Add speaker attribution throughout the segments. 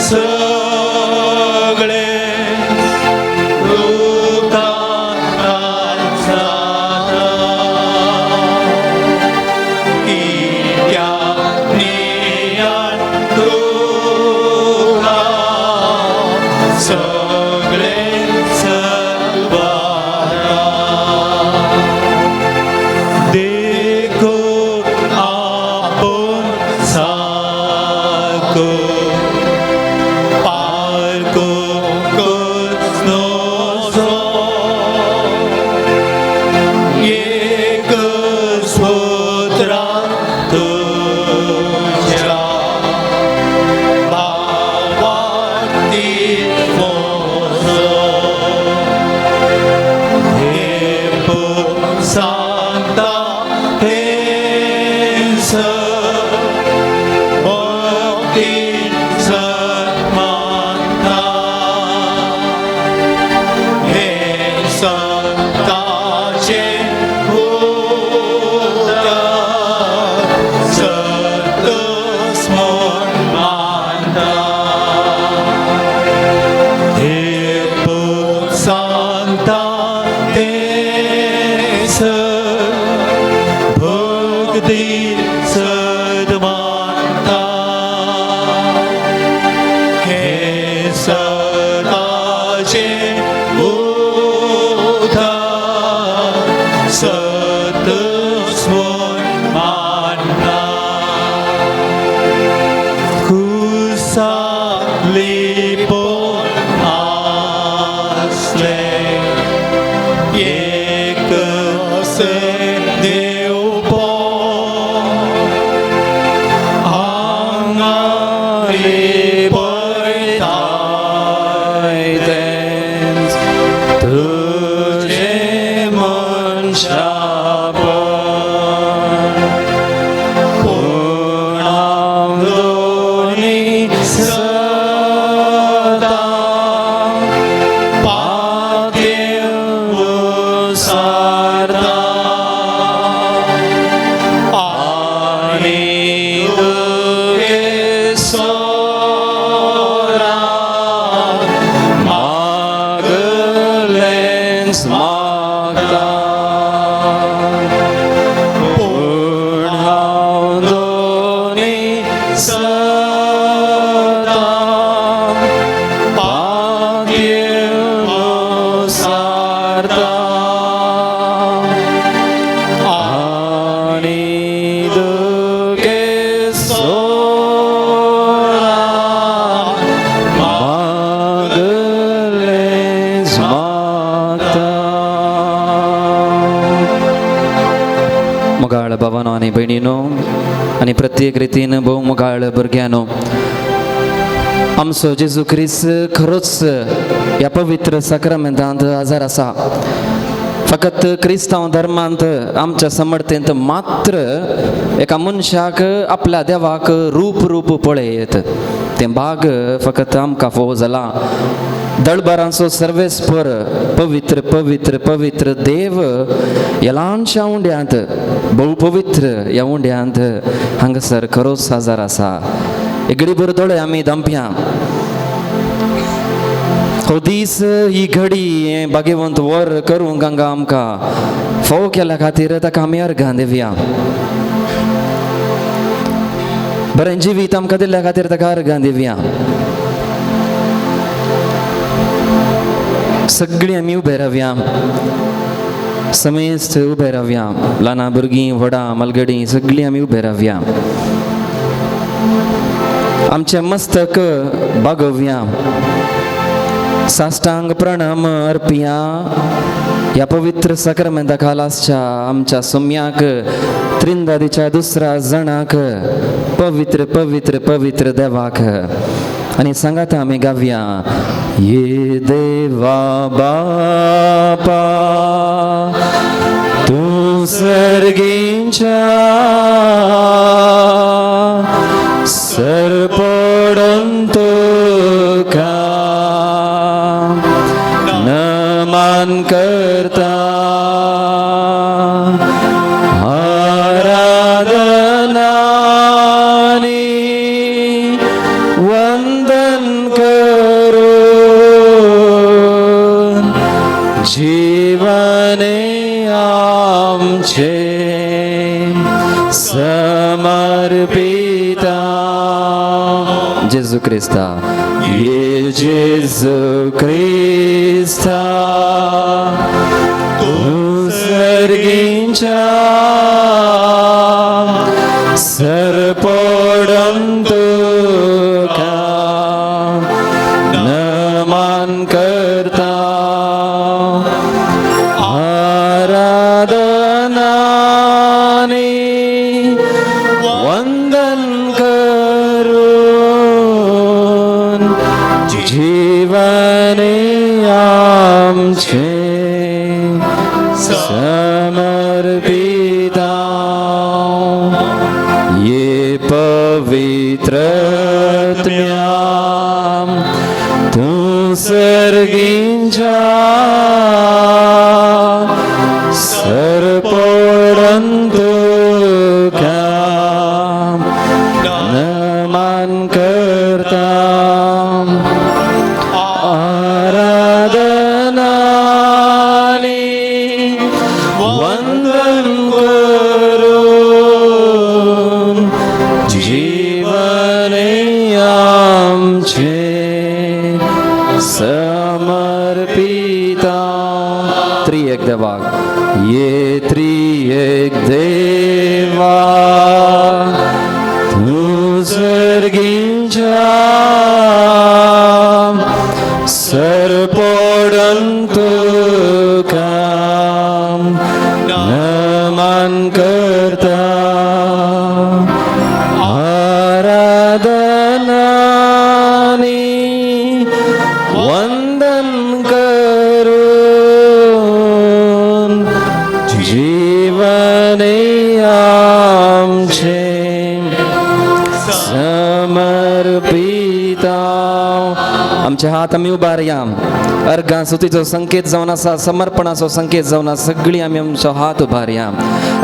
Speaker 1: सगळे तुका जाता कित्याक नियाळ तुका सगळे सद्वाता देखून आपूण सारको पारकूंकच नजो एकच पुत्रा तुज्या भावार्थी म्हजो हे सांगता थंयसर भक्ती सन्मानता हे संताचे उतर सतच म्हूण मानता हे सांगता थंयसर भक्ती सद्मानता हे सदाचे उधार सतच म्हूण मानता खुर्सा लिपोन आसले एक देवपण हांगा लिपयताय तेंच तुजें मनशापण पूण हांव दोनी सदां पातयेवन सारता आनी दुखेसोरा मागलेंच मागता पूण हांव दोनी सदां पातयेवन सारता आनी दुखेसोरा मागलेंच मागता.
Speaker 2: मोगाळ भावानो आनी भयणीनो आनी प्रत्येक रितीन भोव मोगाळ भुरग्यानो, आमचो जेजू क्रिस्त खरोच ह्या पवित्र साक्रामेंतांत हजर आसा. फकत क्रिस्तांव धर्मांत आमच्या समर्थेंत मात्र एका मनशाक आपल्या देवाक रूप रूप पळयत तें भाग फकत आमकां फोव जालां. दळबरांचो सर्वेस्पर पवित्र पवित्र पवित्र देव ह्या ल्हानशा उंड्यांत, भोव पवित्र ह्या उंड्यांत हांगासर खरोच हजर आसा. एगडी दोळे आमी दंपया. हो दीस, ही घडी, हें भाग्यवंत वर करूंक हांगा आमकां फोव केल्या खातीर ताका आमी अर्घां दिवया. बरें जिवीत आमकां दिल्ल्या खातीर ताका अर्घां दिवया. सगळीं आमी उबे रावया, समेस्त उबे रावया, ल्हानां भुरगीं, व्हडां, मालगडीं, सगळीं आमी उबे रावया. आमचें मस्तक बागोवया, साष्टांग प्रणाम अर्पया ह्या पवित्र साक्रामेंता खाला आसच्या आमच्या सोम्याक, त्रिंदादीच्या दुसऱ्या जणाक, पवित्र पवित्र पवित्र देवाक. आनी सांगात आमी गावया, ये देवा बापा तूं सर्गींच्या सरपडून तुका नमन करता, आराधना वंदन क्रिस्ता, ये जेजू क्रिस्ता, तूं सर्गींच्या सरपडन तुका नमन करता, आराधनानी वंदन करून जीवने आमचे समर्पिता, ये पवित्र तूं सर्गींच्या सरपडन तुका नमन करता, आराधनानी वंदन करून जीवने आमचे समर्पिता. त्रिएक देवाक, ये त्रिएक देवा, तूं सर्गींच्या सरपडन तुका नमन करता, आराधनानी वंदन करून जीवने आमचे समर्पिता. आमचे हात आमी उबारया. अर्घां स्तुतीचो संकेत जावन आसा, समर्पणाचो संकेत जावन आसा. सगळीं आमी आमचो हात उबारया.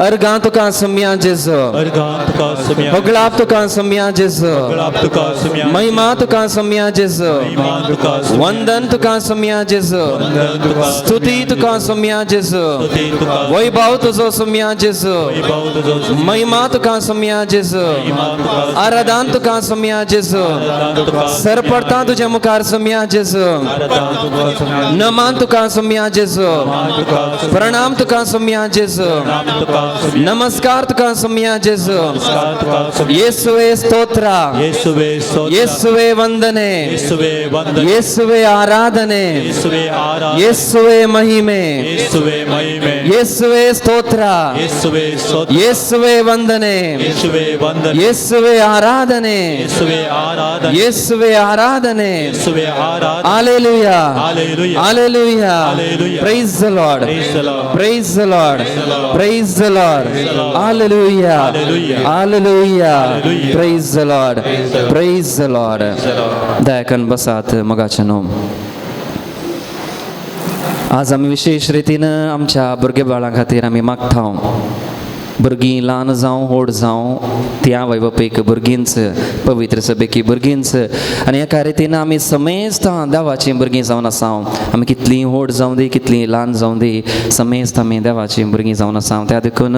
Speaker 2: अर्घां तुका सोम्या जेजू,
Speaker 3: अर्घां तुका सोम्या,
Speaker 2: होगळाप तुका सोम्या जेजू,
Speaker 3: होगळाप तुका सोम्या,
Speaker 2: महिमा तुका सोम्या जेजू,
Speaker 3: महिमा तुका सोम्या,
Speaker 2: वंदन तुका सोम्या जेजू,
Speaker 3: वंदन तुका
Speaker 2: स्तुती तुका सोम्या जेजू,
Speaker 3: स्तुती तुका,
Speaker 2: वैभव तुजो सोम्या जेजू,
Speaker 3: वैभव तुजो सोम्या,
Speaker 2: महिमा तुका सोम्या जेजू,
Speaker 3: महिमा तुका,
Speaker 2: आराधन तुका सोम्या जेजू,
Speaker 3: आराधन तुका,
Speaker 2: सरपडता तुज्या मुखार सोम्या जेजू,
Speaker 3: आराधन तुका सोम्या,
Speaker 2: नमान तुका सोम्या जेजू,
Speaker 3: नमान तुका सोम्या,
Speaker 2: प्रणाम तुका सोम्या जेजू,
Speaker 3: प्रणाम तुका सोम्या,
Speaker 2: नमस्कार तुका सोम्या जेजू,
Speaker 3: नमस्कार तुका सोम्या,
Speaker 2: येसुवे स्तोत्र,
Speaker 3: येसुवे स्तोत्र,
Speaker 2: येसुवे वंदने,
Speaker 3: येसुवे वंदने,
Speaker 2: येसुवे आराधने,
Speaker 3: येसुवे आराधने,
Speaker 2: येसुवे महिमे,
Speaker 3: येसुवे महिमे,
Speaker 2: येसुवे स्तोत्र,
Speaker 3: येसुवे स्तोत्र,
Speaker 2: येसुवे वंदने,
Speaker 3: येसुवे वंदने,
Speaker 2: येसुवे आराधने,
Speaker 3: येसुवे आराधने,
Speaker 2: येसुवे आराधने.
Speaker 3: येसुवे आराधने.
Speaker 2: Hallelujah,
Speaker 3: hallelujah,
Speaker 2: hallelujah.
Speaker 3: Hallelujah.
Speaker 2: Praise the Lord,
Speaker 3: Praise the Lord.
Speaker 2: Praise the Lord, praise the Lord. Hallelujah,
Speaker 3: hallelujah.
Speaker 2: Hallelujah.
Speaker 3: Hallelujah.
Speaker 2: Praise the Lord, praise the Lord. दयाकन बसात. मगाचे न्हू आज आमी विशेश रितीन आमच्या भुरगे बाळां खातीर आमी मागता. भुरगीं ल्हान जावं व्हड जावं, ती आवय बापूयक भुरगींच, पवित्र सभेकी भुरगींच. आनी एका रितीन आमी समेस्त देवाचीं भुरगीं जावन आसा. आमी कितलीं व्हड जावं दी, कितलीं ल्हान जावं दी, समेस्त आमी देवाचीं भुरगीं जावन आसा. त्या देखून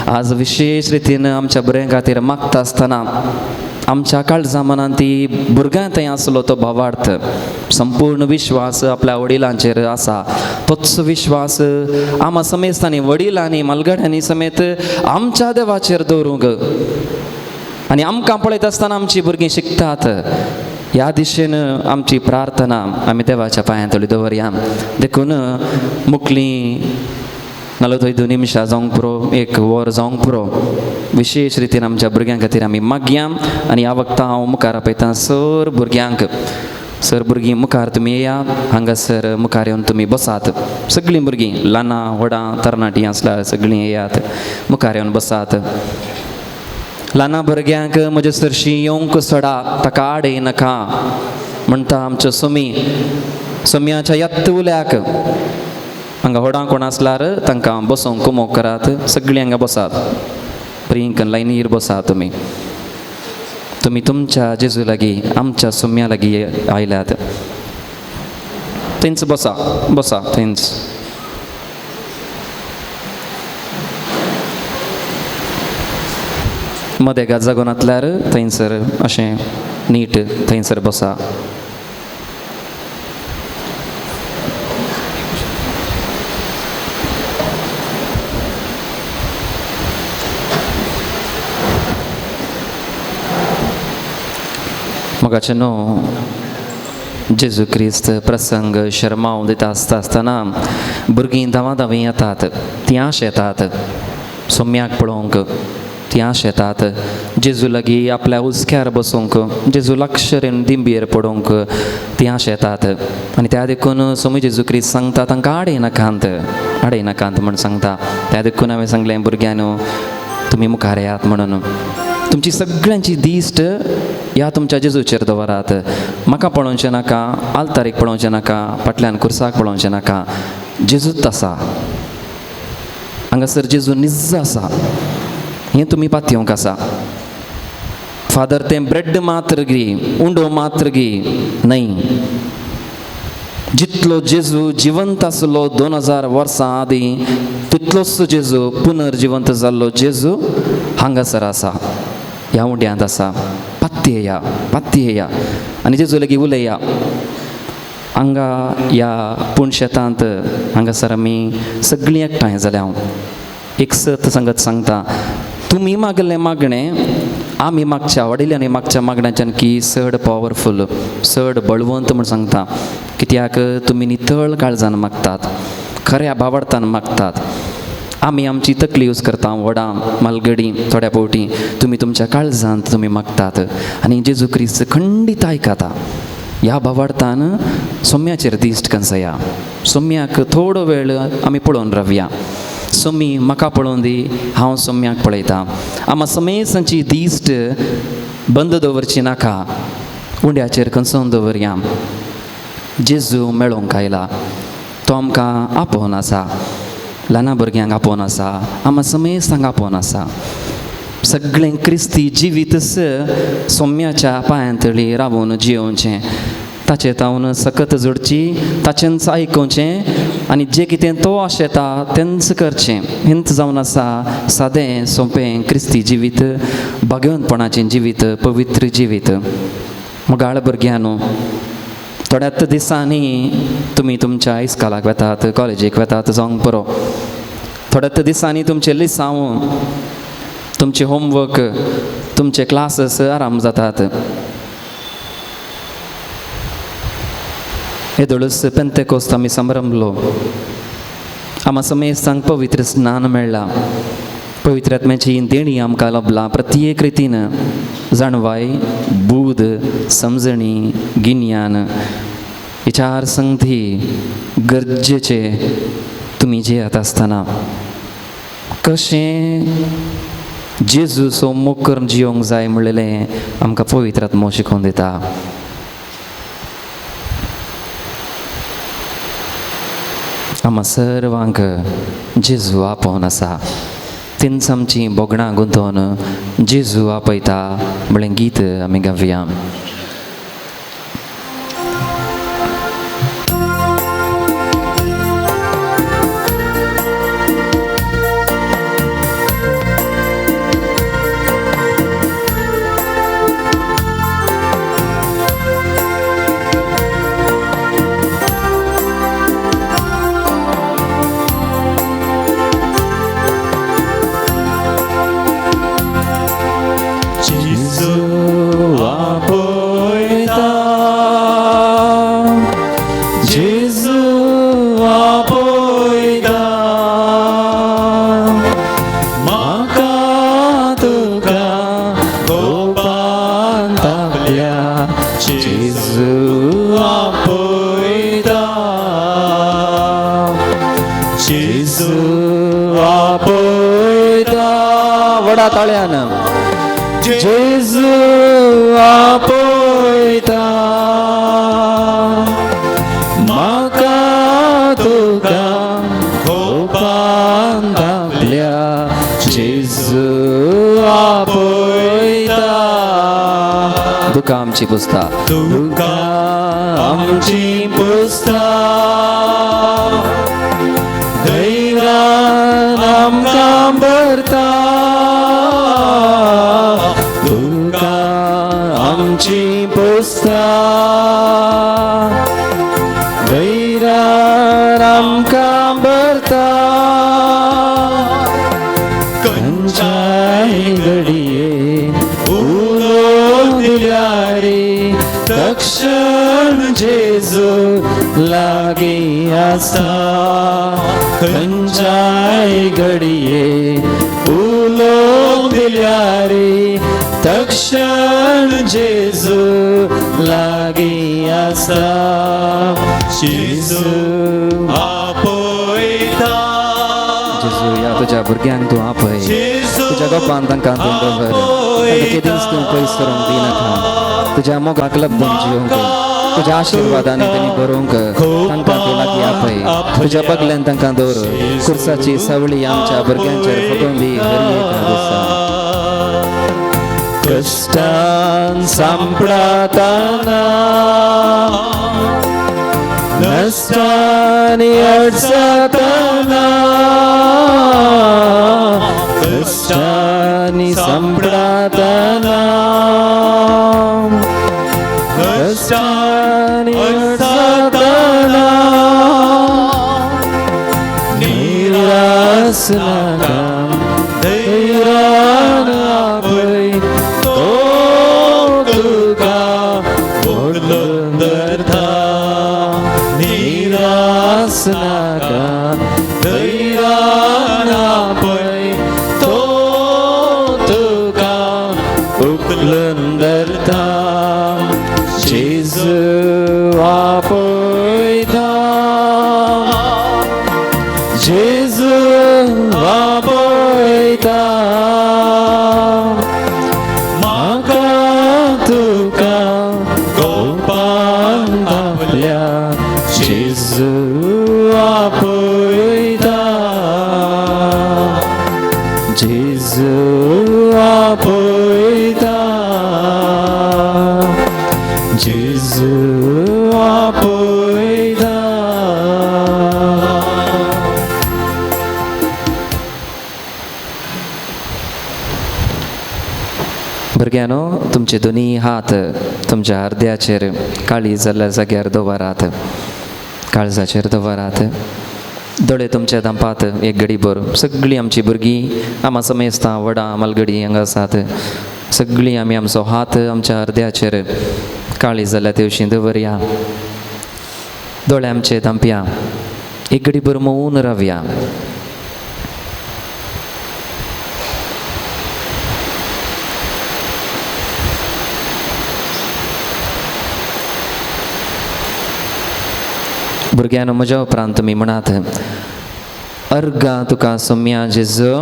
Speaker 2: आज विशेश रितीन आमच्या भुरग्यां खातीर मागता आसतना आमच्या काळजा मनान ती भुरग्यां थंय आसलो तो भावार्थ, संपूर्ण विश्वास आपल्या वडिलांचेर आसा. तोच विश्वास आमा समेस्तांनी, वडिलांनी, मालगड्यांनी समेत आमच्या देवाचेर दवरूंक. आनी आमकां पळयत आसतना आमची भुरगीं शिकतात. ह्या दिशेन आमची प्रार्थना आमी देवाच्या पांयांतली दवरया. देखून मुकली नाल्यार थंय 2 निमशां जावंक पुरो, 1 वर जावंक पुरो, विशेश रितीन आमच्या भुरग्यां खातीर आमी मागया. आनी ह्या वखता हांव मुखार आपयता सर भुरग्यांक. सर भुरगीं मुखार तुमी येया, हांगासर मुखार येवन तुमी बसात. सगळीं भुरगीं, ल्हानां व्हडां तरणाटीं आसल्यार सगळीं येयात, मुखार येवन बसात. ल्हाना भुरग्यांक म्हजे सरशीं येवंक सोडा, ताका आड येयनाका म्हणटा आमच्यो सोमी. सोम्याच्या यत्त उल्याक हांगा व्हडां कोण आसल्यार तांकां बसोवंक कुमोक करात. सगळीं हांगा बसात, प्रियंकन लायनीर बसात. तुमी तुमी तुमच्या जेजू लागीं, आमच्या सोम्या लागीं आयल्यात. थंयच बसा, बसा थंयच. मदेगात जागोन आसल्यार थंयसर अशें नीट थंयसर बसा. मोगाचे न्हू जेजू क्रिस्त प्रसंग शर्मांव दिता आसता आसतना भुरगीं धांवा धांवी येतात, तीं आश येतात सोम्याक पळोवंक, तीं आश येतात जेजू लागीं आपल्या हुस्क्यार बसूंक, जेजू लागशरेन दिंबयेर पडोवंक तीं आश येतात. आनी त्या देखून सोमी जेजू क्रिस्त सांगता तांकां आडयनाकांत, आडयनाकांत म्हण सांगता. त्या देखून हांवें सांगलें भुरग्यांनो तुमी मुखार येयात म्हणून. तुमची सगळ्यांची दिश्ट ह्या तुमच्या जेजूचेर दवरात. म्हाका पळोवचें नाका, आल्तारीक पळोवचें नाका, फाटल्यान खुर्साक पळोवचें नाका. जेजूच आसा हांगासर, जेजू निज्ज आसा हें तुमी पातयेवंक आसा. फादर तें ब्रेड मात्र गी, उंडो मात्र गी न्हय, जितलो जेजू जिवंत आसलो 2000 वर्सां आदीं तितलोच जेजू पुनर्जिवंत जाल्लो जेजू हांगासर आसा, ह्या उंड्यांत आसा. पातयेया, पातयेया आनी जेजू लागीं उलया. हांगा ह्या पूण शेतांत हांगासर आमी सगळीं एकठांय जाल्या. हांव एक सत सांगत सांगता, तुमी मागलें मागणें आमी मागच्या वडिलांनी मागच्या मागण्याच्यान की चड पावरफूल, चड बळवंत म्हूण सांगता. कित्याक तुमी नितळ काळजान मागतात, खऱ्या भावार्थान मागतात. आमी आमची तकली यूज करता, व्हडां मालगडी थोड्या फावटी, तुमी तुमच्या काळजांत तुमी मागतात आनी जेजू क्रिस्त खंडीत आयकता. ह्या भावार्थान सोम्याचेर दिश्ट कंसया, सोम्याक थोडो वेळ आमी पळोवन रावया. सोमी म्हाका पळोवन दी, हांव सोम्याक पळयता. आमा समेसांची दिश्ट बंद दवरची नाका, उंड्याचेर कंसोवन दवरया. जेजू मेळोवंक आयला, तो आमकां आपोवन आसा, ल्हाना भुरग्यांक आपोवन आसा, आमा समेस्तांक आपोवन आसा. सगळें क्रिस्ती जिवीतच सोम्याच्या पांयांतळी रावून जियोवचें, ताचें तावन सकत जोडची, ताचेंच आयकुचें आनी जें कितें तो आशेता तेंच करचें. हेंच जावन आसा सादें सोंपें क्रिस्ती जिवीत, भाग्यवंतपणाचें जिवीत, पवित्र जिवीत. मोगाळ भुरग्यांनो, थोड्याच दिसांनी तुमी तुमच्या इस्कालाक वेतात, कॉलेजीक वेतात जावंक पुरो. थोड्याच दिसांनी तुमचें लिसांव, तुमचें होमवर्क, तुमचे क्लासीस आराम जातात. येदोळच पेंतेकोस्त आमी संभ्रमलो, आमा समेस्तांक पवित्र स्नान मेळ्ळां, पवित्र आत्म्याची देणी आमकां लभला. प्रत्येक रितीन जाणवाय, बूद, समजणी, गिन्यान, विचार संगती गरजेचे तुमी जियेत आसतना कशें जेजूचो मोग करून जियोंक जाय म्हणलेलें आमकां पवित्र आत्मो शिकोवन दिता. आमा सर्वांक जेजू आपोवन आसा, तिनच आमची भोगणां गुंतोवन जेजू आपयता म्हळें गीत आमी गावया. जेजू आपयता म्हाका तुका गोपान आपल्या, जेजू आपयता. दुकां आमची पुसता, दुकां आमची पुसता, दैरान आमकां भरता, आमची
Speaker 1: जेजू लागीं आसता खंयच्याय घडये उलोवंक दिल्यार तक्षण जेजू लागीं आसता जेजू
Speaker 3: आपयता
Speaker 2: जेजू ह्या तुज्या भुरग्यांक तूं आपय तुज्या गोपान तांकां तूं दवर तांकां केदींच तूं पयस करूंक दिनाका तुज्या मोगाक लब्धून जिवंक तुज्या आशिर्वादांनी तेणी बरोवंक तांकां तूं लागीं आपय तुज्या बगल्यान तांकां दवर खुर्साची सावळी आमच्या भुरग्यांचेर फुटोवन दी हर एका दिसा
Speaker 1: कश्टान सांपडताना नश्टानी अडचताना कश्टानी सांपडताना कश्टानी अडचताना निरास नाका धैर्यान आपय तो तुका व्हडलो धरता निरास नाका धैर्यान आपय तो तुका उखलून धरता जेजू आपयता जेजू आपयता म्हाका तुका गोपान आपल्या जेजू आपयता जेजू आपयता जेजू आपयता.
Speaker 2: भुरग्यांनो तुमचे दोनी हात तुमच्या अर्द्याचेर काळी जाल्ल्या जाग्यार दवरात काळजाचेर दवरात दोळे तुमचे धांपात एक घडी भर सगळीं आमची भुरगीं आमा समेस्तां वडां मालगडी हांगा आसात सगळीं आमी आमचो हात आमच्या अर्द्याचेर काळी जाल्या तेवशीं दवरया दोळे आमचे धांपया एक घडी भर मौन रावया. भुरग्यांनो म्हज्या उपरांत तुमी म्हणात अर्गां तुका सोम्या जेजू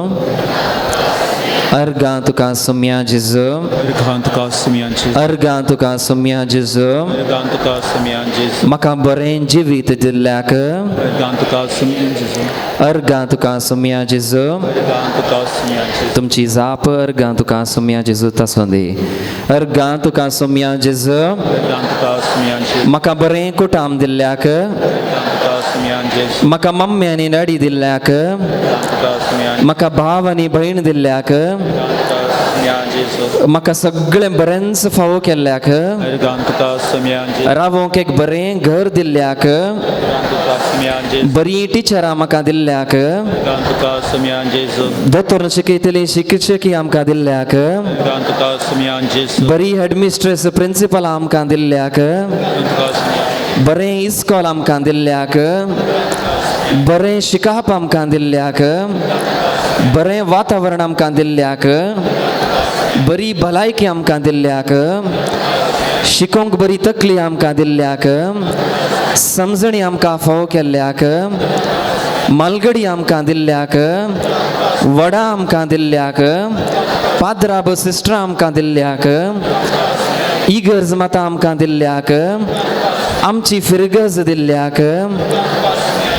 Speaker 2: अर्गां तुका सोम्या जेजू
Speaker 3: अर्गां तुका सोम्या जेजू
Speaker 2: अर्गां तुका सोम्या जेजू
Speaker 3: अर्गां तुका सोम्या जेजू
Speaker 2: म्हाका बरें जिवीत दिल्ल्याक
Speaker 3: अर्गां तुका सोम्या जेजू
Speaker 2: अर्गां तुका सोम्या जेजू
Speaker 3: अर्गां तुका सोम्या जेजू
Speaker 2: तुमची जाप अर्गां तुका सोम्या जेजू तासूं दी अर्गां तुका सोम्या जेजू
Speaker 3: अर्गां तुका सोम्या जेजू
Speaker 2: म्हाका बरें कुटाम दिल्ल्याक
Speaker 3: अर्गां तुका सोम्या जेजू
Speaker 2: म्हाका मम्मी आनी डॅडी दिल्ल्याक
Speaker 3: अर्गां तुका सोम्या
Speaker 2: म्हाका भाव आनी भयण दिल्ल्याक
Speaker 3: अर्गां तुका सोम्या जेजू
Speaker 2: म्हाका सगळें बरेंच फावो केल्ल्याक
Speaker 3: अर्गां तुका सोम्या जेजू
Speaker 2: रावोंक एक बरें घर दिल्ल्याक
Speaker 3: अर्गां तुका सोम्या जेजू
Speaker 2: बरीं टिचरां म्हाका दिल्ल्याक
Speaker 3: अर्गां तुका सोम्या जेजू
Speaker 2: दोतोर शिकयतली शिक्षकी आमकां दिल्ल्याक
Speaker 3: अर्गां तुका सोम्या जेजू
Speaker 2: बरी हेडमिस्ट्रेस प्रिंसिपल आमकां दिल्ल्याक
Speaker 3: अर्गां तुका सोम्या
Speaker 2: बरें इस्कॉल आमकां दिल्ल्याक बरें शिकाप आमकां दिल्ल्याक बरें वातावरण आमकां दिल्ल्याक बरी भलायकी आमकां दिल्ल्याक शिकोवंक बरी तकली आमकां दिल्ल्याक समजणी आमकां फावो केल्ल्याक मालगडी आमकां दिल्ल्याक वडां आमकां दिल्ल्याक पाद्राब सिस्टरां आमकां दिल्ल्याक इगर्ज माता आमकां दिल्ल्याक आमची फिरगज दिल्ल्याक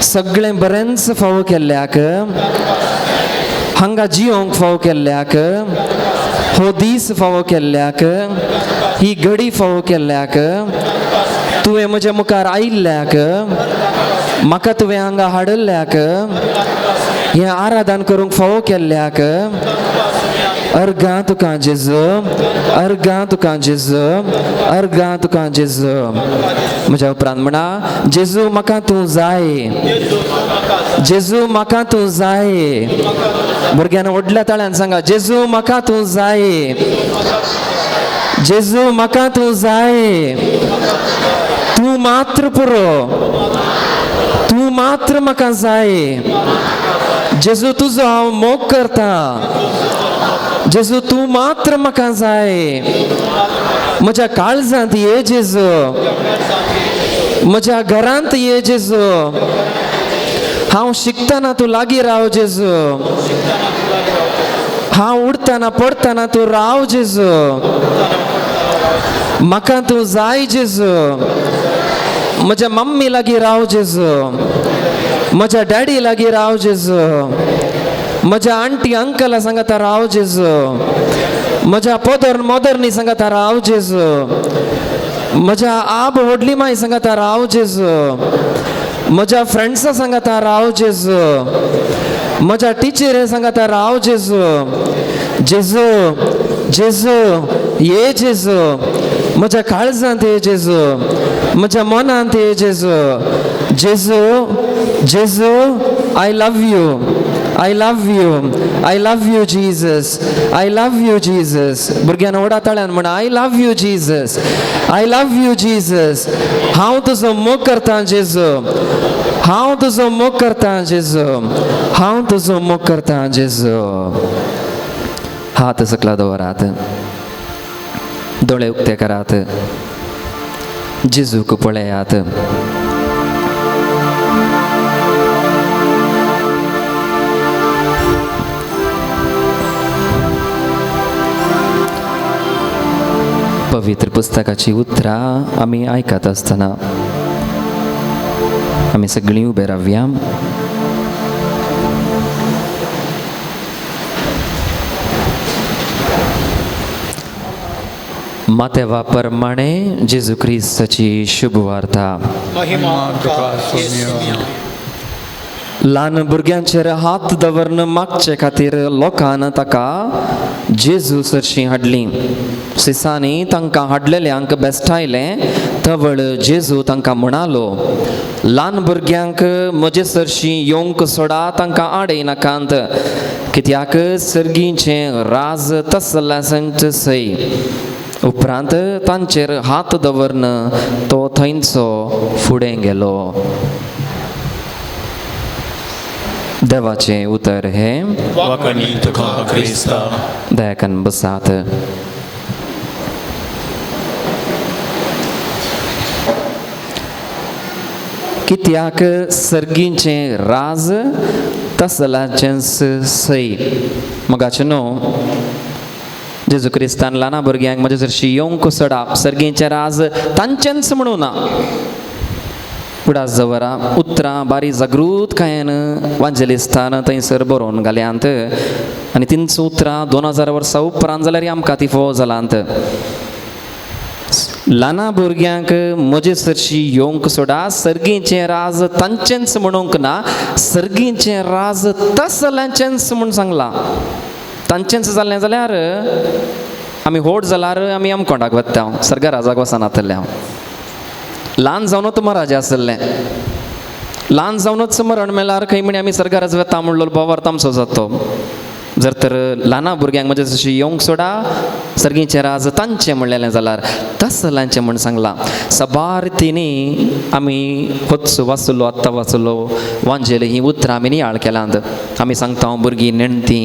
Speaker 2: सगळें बरेंच फावो केल्ल्याक हांगा जियोंक फावो केल्ल्याक हो दीस फावो केल्ल्याक ही घडी फावो केल्ल्याक तुवें म्हज्या मुखार आयिल्ल्याक म्हाका तुवें हांगा हाडिल्ल्याक हें आराधन करूंक फावो केल्ल्याक अर्गां तुका जेजू अर्गां तुका जेजू अर्गां तुका जेजू. म्हज्या उपरांत म्हणा जेजू म्हाका तूं जाय जेजू म्हाका तूं जाय. भुरग्यांना व्हडल्या ताळ्यान सांगा जेजू म्हाका तूं जाय जेजू म्हाका तूं जाय. तूं मात्र पुरो, तूं मात्र म्हाका जाय। जेजू तुजो हांव मोग करता, जेजू तूं मात्र म्हाका जाय। म्हज्या काळजांत ये जेजू, म्हज्या घरांत ये जेजू। हांव शिकतना तूं लागीं राव जेजू, हांव उडतना पडतना तूं राव जेजू। म्हाका तूं जाय जेजू, म्हज्या मम्मी लागीं राव जेजू, म्हज्या डॅडी लागीं राव जेजू, म्हज्या आंटी अंकला सांगता राव जेजू, म्हज्या पोदर मोदरनी सांगता राव जेजू, म्हज्या आब व्हडली माय सांगता राव जेजू, म्हज्या फ्रेंड्सा सांगता राव जेजू, म्हज्या टिचरी सांगता राव जेजू। जेजू जेजू ये जेजू, म्हज्या काळजांत ये जेजू, म्हज्या मनांत ये जेजू। जेजू जेजू I love you, I love you, I love you Jesus, I love you Jesus. भुरग्यान व्हडा ताळ्यान म्हणा, I love you Jesus, I love you Jesus. हांव तुजो मोग करता जेजू, हांव तुजो मोग करता जेजू, हांव तुजो मोग करता जेजू। हात सकला दवरात, दोळे उक्ते करात, जेजूक पळयात। पवित्र पुस्तकाची उतरां आमी आयकत आसतना आमी सगळीं उबे रावया। मातेवा प्रमाणे जेजू क्रिस्ताची शुभ वार्ता। ल्हान भुरग्यांचेर हात दवरून मागचे खातीर लोकान ताका जेजू सरशीं हाडली। सिसांनी तांकां हाडलेल्यांक बेस्टायलें। तवळ जेजू तांकां म्हणालो, ल्हान भुरग्यांक म्हजे सरशीं येवंक सोडा, तांकां आडय नाकांत, कित्याक सर्गीचें राज तसल्यासंच सय। उपरांत तांचेर हात दवरून तो थंयचो फुडें गेलो। देवाचें उतर हें। दयाकन बसात। कित्याक सर्गीचें राज तसलाचेंच सय। मोगाचें न्हू जेजू क्रिस्तान ल्हाना भुरग्यांक म्हजे सरशी येवंक सोडा, सर्गीचें राज तांचेंच म्हणूं ना। उडास दवरा उतरां बारी जागृतकायेन वांजेलिस्तान थंयसर बरोवन घाल्यांत आनी तींच उतरां 2000 वर्सां उपरांत जाल्यार आमकां ती फोव जालांत। ल्हाना भुरग्यांक म्हजे सरशी येवंक सोडा, सर्गीचें राज तांचेंच म्हणूंक ना, सर्गीचें राज तसल्यांचेंच म्हूण सांगलां। तांचेंच जालें जाल्यार आमी व्हड जाल्यार आमी आमकोंडाक वता, सर्गा राजाक वचनातले। हांव ल्हान जावनूच मराजे आसलें, ल्हान जावनूच मरण मेल्यार खंय म्हणी आमी सर्गा राज वता म्हणलो बोवार्थ आमचो जातो। जर तर ल्हाना भुरग्यांक म्हजे जशी येवंक सोडा, सर्गीचें राज तांचें म्हणलेलें जाल्यार तसल्यांचें म्हूण सांगलां। साबार रितींनी आमी होच वाचलो, आत्तां वाचलो वांजेल हीं उतरां आमी नियाळ केल्यांत। आमी सांगता भुरगीं नेणटी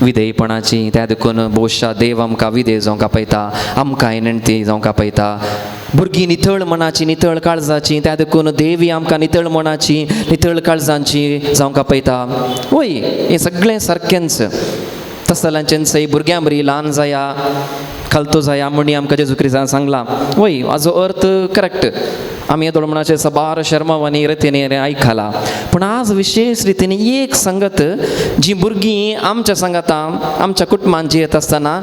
Speaker 2: विधेयपणाची, त्या देखून भोवशा देव आमकां विधेय जावंक आपयता, आमकांय नेणटी जावंक आपयता। भुरगीं नितळ मनाची, नितळ काळजाची, त्या देखून देवी आमकां नितळ मनाची, नितळ काळजांची जावंक आपयता। वय हें सगळें सारकेंच। तसल्यांचें भुरग्यां बरी ल्हान जाया खालतो जाया म्हणी आमकां जेजू क्रिस्तान सांगलां। वय हाजो अर्थ करेक्ट, आमी येदोळ म्हणाचे साबार शर्मावानी रितींनी आयकला। पूण आज विशेश रितीन एक संगत जी भुरगीं आमच्या सांगाता आमच्या कुटुंबान जियेत आसतना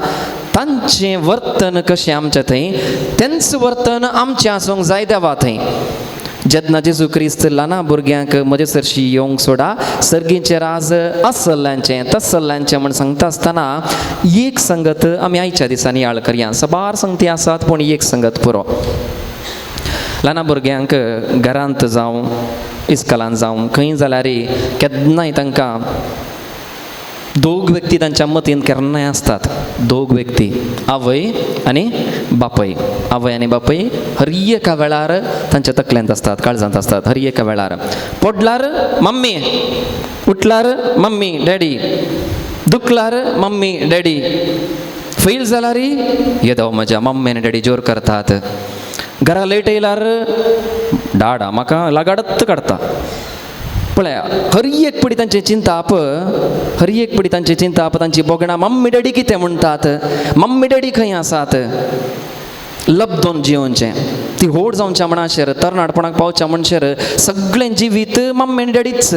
Speaker 2: तांचें वर्तन कशें आमच्या थंय, तेंच वर्तन आमचें आसूंक जाय देवा थंय। जेन्ना जेजू क्रिस्त ल्हाना भुरग्यांक म्हजे सरशी येवंक सोडा, सर्गीचें राज असल्यांचें तसल्यांचें म्हूण सांगता आसतना एक संगत आमी आयच्या दिसांनी याळ करया। साबार संगती आसात पूण एक संगत पुरो। ल्हाना भुरग्यांक घरांत जावं इस्कलान जावं खंय जाल्यार केन्नाय तांकां दोग व्यक्ती तांच्या मतीन केन्नाय आसतात. दोग व्यक्ती, आवय आनी बापय. आवय आनी बापय हर एका वेळार तांच्या तकल्यांत आसतात, काळजांत आसतात. हर एका वेळार पडलार मम्मी, उठलार मम्मी डॅडी, दुखलार मम्मी डॅडी, फेल जाल्यार येदो म्हज्या मम्मी आनी डॅडी जोर करतात. घरा लेट येयल्यार डाडा म्हाका लागाडत काडटा. पळया हर एक पडी तांचें चिंताप, हर एक पडी तांचें चिंताप, तांची भोगणां, मम्मी डॅडी कितें म्हणटात, मम्मी डॅडी खंय आसात. लब्दोन जियोवचें, ती व्हड जावच्या म्हणसर, तरणाटपणाक पावच्या म्हणसर सगळें जिवीत मम्मी आनी डॅडीच.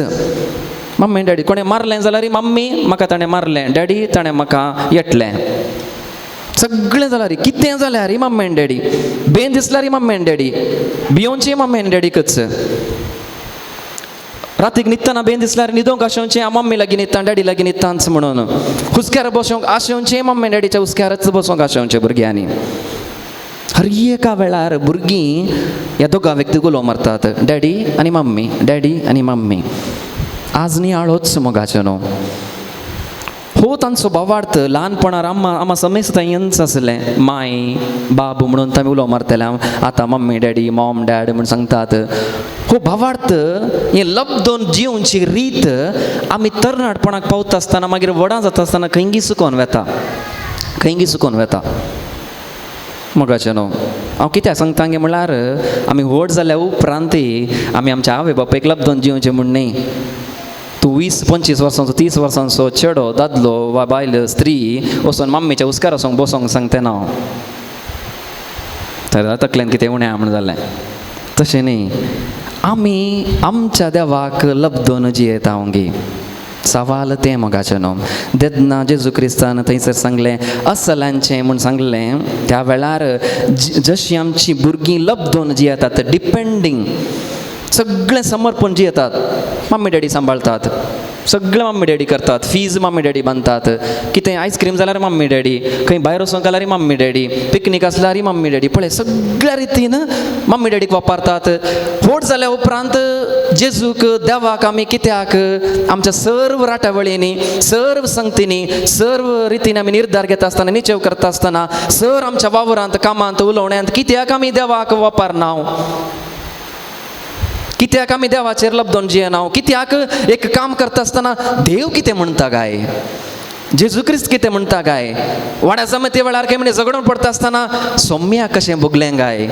Speaker 2: मम्मी आनी डॅडी कोणें मारलें जाल्यार मम्मी म्हाका ताणें मारलें, डॅडी ताणें म्हाका येटलें. सगळें जाल्यार कितें जाल्यार मम्मी आनी डॅडी, बेन दिसल्यार मम्मी आनी डॅडी, भियोवचें मम्मी आनी डॅडीकच. रातीक न्हिदतना बेन दिसल्यार न्हिदोंक आशेवचें हांव मम्मी लागीं न्हिदता, डॅडी लागीं न्हिदताच म्हणून. हुस्क्यार बसोंक आशेवचें मम्मी डॅडीच्या हुस्क्यारच बसोंक आशेवचें भुरग्यांनी. हर एका वेळार भुरगीं ह्या दोगां व्यक्तीक उलो मारतात, डॅडी आनी मम्मी, डॅडी आनी मम्मी. आज नियाळोच मोगाचें न्हू हो तांचो भावार्थ. ल्हानपणार आम्मा आमा समेस्त हेंच आसलें, माय बाब म्हणून तामी उलो मारतले. आतां मम्मी डॅडी, मॉम डॅड म्हूण सांगतात. हो भावार्थ, हें लब्दोन जिवची रीत आमी तरणाटपणाक पावता आसतना, मागीर व्हडां जाता आसतना खंयगी चुकोन वेता, खंयगी चुकोन वेता. मोगाचें न्हू हांव कित्याक सांगता गे म्हणल्यार आमी व्हड जाल्या उपरांत आमी आमच्या आवय बापायक लब्दोन जिवचें म्हूण न्ही. तूं 20-25 वर्सांचो, 30 वर्सांचो चेडो, दादलो वा बायल, स्त्री वचोन मम्मीच्या हुस्क्यार वचोंक बसोंक सांगता ना हांव, तर तकल्यान कितें उणें म्हण जालें. तशें न्ही, आमी आमच्या देवाक लब्दोन जियेता गे. सवाल तें मोगाचें न्हू. तेन्ना जेजू क्रिस्तान थंयसर सांगलें असलांचें म्हूण सांगलें. त्या वेळार जशीं आमचीं भुरगीं लब्दोन जियेतात, डिपेंडींग, सगळें समर्पण जियेतात, मम्मी डॅडी सांबाळतात, सगळें मम्मी डॅडी करतात, फीज मम्मी डॅडी बांदतात, कितें आयस्क्रीम जाल्यार मम्मी डॅडी, खंय भायर वचोंक जाल्यार मम्मी डॅडी, पिकनीक आसल्यार मम्मी डॅडी. पळय सगळ्या रितीन मम्मी डॅडीक वापरतात. व्हड जाल्या उपरांत जेजूक, देवाक आमी कित्याक आमच्या सर्व राटावळींनी, सर्व संगतींनी, सर्व रितीन आमी निर्धार घेता आसतना, निचेव करता आसतना, सर आमच्या वावरांत, कामांत, उलोवण्यांत कित्याक आमी देवाक वापरना? कित्याक आमी देवाचेर लब्दोन जियेना? कित्याक एक काम करता आसतना देव कितें म्हणटा काय, जेजू क्रिस्त कितें म्हणटा काय, वाड्या जमते वेळार काय म्हणजे झगडून पडटा आसतना सोम्या कशें भोगलें काय,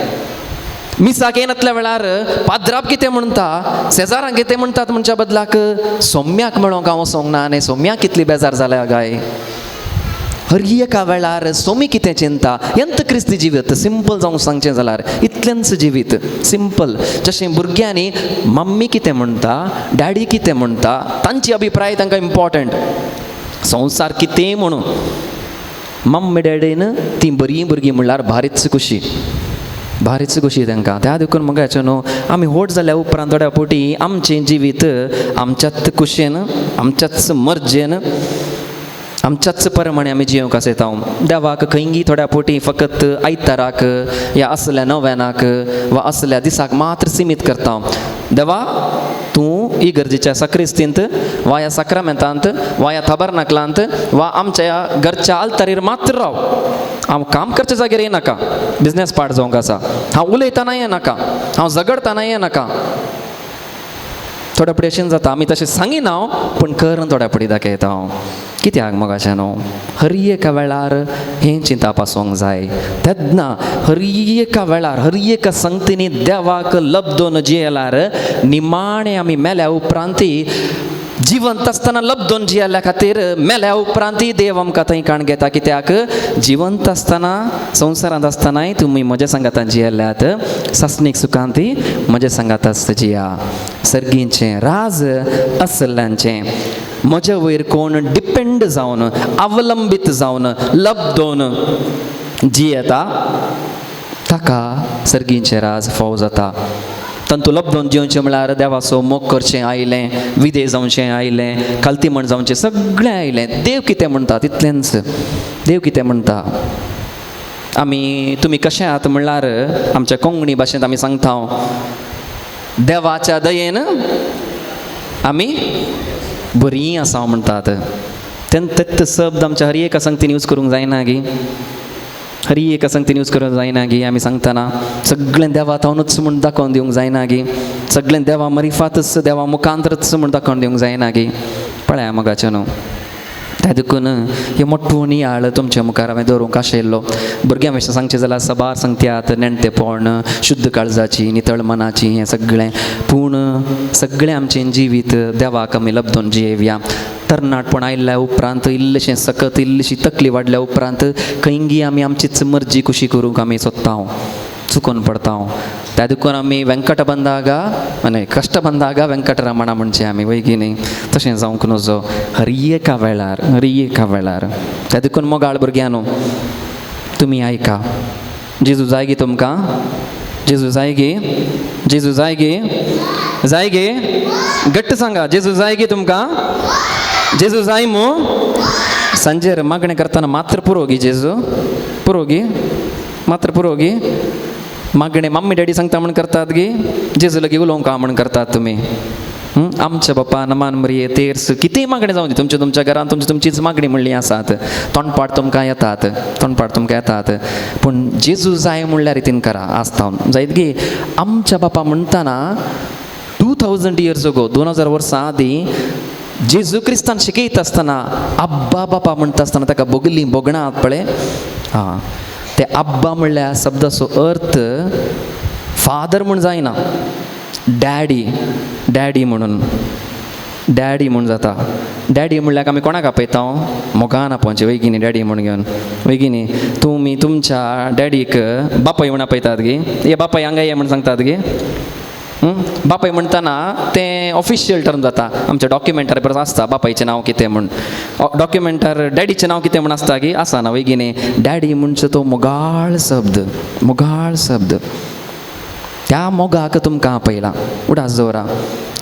Speaker 2: मिसाक येनातल्या वेळार पाद्राप कितें म्हणटा, शेजारांक कितें म्हणटात म्हणच्या बदलाक सोम्याक मेळोंक हांव वचोंक ना आनी सोम्याक कितली बेजार जाल्या काय. हर एका वेळार सोमी कितें चिंता. यंत क्रिस्ती जिवीत सिंपल जावंक सांगचें जाल्यार इतलेंच जिवीत सिंपल. जशें भुरग्यांनी मम्मी कितें म्हणटा, डॅडी कितें म्हणटा, तांची अभिप्राय तांकां इम्पॉर्टंट. संवसार कितेंय म्हणून मम्मी डॅडीन तीं बरीं भुरगीं म्हणल्यार भारीच खुशी, भारीच खुशी तांकां. त्या देखून मोगाचें न्हू आमी व्हड जाल्या उपरांत थोड्या फावटी आमचें जिवीत आमच्याच खुशयेन, आमच्याच मर्जेन, आमच्याच प्रमाणे आमी जियोंक आसता. देवाक खंयगी थोड्या फावटी फकत आयताराक या असल्या नव्यानाक वा असल्या दिसाक मात्र सिमीत करता. देवा तूं इगर्जेच्या सक्रिस्तींत वा ह्या साक्रामेंतांत वा ह्या थबरनाकलांत वा आमच्या ह्या घरच्या आल्तारीर मात्र राव. हांव काम करच्या जाग्यार येनाका, बिजनेस पार्ट जावंक आसा, हांव उलयतना येनाका, हांव झगडतना येनाका. थोड्या फुडें अशें जाता, आमी तशें सांगिना हांव, पूण करून थोड्या फुडें दाखयता हांव. कित्याक मोगाचें न्हू हर एका वेळार हें चिंताप आसूंक जाय. तेन्ना हर एका वेळार, हर एका संगतींनी देवाक लब्दोन जियेल्यार निमाणें आमी मेल्या उपरांती, जिवंत आसतना लब्दोन जियेल्ल्या खातीर मेल्या उपरांती देव आमकां थंय काण घेता. कित्याक जिवंत आसतना, संवसारांत आसतनाय तुमी म्हज्या सांगातान जियेल्यात, सासणीक सुखांती म्हज्या सांगात जिया. सर्गींचें राज असल्यांचें. म्हज्या वयर कोण डिपेंड जावन, अवलंबीत जावन, लब्दोन जियेता ताका सर्गींचें राज फाव जाता. तांतू लब्दोन जिवचें म्हळ्यार देवाचो मोग करचें आयलें, विदे जावचें आयलें, खालतीमण जावचें सगळें आयलें. देव कितें म्हणटा तितलेंच. देव कितें म्हणटा आमी तुमी कशें आहात म्हणल्यार आमच्या कोंकणी भाशेंत आमी सांगता, देवाच्या दयेन आमी बरीं आसा म्हणटात. तेन्ना तेच शब्द आमच्या हर एका संगतीन यूज करूंक जायना गी, हर एका संगतीन यूज करूंक जायना गी. आमी सांगतना सगळें देवा थावनूच म्हूण दाखोवन दिवंक जायना गी, सगळें देवा मरिफातच देवा मुखांतरच म्हूण दाखोवन दिवंक जायना गी. पळया मोगाचें न्हू, त्या देखून हे मोठो नियाळ तुमच्या मुखार हांवें दवरूंक आशिल्लो. भुरग्यां विशीं सांगचें जाल्यार सबार सांगत्यात नेणटेपण, शुद्ध काळजाची, नितळ मनाची, हें सगळें. पूण सगळें आमचें जिवीत देवाक आमी लब्दून जियेवया. तरणाटपण आयिल्ल्या उपरांत इल्लेशें सकत इल्लीशी तकली वाडल्या उपरांत खंयगी आमी आमचीच मर्जी खुशी करूंक आमी सोदता, चुकोन पडता. त्या देखून आमी वेंकट बंदागा आनी कश्ट बंदागा वेंकटरमणा म्हणचे आमी वय न्ही, तशें जावंक नजो हर एका वेळार, हर एका वेळार. त्या देखून मोगाळ भुरग्यां तुमी आयका, जेजू जाय गे तुमकां, जेजू जाय गे, जेजू जाय गे, जाय गे, घट्ट सांगा, जेजू जाय गे तुमकां, जेजू जाय मू. सांजेर मागणें करतना मात्र पुरो गी जेजू, पुरो गी, मात्र पुरो गी. मागणें मम्मी डॅडी सांगता म्हण करतात गी, जेजू लागीं उलोवंक म्हण करतात तुमी. आमच्या बापा नमान मरिये तेर्स कितेंय मागणें जावं दी, तुमच्या तुमच्या घरांत तुमची तुमचीच मागणी म्हणली आसात, तोंडपाट तुमकां येतात, तोंडपाट तुमकां येतात. पूण जेजू जाय म्हणल्यार रितीन करा आसता जायत गी. आमच्या बापा म्हणटाना 2000 इयर्स अगो, 2000 वर्सां आदीं जेजू क्रिस्तान शिकयता आसतना आब्बा बापा म्हणटा आसतना ताका भोगलीं भोगणां पळय. आं, ते आब्बा म्हणल्यार शब्दाचो अर्थ फादर म्हूण जायना, डॅडी, डॅडी म्हणून, डॅडी म्हूण जाता. डॅडी म्हणल्यार आमी कोणाक आपयता, मोगान आपोवचें वय न्ही, डॅडी म्हूण घेवन वय न्ही. तुमी तुमच्या डॅडीक बापाय म्हूण आपयतात गी, ये बापाय हांगा ये म्हूण सांगतात गी. बापाय म्हणटाना तें ऑफिशियल टर्म जाता, आमच्या डॉक्युमेंटार परत आसता बापायचें नांव कितें म्हूण, डॉक्युमेंटार डॅडीचें नांव कितें म्हूण आसता गी, आसा ना वय न्ही. डॅडी म्हणचो तो मोगाळ शब्द, मोगाळ शब्द. त्या मोगाक तुमकां आपयला. उडास दवरा.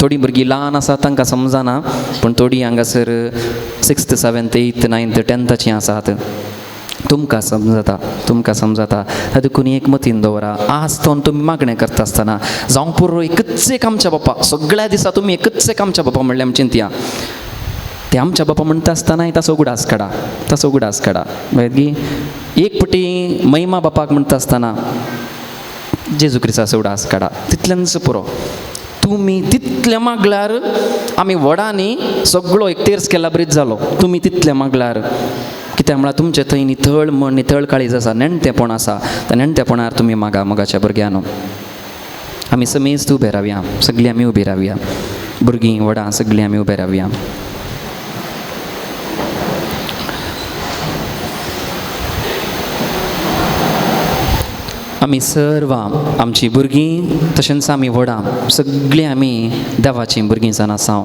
Speaker 2: थोडीं भुरगीं ल्हान आसा तांकां समजना, पूण थोडीं हांगासर 6th 7th 8th 9th 10थाचीं आसात, तुमकां समजता, तुमकां समजता. देखून एक मतीन दवरा, आज तो तुमी मागणें करता आसतना जावंक पुरो एकच एक आमच्या बापा, सगळ्या दिसा तुमी एकच एक आमच्या बापा म्हणलें आमी चिंतया. ते आमच्या बापा म्हणटा आसतनाय ताचो उगडास काडा, ताचो उगडास काडा. मागीर एक पटी महिमा बापाक म्हणटा आसतना जेजू क्रिस्ताचो उगडास काडा, तितल्यानच पुरो. तुमी तितलें मागल्यार आमी व्हडांनी सगळो एक तेर्स केला ब्रीज जालो. तुमी तितलें मागल्यार कित्याक म्हळ्यार तुमचें थंय नितळ मन, नितळ काळीज आसा, नेणटेपण आसा, त्या नेणटेपणार तुमी मागा. मोगाच्या भुरग्यांनो आमी समेस्त उबे रावया, सगळीं आमी उबी रावया, भुरगीं व्हडां सगळीं आमी उबे रावया. आमी सर्वां आमचीं भुरगीं तशेंच आमी व्हडां सगळीं आमी देवाचीं भुरगीं जावन आसा.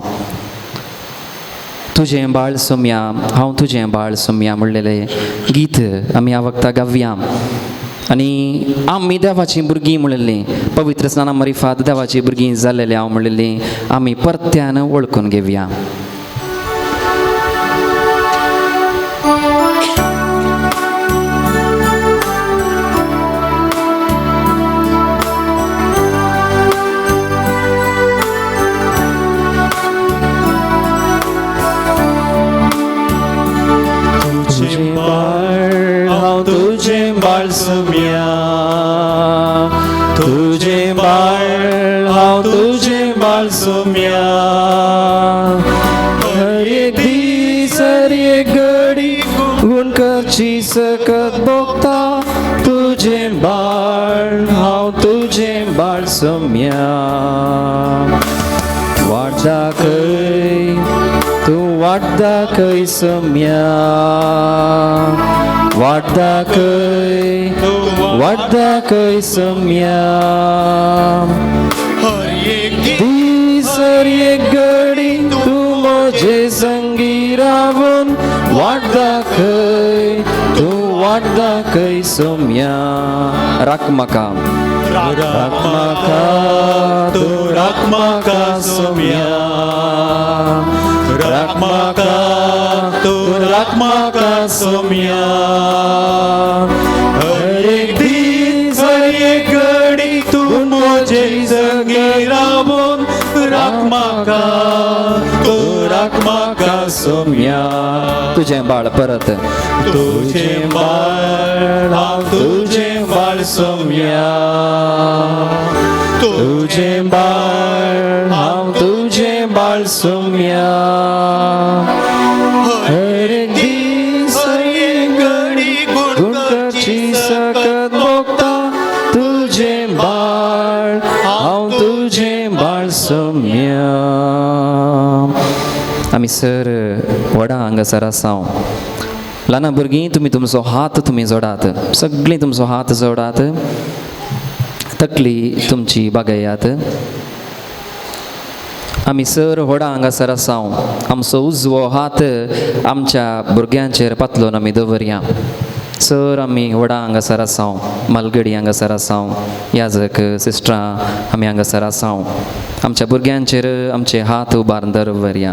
Speaker 2: तुजें बाळ सोम्या, हांव तुजें बाळ सोम्या म्हणलेलें गीत आमी ह्या वखता गावया. आनी आमी देवाचीं भुरगीं म्हणलेलीं, पवित्र स्नाना मरिफात देवाचीं भुरगीं जाल्लेलीं हांव म्हणलेलीं आमी परत्यान वळखून घेवया.
Speaker 1: तुझें बाळ हांव तुझें बाळ सोम्या, हर एक दीस हर एक घडी गुण करची सकत भोगता. तुझें बाळ हांव तुझें बाळ सोम्या, वाट दाखय तूं वाट दाखय सोम्या, वाट दाखय वाट दाखय सोम्या. दीस हर एक घडी तूं म्हजे संगी रावून वाट दाखय तूं वाट दाखय सोम्या. राख म्हाका, राख म्हाका तूं राख म्हाका सोम्या, राख म्हाका तूं राख म्हाका सोम्या.
Speaker 4: हर एक दीस हर एक घडी तूं म्हजे संगी रावून
Speaker 3: राख म्हाका, तूं राख म्हाका सोम्या.
Speaker 2: तुजें बाळ परत.
Speaker 3: तुजें बाळ हांव, तुजें बाळ सोम्या.
Speaker 1: तुजें बाळ हांव, तुजें बाळ सोम्या. हर एक दीस
Speaker 3: हर एक घडी
Speaker 1: गुण करची सकत भोगता. तुजें बाळ हांव, तुजें बाळ सोम्या.
Speaker 2: आमी सर व्हडा हांगासर आसा. ल्हान भुरगीं, तुमी तुमचो हात तुमी जोडात. सगळीं तुमचो हात जोडात, तकली तुमची बागयात. आमी सर व्हडा हांगासर आसा. आमचो उजवो हात आमच्या भुरग्यांचेर पातलोवन आमी दवरया. सर आमी व्हडा हांगासर आसा, मालगडी हांगासर आसा, याजक सिस्टरां आमी हांगासर आसा. आमच्या भुरग्यांचेर आमचे हात उबारून दवरया.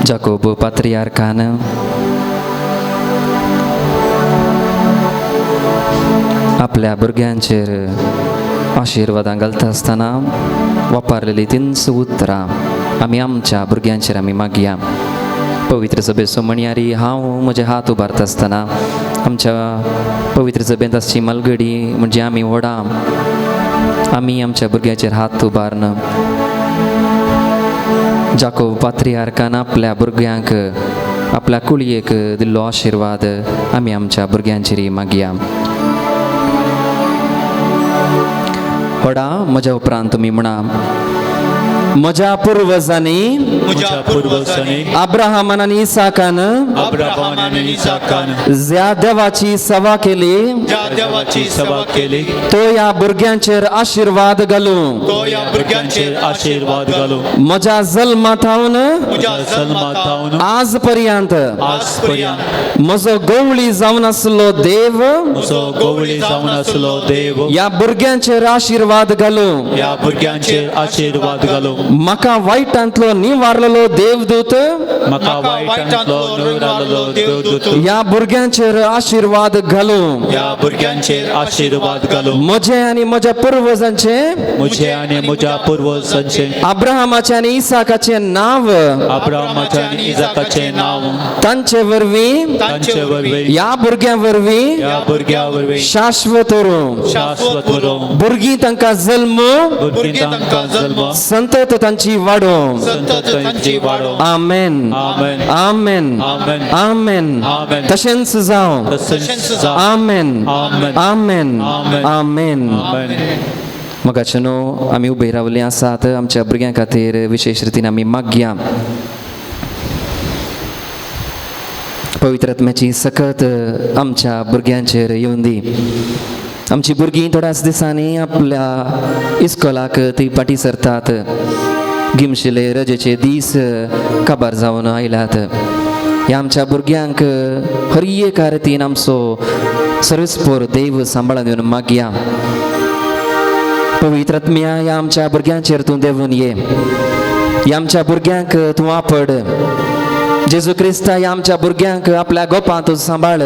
Speaker 2: जाकोब पात्रियार्कान आपल्या भुरग्यांचेर आशिर्वादां घालता आसतना वापरलेली तींच उतरां आमी आमच्या भुरग्यांचेर आमी मागया. पवित्र सभेचो म्हणयारी हांव म्हजे हात उबारता आसतना आमच्या पवित्र सभेंत आसची मलगडी म्हणजे आमी व्हडां, आमी आमच्या भुरग्यांचेर हात उबारन जाकोब पात्रियार्कान आपल्या भुरग्यांक आपल्या कुळयेक दिल्लो आशिर्वाद आमी आमच्या भुरग्यांचेर मागया. व्हडा म्हज्या उपरांत तुमी म्हणा, म्हज्या पुर्वजांनी
Speaker 3: म्हज्या पुर्वजांनी
Speaker 2: अब्राहमान आनी इसाकान
Speaker 3: अब्राहमान आनी इसाकान
Speaker 2: ज्या देवाची सेवा केली
Speaker 3: ज्या देवाची सेवा केली
Speaker 2: तो ह्या भुरग्यांचेर आशिर्वाद घालूं.
Speaker 3: तो ह्या भुरग्यांचेर आशिर्वाद घालूं.
Speaker 2: म्हज्या जल्मा थावन
Speaker 3: म्हज्या जल्मा थावन
Speaker 2: आज पर्यंत
Speaker 3: आज पर्यंत
Speaker 2: म्हजो गवळी जावन आसलो देव
Speaker 3: म्हजो गवळी जावन आसलो देव
Speaker 2: ह्या भुरग्यांचेर आशिर्वाद घालूं.
Speaker 3: ह्या भुरग्यांचेर आशिर्वाद घालूं.
Speaker 2: म्हाका वायटांतलो निवारलेलो देवदूत
Speaker 3: म्हाका वायटांतलो निवारलेलो देवदूत
Speaker 2: ह्या भुरग्यांचेर आशिर्वाद घालूं.
Speaker 3: ह्या भुरग्यांचेर आशिर्वाद घालूं.
Speaker 2: म्हजें आनी म्हज्या पुर्वजांचे
Speaker 3: म्हजे आनी म्हज्या पुर्वजांचे
Speaker 2: अब्राहमाचें आनी इसाकाचें नांव
Speaker 3: अब्राहमाचें आनी इसाकाचें नांव
Speaker 2: तांचे वरवीं
Speaker 3: तांचे वरवीं
Speaker 2: ह्या भुरग्यां वरवीं
Speaker 3: ह्या भुरग्यां वरवीं
Speaker 2: शाश्वत उरूं.
Speaker 3: शाश्वत उरूं.
Speaker 2: भुरगीं तांकां जल्म
Speaker 3: भुरगीं तांकां जल्म
Speaker 2: संतत तांची वाडोवं.
Speaker 3: संतत तांची वाडोवं.
Speaker 2: आमेन.
Speaker 3: आमेन.
Speaker 2: आमेन.
Speaker 3: आमेन.
Speaker 2: आमेन.
Speaker 3: आमेन.
Speaker 2: तशेंच जावं.
Speaker 3: तशेंच जावं.
Speaker 2: आमेन.
Speaker 3: आमेन.
Speaker 2: आमेन.
Speaker 3: आमेन.
Speaker 2: आमेन.
Speaker 3: आमेन.
Speaker 2: मोगाचे न्हू, आमी उबे रावलीं आसात. आमच्या भुरग्यां खातीर विशेश रितीन आमी मागया. पवित्र आत्म्याची सकत आमच्या भुरग्यांचेर येवन दी. आमची भुरगीं थोड्याच दिसांनी आपल्या इस्कोलाक ती फाटीं सरतात. गिमशिले रजेचे दीस काबार जावन आयल्यात. ह्या आमच्या भुरग्यांक हर एका रितीन आमचो सर्वेस्पोर देव सांबाळून येवन मागया. पवित्र आत्म्या, ह्या आमच्या भुरग्यांचेर तूं देंवून ये. ह्या आमच्या भुरग्यांक तूं आपड. जेजू क्रिस्ता, ह्या आमच्या भुरग्यांक आपल्या गोपांत तूं सांबाळ.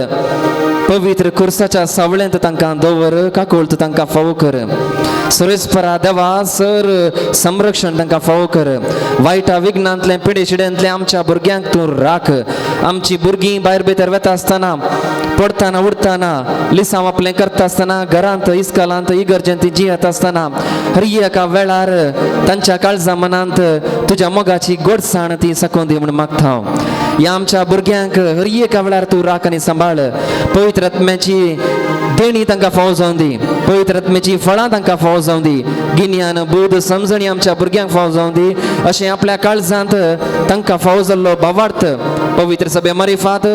Speaker 2: पवित्र खुर्साच्या सावळेंत तांकां दवर. काकुळत तांकां फावो कर. सर्वेस्परा देवा, सर संरक्षण तांकां फावो कर. वायटा विघ्नांतलें पिडेशिड्यांतलें आमच्या भुरग्यांक तूं राख. आमची भुरगीं भायर भितर वता आसतना, पडताना उडताना, लिसांव आपलें करता आसतना, घरांत इस्कालांत इगर्जेंत ती जियेत आसतना हर एका वेळार तांच्या काळजा मनांत तुज्या मोगाची गोडसाण ती सकून दी म्हूण मागता हांव. ह्या आमच्या भुरग्यांक हर एका वेळार तूं राख आनी सांबाळ. पवित्र आत्म्याची देणी तांकां फावो जावं दी. पवित्र आत्म्याची फळां तांकां फावो जावं दी. गिन्यान बोध समजणी आमच्या भुरग्यांक फावो जावं दी. अशें आपल्या काळजांत तांकां फावो जाल्लो भावार्थ पवित्र सभे मारिफात,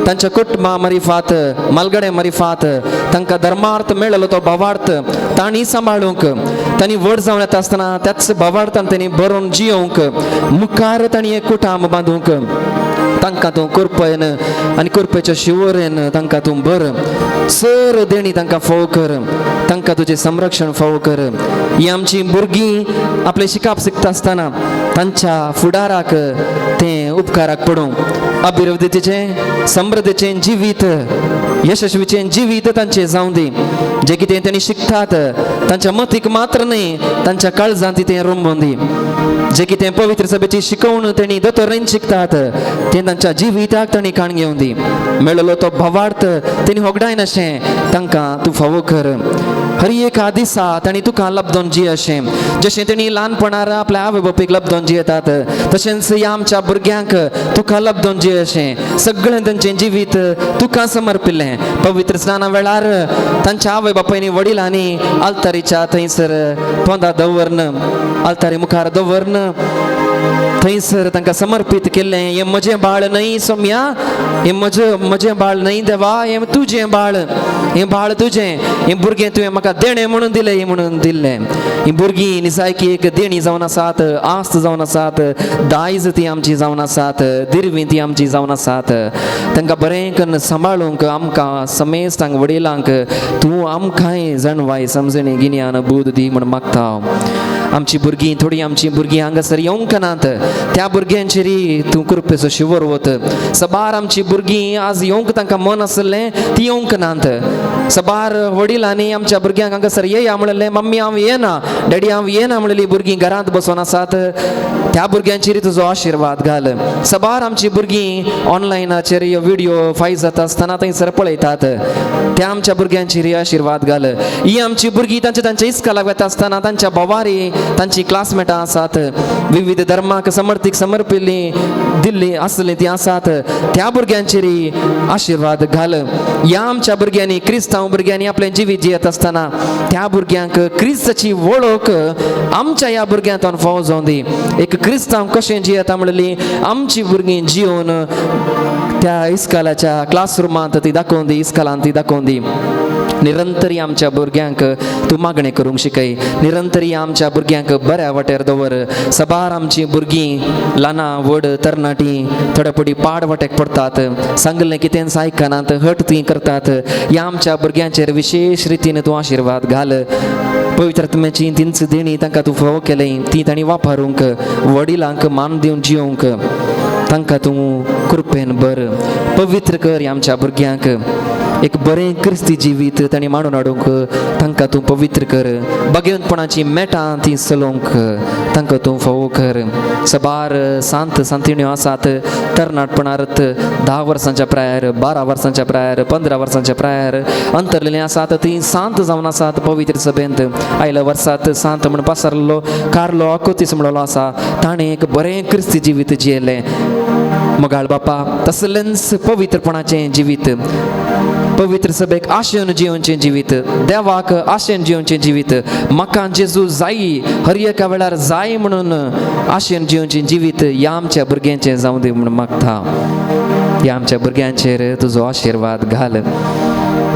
Speaker 2: तांच्या कुटुंबा मारिफात, मालगडे मारिफात तांकां धर्मार्थ मेळलो तो भावार्थ तांणी सांबाळूंक, तांणी व्हड जावन येता आसतना त्याच भावार्थान तांणी बरोवन जियोवंक, मुखार तांणी एक कुटाम बांदूंक, तांकां तूं कृपेन आनी कृपेच्या शिवोरेन तांकां तूं बर सर देणी तांकां फावो कर, तांकां तुजें संरक्षण फावो कर. ही आमची भुरगीं आपलें शिकप शिकता आसतना तांच्या फुडाराक तें उपकाराक पडूं. अभिवृद्धीचें समृद्धीचें जिवीत, यशस्वीचें जिवीत तांचें जावं दी. जें कितें तांणी शिकतात तांच्या मतीक मात्र न्हय, तांच्या काळजांत तें रोंबोवन दी. जें कितें पवित्र सभेची शिकवण तेणी दोतोरेन शिकतात तें तांच्या जिविताक तांणी काण घेवन दी. मेळलो तो भावार्थ तेणी होगडायनाशें तांकां तूं फावो कर. हर एका दिसा तांणी तुका लब्दोन जी अशें जशें तेणी ल्हानपणार आपल्या आवय बापूयक लब्दोन जियेतात तशेंच ह्या आमच्या भुरग्यांक तुका लब्दोन जी अशें सगळें तांचें जिवीत तुका समर्पिल्लें. पवित्र स्नाना वेळार तांच्या आवय बापायनी वडिलांनी आल्तारीच्या थंयसर पोंदा दवरन, आल्तारी मुखार दवरन थंयसर तांकां समर्पीत केल्लें. हें म्हजें बाळ न्हय सोम्या, हें म्हजें म्हजें बाळ न्हय देवा, हें तुजें बाळ, हें बाळ तुजें, हें भुरगें तुवें म्हाका देणें म्हणून दिलें म्हणून दिल्लें. हीं भुरगीं निजायकी एक देणी जावन आसात, आस्त जावन आसात, दायज ती आमची जावन आसात, दिरवीं ती आमची जावन आसात. तांकां बरें करून सांबाळूंक आमकां समेस्तांक वडिलांक तूं आमकांय जाणवाय समजणी गिन्यान बूद दी म्हूण मागता. आमची भुरगीं थोडीं आमची भुरगीं हांगासर येवंक नात, त्या भुरग्यांचेर तूं कृपेचो शिवर वत. सबार आमची भुरगीं आज येवंक तांकां मन आसलें ती येवंक नात. सबार वडिलांनी आमच्या भुरग्यांक हांगासर येया म्हणलें, मम्मी हांव येना, डॅडी हांव येना म्हणलेली भुरगीं घरांत बसून आसात, त्या भुरग्यांचेर तुजो आशिर्वाद घाल. सबार आमची भुरगीं ऑनलायनाचेर व्हिडियो फायज जाता आसतना थंयसर पळयतात, त्या आमच्या भुरग्यांचेर आशिर्वाद घाल. ही आमची भुरगीं तांच्या तांच्या इस्कालाक वता आसतना तांच्या भोवारी तांची क्लासमेटां आसात, विविध धर्माक समर्थीक समर्पिल्ली दिल्ली आसली ती आसात, त्या भुरग्यांचेर आशिर्वाद घाल. ह्या आमच्या भुरग्यांनी क्रिस्तांव भुरग्यांनी आपलें जिवीत जियेत आसतना त्या भुरग्यांक क्रिस्ताची वळख आमच्या ह्या भुरग्यांतून फावो जावं दी. एक क्रिस्तांव कशें जियेता म्हणली आमची भुरगीं जिवन त्या इस्कालाच्या क्लासरुमांत ती दाखोवन दी, इस्कालांत ती दाखोवन दी. निरंतरी आमच्या भुरग्यांक तूं मागणें करूंक शिकय, निरंतरी आमच्या भुरग्यांक बऱ्या वाटेर दवर. सबार आमची भुरगीं ल्हानां व्हड तरणाटीं थोड्या पटी पाड वाटेक पडटात, सांगलें कितेंच आयकनात, हट ती करतात. ह्या आमच्या भुरग्यांचेर विशेश रितीन तूं आशिर्वाद घाल. पवित्र आत्म्याची तींच देणी तांकां तूं फावो केलें ती तांणी वापरूंक, वडिलांक मान दिवन जियोंक तांकां तूं कृपेन बर पवित्र कर. आमच्या भुरग्यांक एक बरें क्रिस्ती जिवीत तांणी मांडून हाडूंक तांकां तूं पवित्र कर. भगवंतपणाची मेटां ती चलोवंक तांकां तूं फावो कर. सबार सांत सांतिण्यो आसात तरणाटपणारत 10 वर्सांच्या प्रायर, 12 वर्सांच्या प्रायर, 15 वर्सांच्या प्रायर अंतरलेलीं आसात, ती सांत जावन आसात पवित्र सभेंत. आयल्या वर्सात सांत म्हण पसरलो कार्लो अकोतीस म्हणलो आसा, ताणें एक बरें क्रिस्ती जिवीत जियेलें. मोगाळ बापा, तसलेंच पवित्रपणाचें जिवीत, पवित्र सभेक आशेन जिवनचें जिवीत, देवाक आशेन जिवनचें जिवीत, म्हाका जेजू जाय हर एका वेळार जाय म्हणून आशेन जिवनचें जिवीत ह्या आमच्या भुरग्यांचें जावं दी म्हूण मागता. ह्या आमच्या भुरग्यांचेर तुजो आशिर्वाद घाल.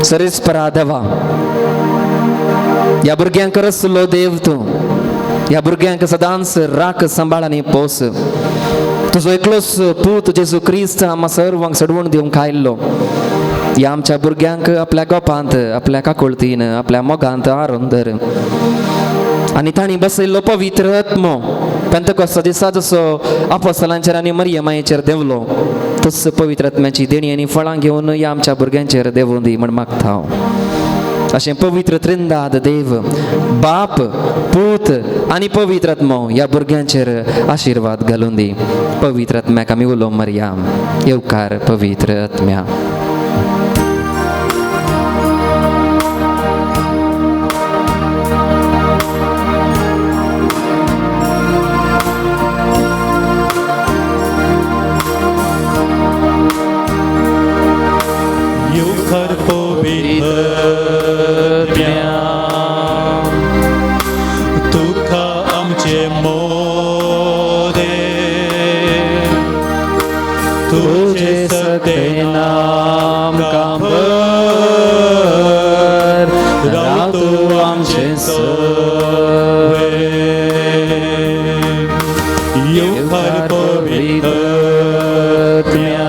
Speaker 2: सरेस्परा देवा, ह्या भुरग्यांक रसलो देव तूं, ह्या भुरग्यांक सदांच राख सांबाळ आनी पोस. तुजो एकलोच पूत जेजू क्रिस्त आमकां सर्वांक सडवण दिवंक आयिल्लो. ह्या आमच्या भुरग्यांक आपल्या गोपांत, आपल्या काकुळतीन, आपल्या मोगांत आरोवन धर. आनी तांणी बसयल्लो पवित्र आत्मो पेंतकोस्ता दिसा जसो आपोस्तलांचेर आनी मरियमायेचेर देंवलो तस पवित्र आत्म्याची देणी आनी फळां घेवन ह्या आमच्या भुरग्यांचेर देंवूं दी म्हण मागता हांव. अशें पवित्र त्रिंदाद देव बाप पूत आनी पवित्र आत्मो ह्या भुरग्यांचेर आशिर्वाद घालून दी. पवित्र आत्म्याक आमी उलो मारया. येवकार पवित्र आत्म्या.
Speaker 3: येवकार पवित्र आत्म्या, तुका आमचे मोदे, तुझे सगळे आमकां भर, राव तूं आमचे सवे. येवकार पवित्र आत्म्या,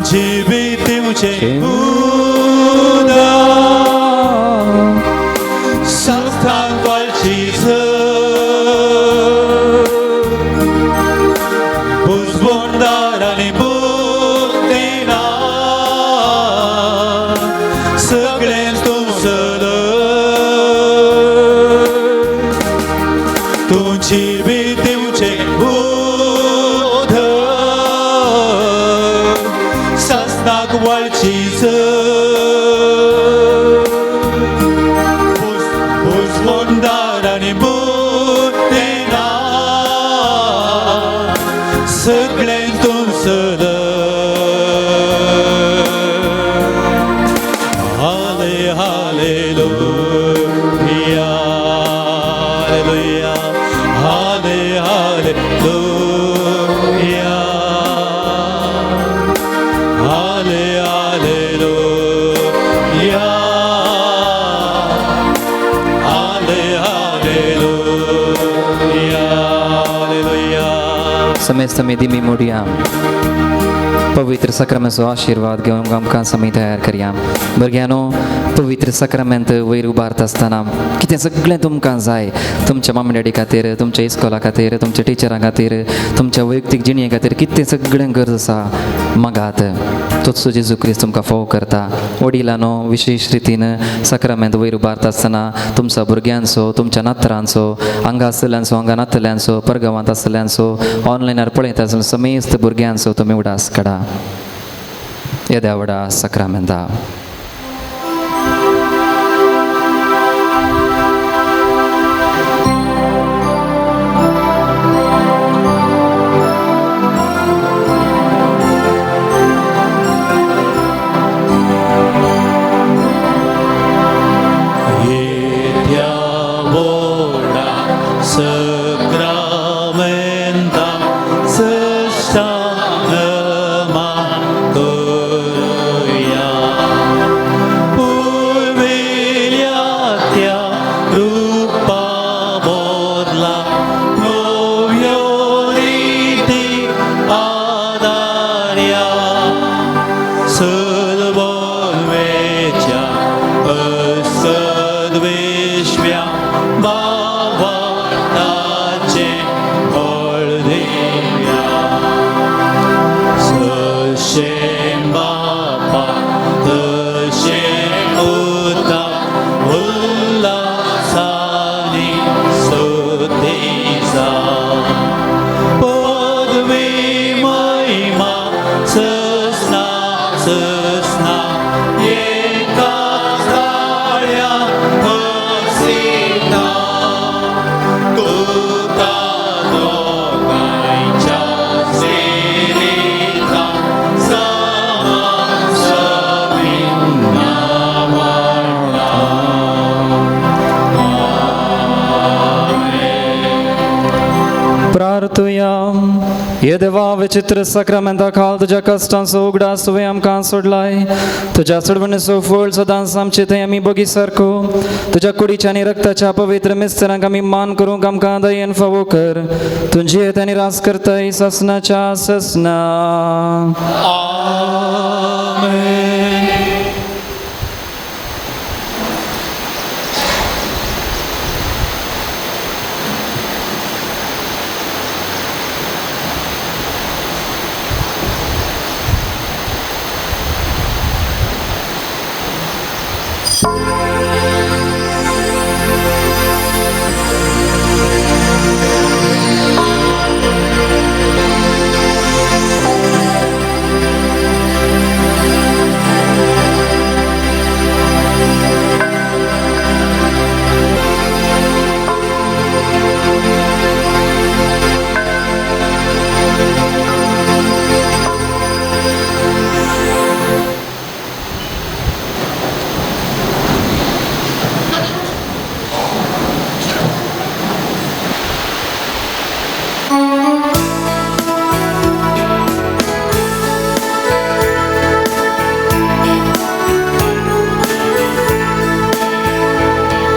Speaker 3: तुमची भीतीवचे उदक संस्थान वाळची बुजबोंडार आनी बुद्धिना सगळें तुमचल तुमची भीतीवचे उदक सस्नाक वाळचीच बुजबोंडार आनी बुद्धिना सगळें तुमचल. हाले हालेलुया हालेलुया हाले हालेलुया हाले हालेलुया हाले हालेलुया हालेलुया.
Speaker 2: समेस्त आमी दिमी मोडया, पवित्र साक्रामेंताचो आशिर्वाद घेवंक आमकां आमी तयार करया. भुरग्यांनो, पवित्र साक्रामेंत वयर उबारता आसतना कितें सगळें तुमकां जाय, तुमच्या मम्मी डॅडी खातीर, तुमच्या इस्कोला खातीर, तुमच्या टिचरां खातीर, तुमच्या वैयक्तीक जिणे खातीर कितें सगळें गरज आसा मागात, तोच जेजू क्रिस्त तुमकां फोव करता. वडिलांनो, विशेश रितीन साक्रामेंत वयर उबारता आसतना तुमच्या भुरग्यांचो, तुमच्या नातरांचो, हांगा आसतल्यांचो, हांगा नातल्यांचो, परगांवांत आसतल्यांचो, ऑनलायनार पळयता आसतना समेस्त भुरग्यांचो तुमी उडास काडा. येद्या व्हडा साक्रामेंता.
Speaker 3: येत्या व्हडा सक्रामेंता सष्टांगमा करुया. पुर्विल्या त्या रुपा बदला नव्यो रिती आदार्या. सर्ववेच्या असद्विश्व्या भावार्थाचे हळदिव्या. सशें बापा तशें पुता उल्हासानी स्तुतीचा. पदवी महिमा ससना ससना एका काळ्या हसीता. तुका दोगांयच्या सेविता समासमी नावाडता.
Speaker 1: प्रार्थुया. ये देवा, विचित्र साक्रामेंता खाल तुज्या कश्टांचो उगडास तुवें आमकां सोडलाय. तुज्या सोडवणेचो फळ सदांच आमचे थंय आमी बगी सारको. तुज्या कुडीच्या आनी रक्ताच्या पवित्र मिस्तरांक आमी मान करूंक आमकां दयेन फावो कर. तुजी आनी रास करताय ससनाच्या ससना.
Speaker 3: आमेन.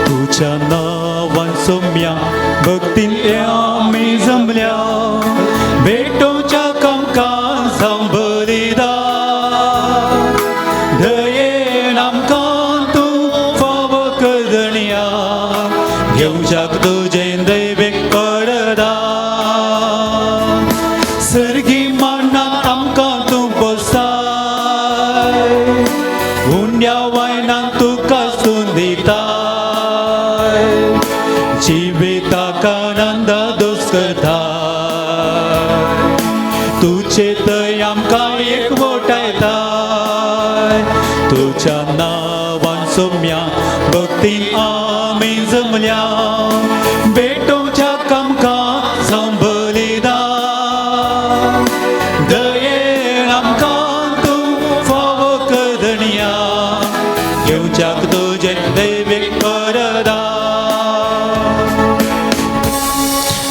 Speaker 3: तुझ्या नावान सोम्या भक्तीन आमी जमल्या, भेटोवच्या कामकान सांबलिदान. घेवच्याक तुजें दैवीक वरदान सर्गी मांडान आमकां तूं बसाय उंड्या वायनान तुका स्तून दिताय जिविताक आनंद दोस करताय तुजे थंय आमकां एकवटायताय तुज्या नांवान सोम्या भक्तीन आमी जमल्या भेटोवच्या आमकां जावं बलिदान दयेन आमकां तूं फावो कर धनया घेवच्याक तुजें दैवीक वरदान.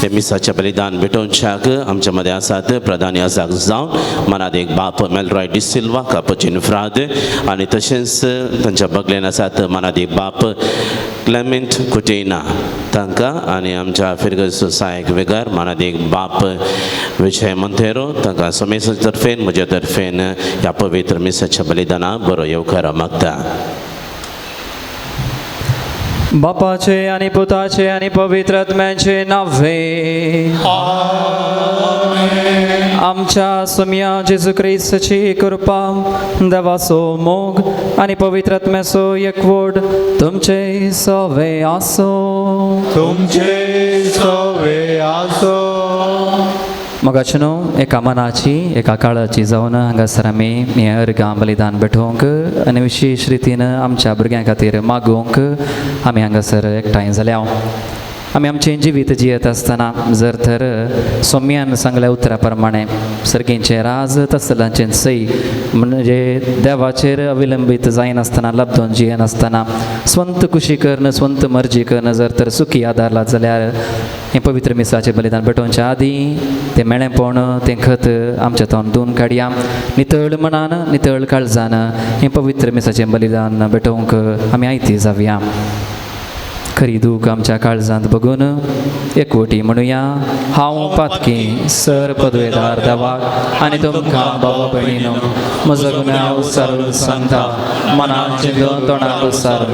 Speaker 4: हे मिसाचें बलिदान भेटोवच्याक आमच्या मदें आसात प्रधान याजाक जावन मनादेक बाप मेलरॉय डिसिल्वा कापुचीन फ्राद आनी तशेंच तांच्या बगलेन आसात मनादेक बाप क्लेमेंट कुटेना तांकां आनी आमच्या फिरगज सहायक वेगार मानादीक बाप विजय मोंतेरो तांकां सोमेसा तर्फेन म्हज्या तर्फेन ह्या पवित्र मिसाच्या बलिदाना बरो येवकार मागता.
Speaker 1: बापाचे आनी पुताचे आनी पवित्र आत्म्याचे नावे आमच्या सुम्या जेजू क्रिस्ताची कृपा देवाचो मोग आनी पवित्र आत्म्याचो एकवट तुमचे सवे आसो.
Speaker 3: तुमचे सवे आसो.
Speaker 1: मोगाचे न्हू एका मनाची एका काळाची जावन हांगासर आमी हें अर्गां बलिदान भेटोवंक आनी विशेश रितीन आमच्या भुरग्यां खातीर मागूंक आमी हांगासर एकठांय जाल्या. आमी आमचें जिवीत जियेत आसतना जर तर सोम्यान सांगल्या उतरा प्रमाणे सर्गींचें राज तसलांचें सई म्हणजे देवाचेर अविलंबीत जायनासतना लब्दोन जियेनासतना स्वंत खुशी करून स्वंत मर्जी करून जर तर सुखी आदारला जाल्यार हें पवित्र मिसाचें बलिदान पेटोवच्या आदीं तें मेळेपण तें खत आमच्या तोंड धुवन काडया. नितळ मनान नितळ काळजान हें पवित्र मिसाचें बलिदान भेटोवंक आमी आयती जावया. खरी दूख आमच्या काळजांत बघून एकवटी म्हणुया. हांव पातकी सर पदवेदार देवाक आनी तुमकां बाबा भयणीनो म्हजो गुन्यांव सारून सांगता. मनान चिंतून तोंडाक सारून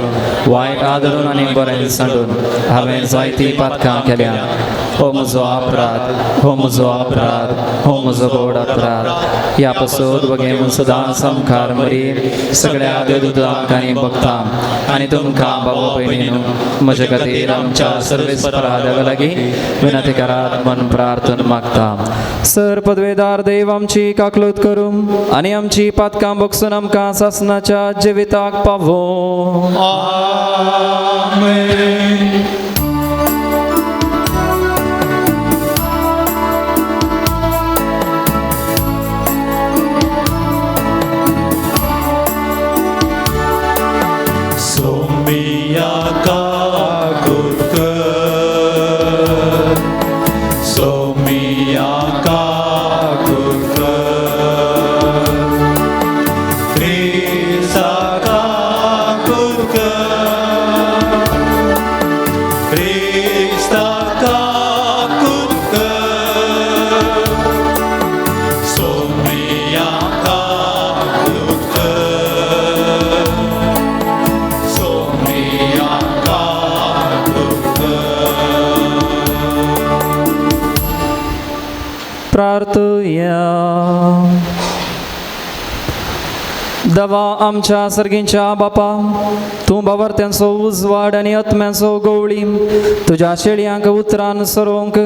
Speaker 1: वायट आदरून आनी बरें सांडून हांवें जायतीं पातकां केल्या. हो म्हजो अपराध, हो म्हजो अपराध, हो म्हजो व्हड अपराध. ह्या पासून बघे सदां सामकार मरी सगळ्या देवदूतांक आनी भक्तांक आनी तुमकां बाबा भयणीनो म्हजे खातीर आमच्या सर्वेस्परा देवा लागीं विनंती करात मन प्रार्थना मागता. सर पदवेदार देव आमची काकलूत करूं आनी आमची पातकां बगसून आमकां सासनाच्या जिविताक पावो.
Speaker 3: आमेन. सोमिया काकूत कर, सोमिया काकूत कर, क्रिस्ता काकूत कर, क्रिस्ता काकूत कर, सोमिया काकूत कर, सोमिया काकूत कर.
Speaker 1: प्रार्थया. दवा आमच्या सर्गींच्या बापा, तूं बावर्त्यांचो उजवाड आनी आत्म्यांचो गवळी तुज्या शेळयांक उतरान सरोवंक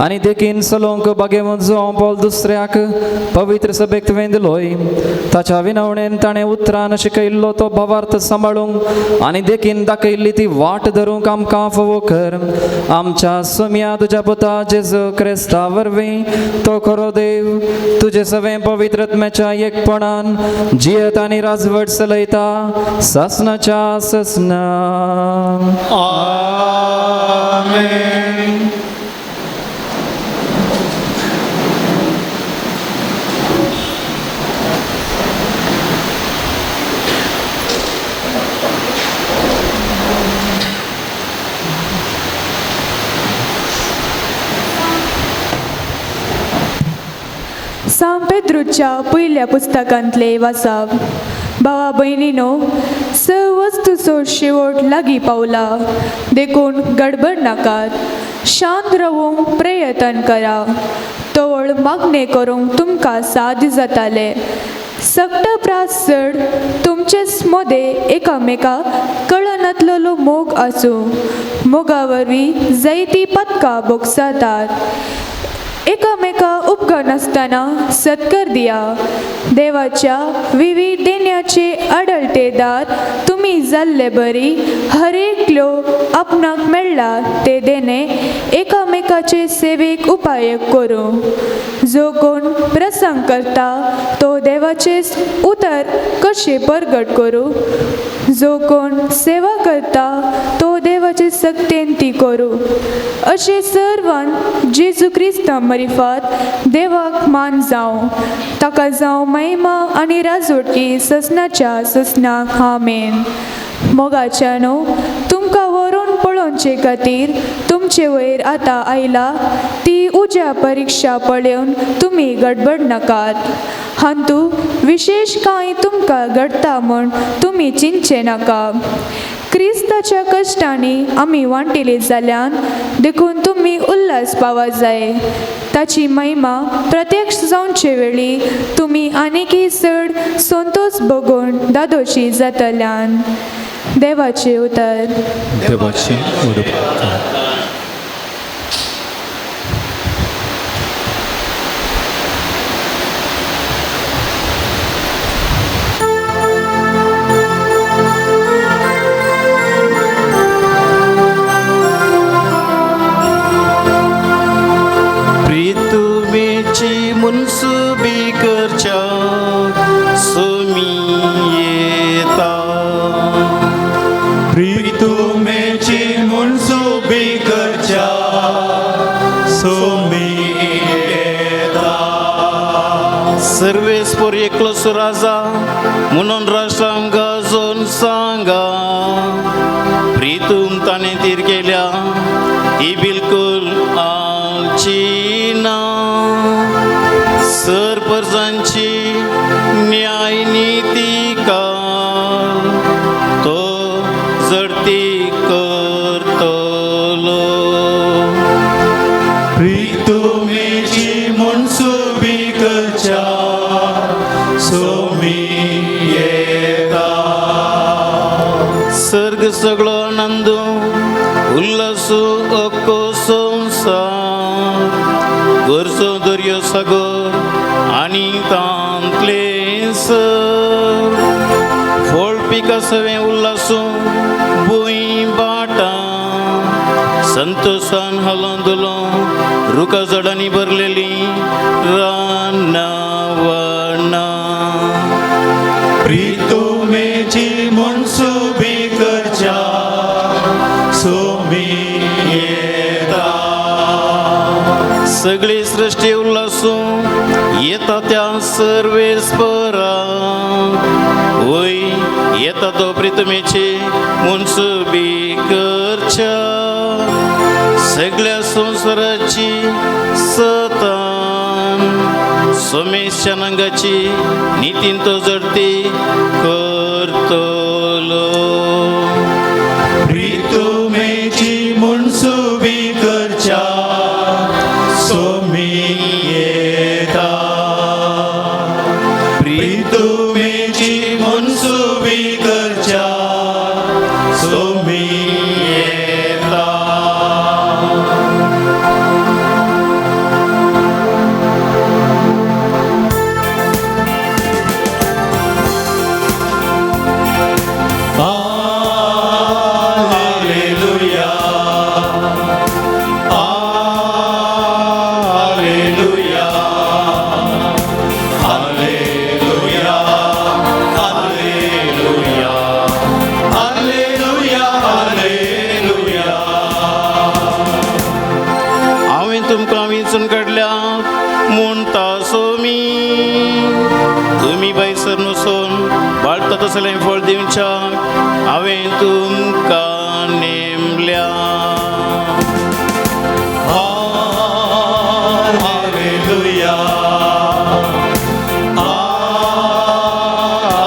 Speaker 1: आनी देखीन चलोवंक बागेवंत जावं पोल दुसऱ्याक पवित्र सभेक तुवें दिलोय. ताच्या विनवणेन ताणें उतरान शिकयल्लो तो भावार्थ सांबाळूंक आनी देखीन दाखयल्ली ती वाट धरूंक आमकां फावो कर. आमच्या सोम्या तुज्या पुता जेजू क्रिस्ता वरवीं तो खरो देव तुजे सवें पवित्र आत्म्याच्या एकपणान जियत आनी राजवट चलयता सासनाच्या ससना.
Speaker 3: आमेन.
Speaker 5: सांपेद्रूच्या पयल्या पुस्तकांतले वाचप. भावा भयणीनो, वस्तूचो शेवट लागीं पावला. देखून गडबड नाकात, शांत रावूंक प्रयत्न करा. तवळ मागणें करूंक तुमकां साध्य जातालें. सगटा प्रास चड तुमचेच मदें एकामेका कळनातलेलो मोग आसूं. मोगा वरवीं जायतीं पदकां भोगसातात. एकामेका उपकारनासतना सत्कार दिया. देवाच्या विविध देण्याचे आडळतेदार तुमी जाल्ले बरी हर एकलो आपणाक मेळ्ळा ते देणे एकामेकाचे सेवेक उपाय करूं. जो कोण प्रसंग करता तो देवाचेच उतर कशें परगट करूं. जो कोण सेवा करता तो देवाचे सक्तेन ती करूं. अशें सर्वान जेजू क्रिस्ता मरिफात देवाक मान जावं. ताका जावं महिमा आनी राजवटकी ससनाच्या ससनाक. आमेन. मोगाच्यानो, तुमकां व्हरून पळोवचे खातीर तुमचे वयर आतां आयला ती उज्या परिक्षा पळोवन तुमी गडबड नाकात. हांतू विशेश कांय तुमकां घडटा म्हूण तुमी चिंतचें नाका. क्रिस्ताच्या कश्टांनी आमी वांटिली जाल्यान देखून तुमी उल्हास पावा जाय. ताची महिमा प्रत्यक्ष जावचे वेळी तुमी आनीकय चड संतोश भोगून दादोशी जातल्यान. देवाचें उतर.
Speaker 3: देवाचें उडप.
Speaker 6: प्रितुमेची मुनसुबी करच्या सुमी येता.
Speaker 3: प्रितुमेची मुनसुबी करच्या सोमी येता.
Speaker 6: सर्वेस्पर एकलोच राजा म्हणून राष्ट्रांक गाजोवन सांगा. प्रितूम ताणें तीर केल्या ती बिलकुल आलची ना. सरपरजांची न्याय निती काल तो जडती करतलो.
Speaker 3: प्रितुमेची मुनसुबी करच्या सोमी येता.
Speaker 6: सर्ग सगळो आनंद उल्हासू अक्को संवसार गरजो दर्यो सागर आनी तांतले सर फळ पिका सवें उल्हासू भूंय बाटां संतोशान हलोन दुलो रुखा झाडांनी भरलेली रानां वनां.
Speaker 3: प्रितुमेची मुनसुबी करच्या सोमी येता.
Speaker 6: सगळी सृष्टी उल्हासू येता त्या सर्वेस्परा. वय येता तो प्रितमेची मुनसुबी करच्या सगळ्या संवसाराची सतान सोमेशच्या नंगाची नितीन तो जडती करतलो.
Speaker 3: प्रितुमेची मुनसुबी करच्या सोमी येता. प्रितुमेची मुनसुबी करच्या सोमी येता. Alleluia, Alleluia, Alleluia, Alleluia, Alleluia, Alleluia.
Speaker 6: हांवें तुमकां विंचून काडल्या म्हणटा सोमी. तुमी भायसर नसून वाडटा तसलें फळ दिवच्याक हांवें तुमकां नेमल्या.
Speaker 3: Alleluia,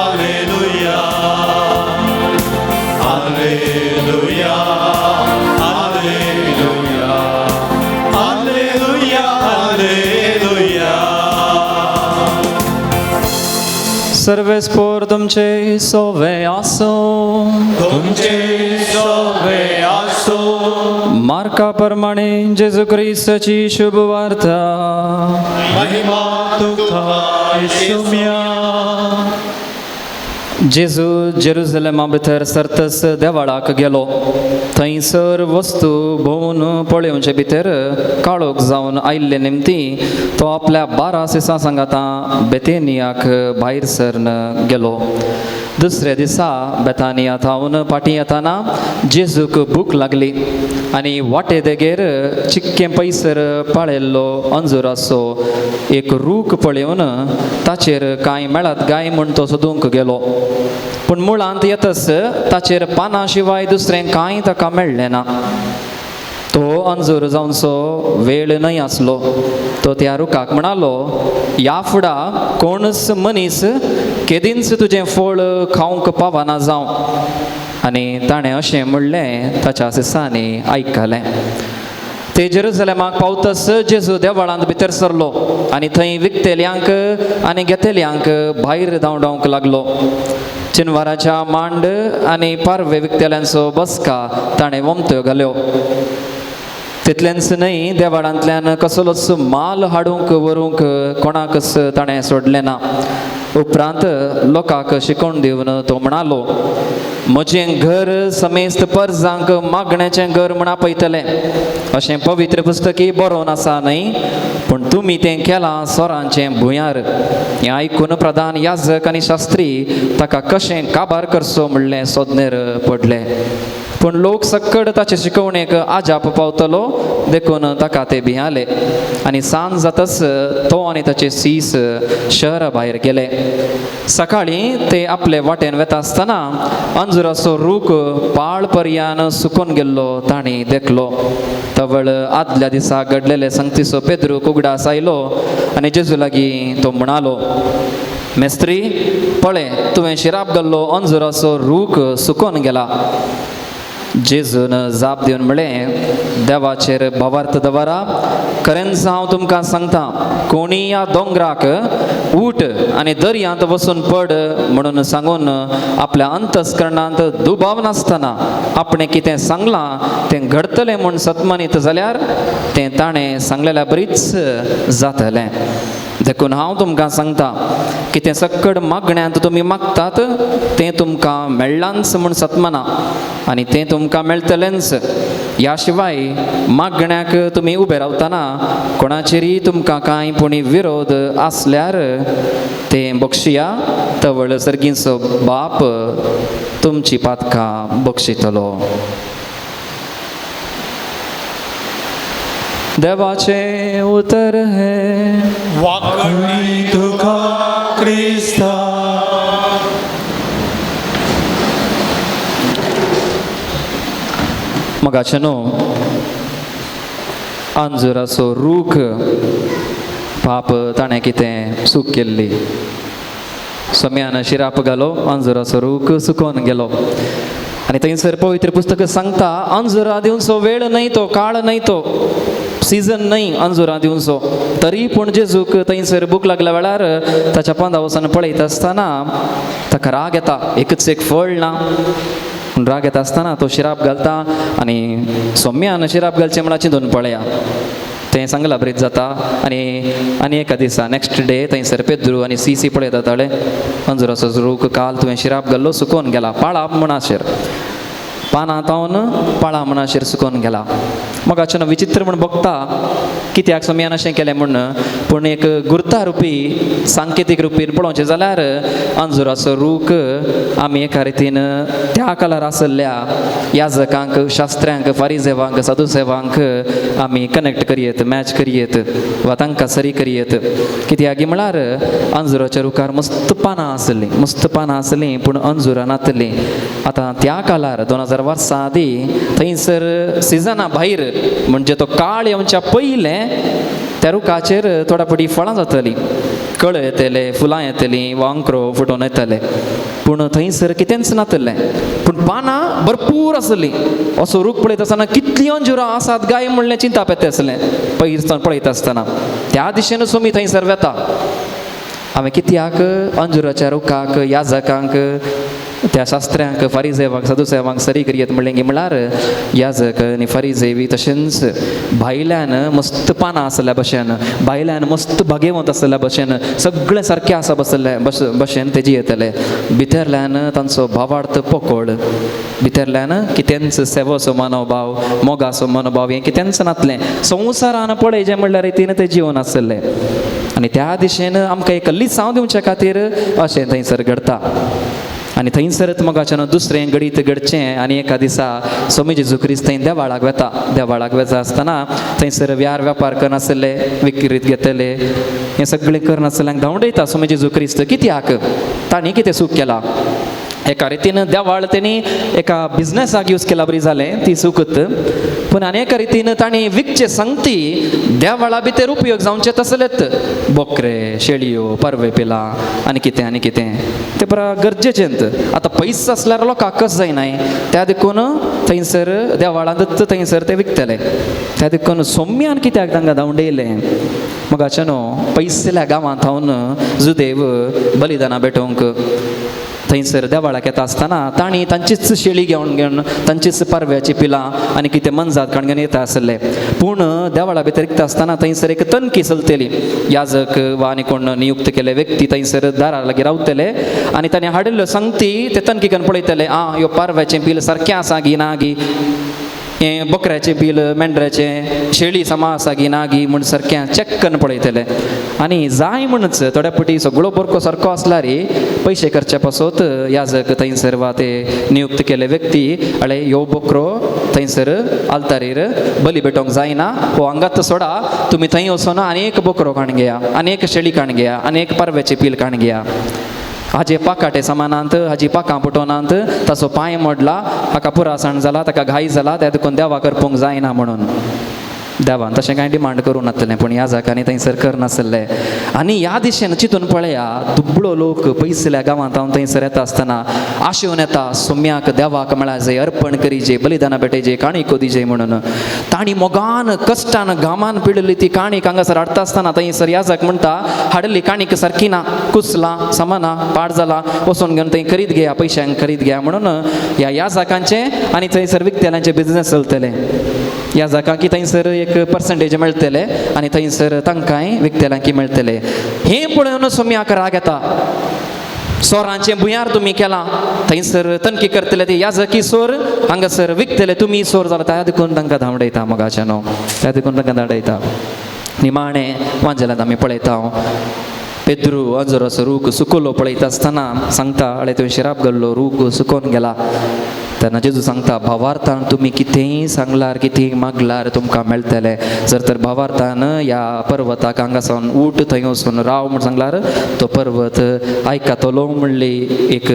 Speaker 3: Alleluia,
Speaker 1: वेस्पोर तुमचे सोवे आसूं.
Speaker 3: तुमचे सोवे आसूं.
Speaker 1: मार्का प्रमाणे जेजू क्रिस्ताची शुभ वार्ता.
Speaker 3: महिमा तुका येसुम्या.
Speaker 1: जेजू जेरुजलेमा भितर सरतस देवाळाक गेलो. थंयसर वस्तू भोंवून पळोवचे भितर काळोख जावन आयिल्ले निमती तो आपल्या 12 सिसां सांगाता बेतेनियाक भायर सरन गेलो. दुसऱ्या दिसा बेतानिया थावन फाटीं येताना जेजूक भूक लागली आनी वाटे देगेर चिक्कें पयसर पाळयल्लो अंजुराचो एक रूख पळोवन ताचेर कांय मेळत गाय म्हूण तो सोदूंक गेलो. पूण मुळांत येतच ताचेर पानां शिवाय दुसरें कांय ताका मेळ्ळें ना. तो अंजूर जावचो वेळ न्हय आसलो. तो त्या रुखाक म्हणालो, ह्या फुडा कोणच मनीस केदींच तुजें फळ खावंक पावना जावं. आनी ताणें अशें म्हणलें ताच्या सिसांनी आयकलें. ते जेरुजलेमाक पावतस जेजू देवळांत भितर सरलो आनी थंय विकतेल्यांक आनी घेतेल्यांक भायर धांवडावंक लागलो. चिनवाराच्या मांड आनी पारवे विकतेल्यांचो बसका ताणें वमत्यो घाल्यो. तितलेंच न्हय, देवाळांतल्यान कसलोच माल हाडूंक व्हरूंक कोणाकच ताणें सोडलें ना. उपरांत लोकांक शिकोवन दिवन तो म्हणालो, म्हजें घर समेस्त परजांक मागण्याचें घर म्हण आपयतलें अशें पवित्र पुस्तकी बरोवन आसा न्हय, पूण तुमी तें केलां सोरांचें भुंयार. हें आयकून प्रधान याजक आनी शास्त्री ताका कशें काबार करचो म्हणलें सोदनेर पडले. पूण लोक सक्कड ताचे शिकवणेक आजाप पावतलो देखून ताका ते भियाले. आनी सांज जातच तो आनी ताचे सीस शहरा भायर गेले. सकाळीं ते आपले वाटेन वेता आसतना अंजुराचो रूख पाळ पर्यान सुकून गेल्लो तांणी देखलो. तवळ आदल्या दिसा घडलेले संगतीचो पेद्रूक उगडास आयलो आनी जेजू लागीं तो म्हणालो, मेस्त्री पळय तुवें शिराप घाल्लो अंजुराचो रूख सुकून गेला. जेजून जाप दिवन म्हळें, देवाचेर भावार्थ दवरा, खरेंच हांव तुमकां सांगता, कोणी ह्या दोंगराक उठ आनी दर्यांत वचून पड म्हणून सांगून आपल्या अंतस्करणांत दुबाव नासतना आपणें कितें सांगलां तें घडतलें म्हूण सतमानीत जाल्यार तें ताणें सांगलेल्या बरीच जातलें. देखून हांव तुमकां सांगता, कितें सक्कड मागण्यांत तुमी मागतात तें तुमकां मेळ्ळांच म्हूण सतमना आनी तें तुमकां मेळटलेंच. ह्या शिवाय मागण्याक तुमी उबे रावतना कोणाचेरय तुमकां कांय पुणी विरोध आसल्यार तें बक्षिया, तवळ सर्गींचो बाप तुमची पातकां बक्षितलो. देवाचें उतर हें.
Speaker 3: वाकणी तुका क्रिस्ता.
Speaker 1: मगाचें न्हू अंजुराचो रूख पाप ताणें कितें चूक केल्ली. सम्यान शिराप घालो, अंजुराचो रूख सुकोवन गेलो. आनी थंयसर पवित्र पुस्तक सांगता, अंजुरा दिवचो वेळ न्हय तो, काळ न्हय तो, सिजन न्हय अंजुरा दिवचो. तरी पूण जेजूक थंयसर भूक लागल्या वेळार ताच्या पोंदा वचून पळयता आसतना ताका राग येता. एकच एक फळ ना पूण राग येता आसतना तो शिराप घालता आनी सोम्यान शिराप घालचें म्हळ्यार चिंतून पळया. तें सांगला ब्रीज जाता. आनी आनी एका दिसा नेक्स्ट डे थंयसर पेद्रू आनी सीसी पळयता ताळे अंजुराचो रूख काल तुवें शिराप घाल्लो सुकोवन गेला, पाळा म्हणाशेर पानां तावन पाळा म्हणाशेर सुकोवन गेला. मगाचें विचित्र म्हूण बघता कित्याक सोम्यान अशें केलें म्हूण, पूण एक गुर्ता रुपी सांकेतीक रुपीन पळोवचें जाल्यार अंजुराचो रूख आमी एका रितीन त्या काळार आसल्या याजकांक, शास्त्र्यांक, फारिजेवांक, साधुसेवांक आमी कनेक्ट करयेत, मॅच करयेत वा तांकां सरी करयेत. कित्याक म्हळ्यार अंजुराच्या रुखार मस्त पानां आसलीं, मस्त पानां आसलीं पूण अंजुरां नातलीं. आतां त्या काळार 2000 वर्सां आदीं थंयसर सिजना भायर म्हणजे तो काळ येवच्या पयलें त्या रुखाचेर थोडा पटी फळां जातलीं, कळ येतले, फुलां येतलीं वा अंकरो फुटोवन येतले. पूण थंयसर कितेंच नातलें, पूण पानां भरपूर आसलीं. असो रूख पळयत आसतना कितलीं अंजुरां आसात गाय म्हणलें चिंताप येता आसलें पयस पळयता आसतना. त्या दिशेन सोमी थंयसर वेता. हांवें कित्याक अंजुराच्या रुखाक याजकांक त्या शास्त्र्यांक फारिजेवांक सदुसेवांक सरी करयत म्हणलें की म्हळ्यार याजक आनी फारिजेवी तशेंच भायल्यान मस्त पानां आसल्या भशेन, भायल्यान मस्त भागेवंत आसल्या भशेन, सगळें सारकें आसा बसले बस भशेन तेजी येतले, भितरल्यान तांचो भावार्थ पोकोळ, भितरल्यान कितेंच सेवोचो मनोभाव, मोगाचो मनोभाव हें कितेंच नासलें. संवसारान पळय म्हणल्यार रितीन तें जिवन आसलें आनी त्या दिशेन आमकां एक लिसांव दिवचे खातीर अशें थंयसर घडता. आनी थंयसरच मोगाच्यान दुसरें घडीत घडचें आनी एका दिसा स्वामी जेजू क्रिस्त थंय देवाळाक वेता. देवाळाक वेता आसतना थंयसर व्यार व्यापार करनासले, विक्रीत घेतले, हें सगळें करनासल्यांक धांवडयता स्वामी जेजू क्रिस्त. कित्याक तांणी कितें चूक केला? एका रितीन देवाळ तेणी एका बिजनसाक यूज केला बरी जालें ती चुकत, पूण आनी एका रितीन तांणी विकचे संगती देवाळा भितर उपयोग जावचे तसलेच बोकरे, शेळयो, परवे पिलां आनी कितें आनी कितें तें परा गरजेचें. आतां पयस आसल्यार लोकांक कस जायनाय, त्या देखून थंयसर देवाळांतच थंयसर ते विकतले. त्या देखून सोम्यान कित्याक तांकां धांवडयलें? मोगाच्या न्हू पयसल्या गांवांत हांव जुदेव बलिदानां भेटोवंक थंयसर देवाळाक येता आसतना तांणी तांचीच शेळी घेवन घेवन तांचीच पारव्याची पिलां आनी कितें मनजात काण घेवन येता आसले. पूण देवाळा भितर रिकता आसतना थंयसर एक तनकी चलतली, याजक वा आनी कोण नियुक्त केले व्यक्ती थंयसर दारा लागीं रावतले आनी ताणें हाडिल्ल्यो संगती ते तनकी करून पळयतले, आं ह्यो पारव्याचें पील सारकें आसा गी ना गी, हें बकऱ्याचें पील मेंढऱ्याचें शेळी समा आसा गी ना गी म्हूण सारकें चॅक करून पळयतले. आनी जाय म्हणूच थोड्या पटी सगळो बोरको सारको आसल्यार पयशे करचे पासत याजक थंयसर वा ते नियुक्त केले व्यक्ती अळे ह्यो बोकरो थंयसर आल्तारीर बली भेटोवंक जायना, हो हांगात सोडा, तुमी थंय वचोन आनी एक बोकरो काण घेया, आनी एक शेळी काण घेया, आनी एक पारव्याचें पील काण घेया. हाजे पाकाटे समानांत, हाजी पाकां पुटोनांत, ताचो पांय मोडला, हाका पुरासाण जाला, ताका घाई जाला, त्या देखून देवा करपूंक जायना म्हणून. देवान तशें कांय डिमांड करूं नासलें, पूण ह्या जाग्यांनी थंयसर करनासले. आनी ह्या दिशेन चिंतून पळया, दुबळो लोक पयसल्या गांवांत हांव थंयसर येता आसतना आशेवन येता सोम्याक देवाक म्हळ्यार अर्पण करीजे, बलिदानां भेटयजे, काणीको दिजे म्हणून. तांणी मोगान कश्टान घामान पिडिल्ली ती काणीक हांगासर हाडटा आसतना थंयसर याजक म्हणटा, हाडिल्ली काणीक सारकी ना, कुसला, समाना, पाड जाला, वचून घेवन थंय खरीद घेया, पयशांक खरीद घेया म्हणून ह्या याजकांचें आनी थंयसर विकतेल्यांचें बिजनेस चलतलें. ह्या जाकांकी थंयसर एक पर्संटेज मेळटले आनी थंयसर तांकांय विकतेल्यांकी मेळटले. हें पळोवन सोम्याक राग येता, सोरांचें भुंयार तुमी केलां, थंयसर तनकी करतले ते याजकी सोर, हांगासर विकतले तुमी सोर जाला, त्या देखून तांकां धांवडयता मोगाच्या न्हू, त्या देखून तांकां धांवडयता. निमाणें वांजेलांत आमी पळयता पेद्रू अंजोराचो रूख सुकलो पळयता आसतना सांगता, अळे तुवें शिराप घाल्लो रूख सुकोन गेला. तेन्ना जेजू सांगता, भावार्थान तुमी कितेंय सांगलार, कितेंय मागलार तुमकां मेळटलें. जर तर भावार्थान ह्या पर्वताक हांगा सावन उठ थंय वचून राव म्हूण सांगलार तो पर्वत आयकतलो म्हणली एक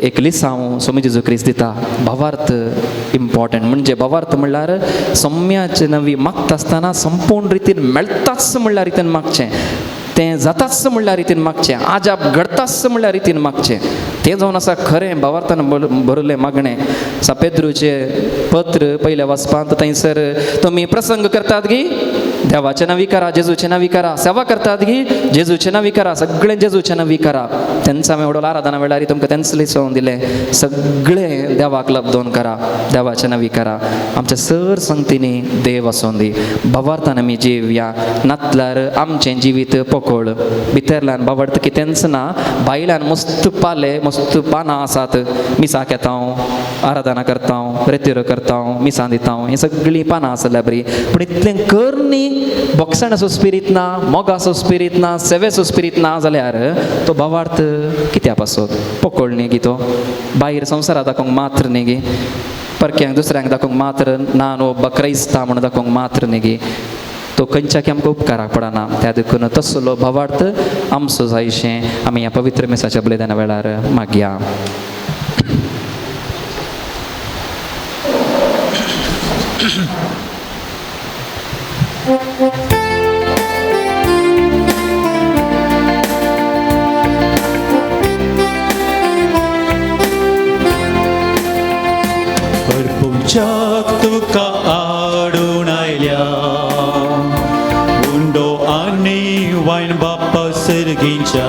Speaker 1: एक लिसांव स्वामी जेजू क्रिस्त दिता. भावार्थ इम्पॉर्टंट म्हणजे भावार्थ म्हणल्यार सम्याचे नवी मागता आसतना संपूर्ण रितीन मेळटाच म्हणल्यार रितीन मागचें, तें जाताच म्हणल्यार रितीन मागचें, आजाप घडताच म्हणल्यार रितीन मागचें. तें जावन आसा खरें भावार्थान भरलें मागणें. सापेद्रूचें पत्र पयल्या वाचपांत थंयसर तुमी प्रसंग करतात गी देवाचें नांव विकारा, जेजूचें नांव विकारा, सेवा करतात गी जेजूचें नांव विकारा, सगळें जेजूचें नांव विकारा. तेंच हांवें व्हडलो आराधना वेळार तुमकां तेंच लिसोवन दिलें, सगळें देवाक लब्दोन करा, देवाचें नांव विकारा. आमच्या सर संगतींनी देव आसूं दी. भावार्थान आमी जिवया, नातल्यार आमचें जिवीत पोकोळ. भितरल्यान भावार्थ कितेंच ना, भायल्यान मस्त पाले मस्त पानां आसात, मिसाक येता हांव, आराधना करता हांव, रेतिरो करता हांव, मिसां दिता हांव, हीं सगळीं पानां आसल्या बरीं, पूण इतलें करनी बोक्साणाचो स्पिरीत ना, मोगाचो स्पिरीत ना, सेवेचो स्पिरीत ना जाल्यार तो भावार्थ कित्या पासत पोकोळ न्ही गी, तो भायर संवसाराक दाखोवंक मात्र न्ही गी, परक्यांक दुसऱ्यांक दाखोवंक मात्र ना न्हू बाबा क्रायस्ता म्हणून दाखोवंक मात्र न्ही गी, तो खंयच्या आमकां उपकाराक पडना. त्या देखून तसलो भावार्थ आमचो जायशें आमी ह्या पवित्र मिसाच्या बलिदाना वेळार मागया.
Speaker 3: अर्पूंच्याक तुका आडून आयल्या उंडो आनी वायन बापा सर्गीच्या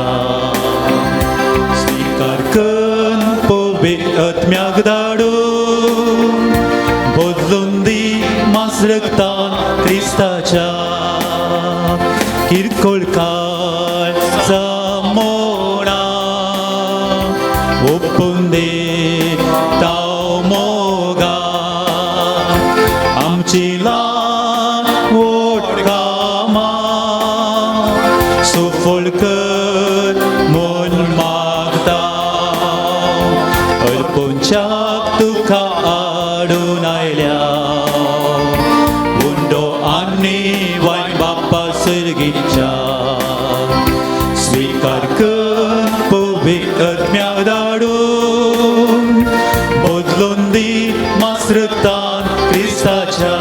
Speaker 3: पवित्र आत्म्याक धाडून बदलून दी मास रक्तान क्रिस्ताच्या किरकोळ काळजा मोडा ओपून दे ताव मोगा आमची ल्हान व्हड कामां सुफळ कर म्हूण मागता अर्पूंच्याक तुका हाडून आयल्या उंडो आनी वायन बाप्पा सर्गीच्या स्विकार कर पवित्र आत्म्याक धाडून बदलून दी मास रक्तान क्रिस्ताच्या.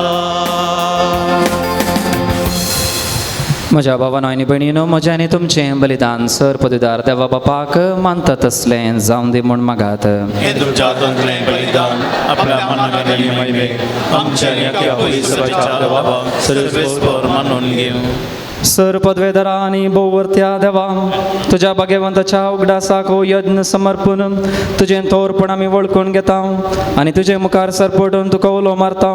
Speaker 1: म्हज्या भावानो आनी भयणीनो, म्हजें आनी तुमचें बलिदान सर पदवीदार देवा बापाक मानता तसलें जावन दी म्हूण मागात.
Speaker 6: हे तुमच्या हातांतलें बलिदान आपल्या मनाक आनी महिमेक आमच्या आनी अख्ख्या पवित्र देवा सर्वेस्पर मानून घेवं.
Speaker 1: सर पदवेदारा आनी भोववरत्या देवा, तुज्या भाग्यवंताच्या उगडासाक हो यज्ञ समर्पून तुजें थोरपण आमी वळखून घेता आनी तुजे मुखार सरपटून तुका उलो मारता.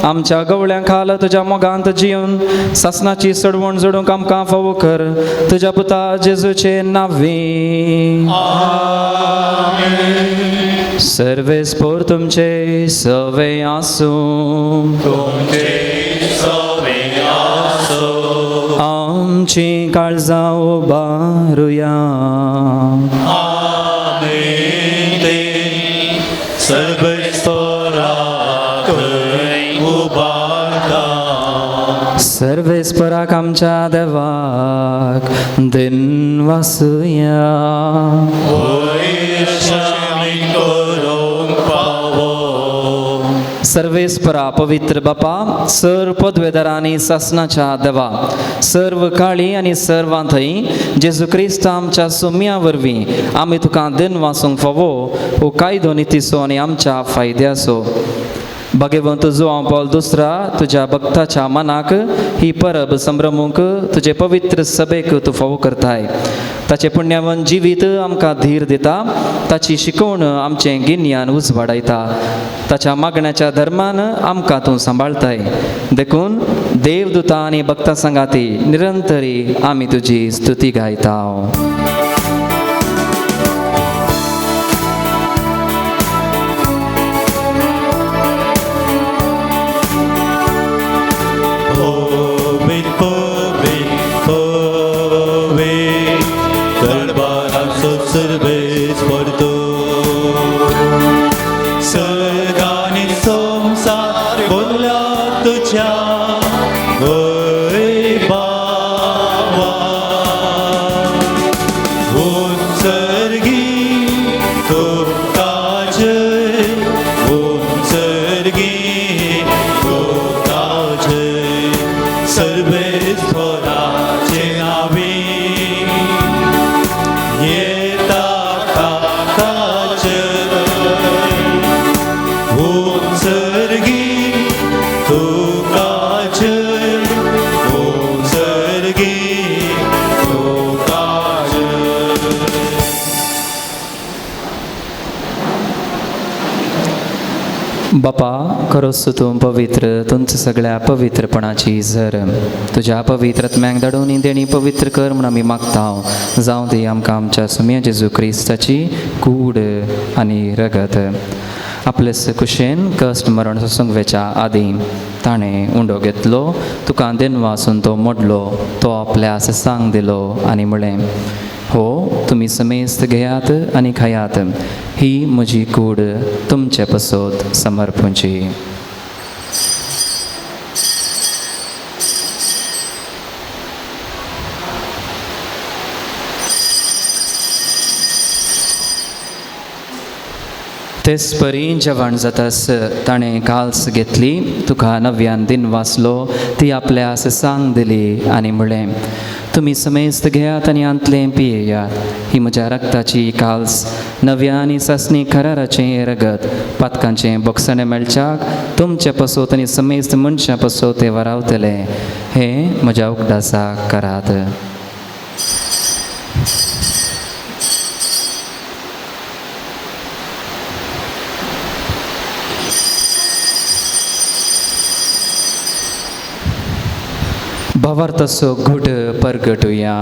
Speaker 1: आमच्या गवळ्यां खाल तुज्या मोगांत जिवन सासनाची सडवण जोडूंक आमकां फावो कर, तुज्या पुता जेजूचे नांवी. सर्वेस्पोर तुमचे सवे आसूं. आमची काळजां उबारुया. सर्वेस्पराक आमच्या देवाक दिनवासुया. सर्वेस्परा पवित्र बापा, सर्व पदवेदारा आनी सासनाच्या देवा, सर्व काळी आनी सर्वां थंय जेजू क्रिस्त आमच्या सुम्या वरवीं आमी तुका दिनवासूंक फावो हो कायदो नितीचो आनी आमच्या फायद्याचो. भाग्यवंत जुआंव पावल दुसरा, तुज्या भक्ताच्या मनाक ही परब संभ्रमूंक तुजे पवित्र सभेक तूं फावो करताय. ताचें पुण्यावन जिवीत आमकां धीर दिता, ताची शिकवण आमचें गिन्यान उजवाडायता, ताच्या मागण्याच्या धर्मान आमकां तूं सांबाळताय. देखून देवदूता आनी भक्ता सांगाती निरंतरी आमी तुजी स्तुती गायता. बापा, खरोच तूं पवित्र, तुमच्या सगळ्या पवित्रपणाची झर तुज्या पवित्र आत्म्याक धाडून देणी पवित्र कर म्हूण आमी मागता. जावं दी आमकां आमच्या सुम्या जेजू क्रिस्ताची कूड आनी रगत. आपले कुशेन कश्ट मरण सोसूंक वेच्या आदीं ताणें उंडो घेतलो, तुका दिनवासून तो मोडलो, तो आपल्या सांग दिलो आनी म्हळें, हो तुमी समेस्त घेयात आनी खायात, ही म्हजी कूड तुमचे पसत समर्पूंची. तेच परी जेवण जातास ताणें काल्स घेतली, तुका नव्यान दिन वाचलो, ती आपल्या सांग दिली आनी म्हळें, तुमी समेस्त घेयात आनी आंतलें पियेयात, ही म्हज्या रक्ताची काल्स, नव्या आनी सासणी कराराचें रगत, पातकांचें बोगसणें मेळच्याक तुमचे पसोत आनी समेस्त मनशां पसोत तें वरावतलें, हें म्हज्या उगडासाक करात. भावार्थाचो घुट परगटुया.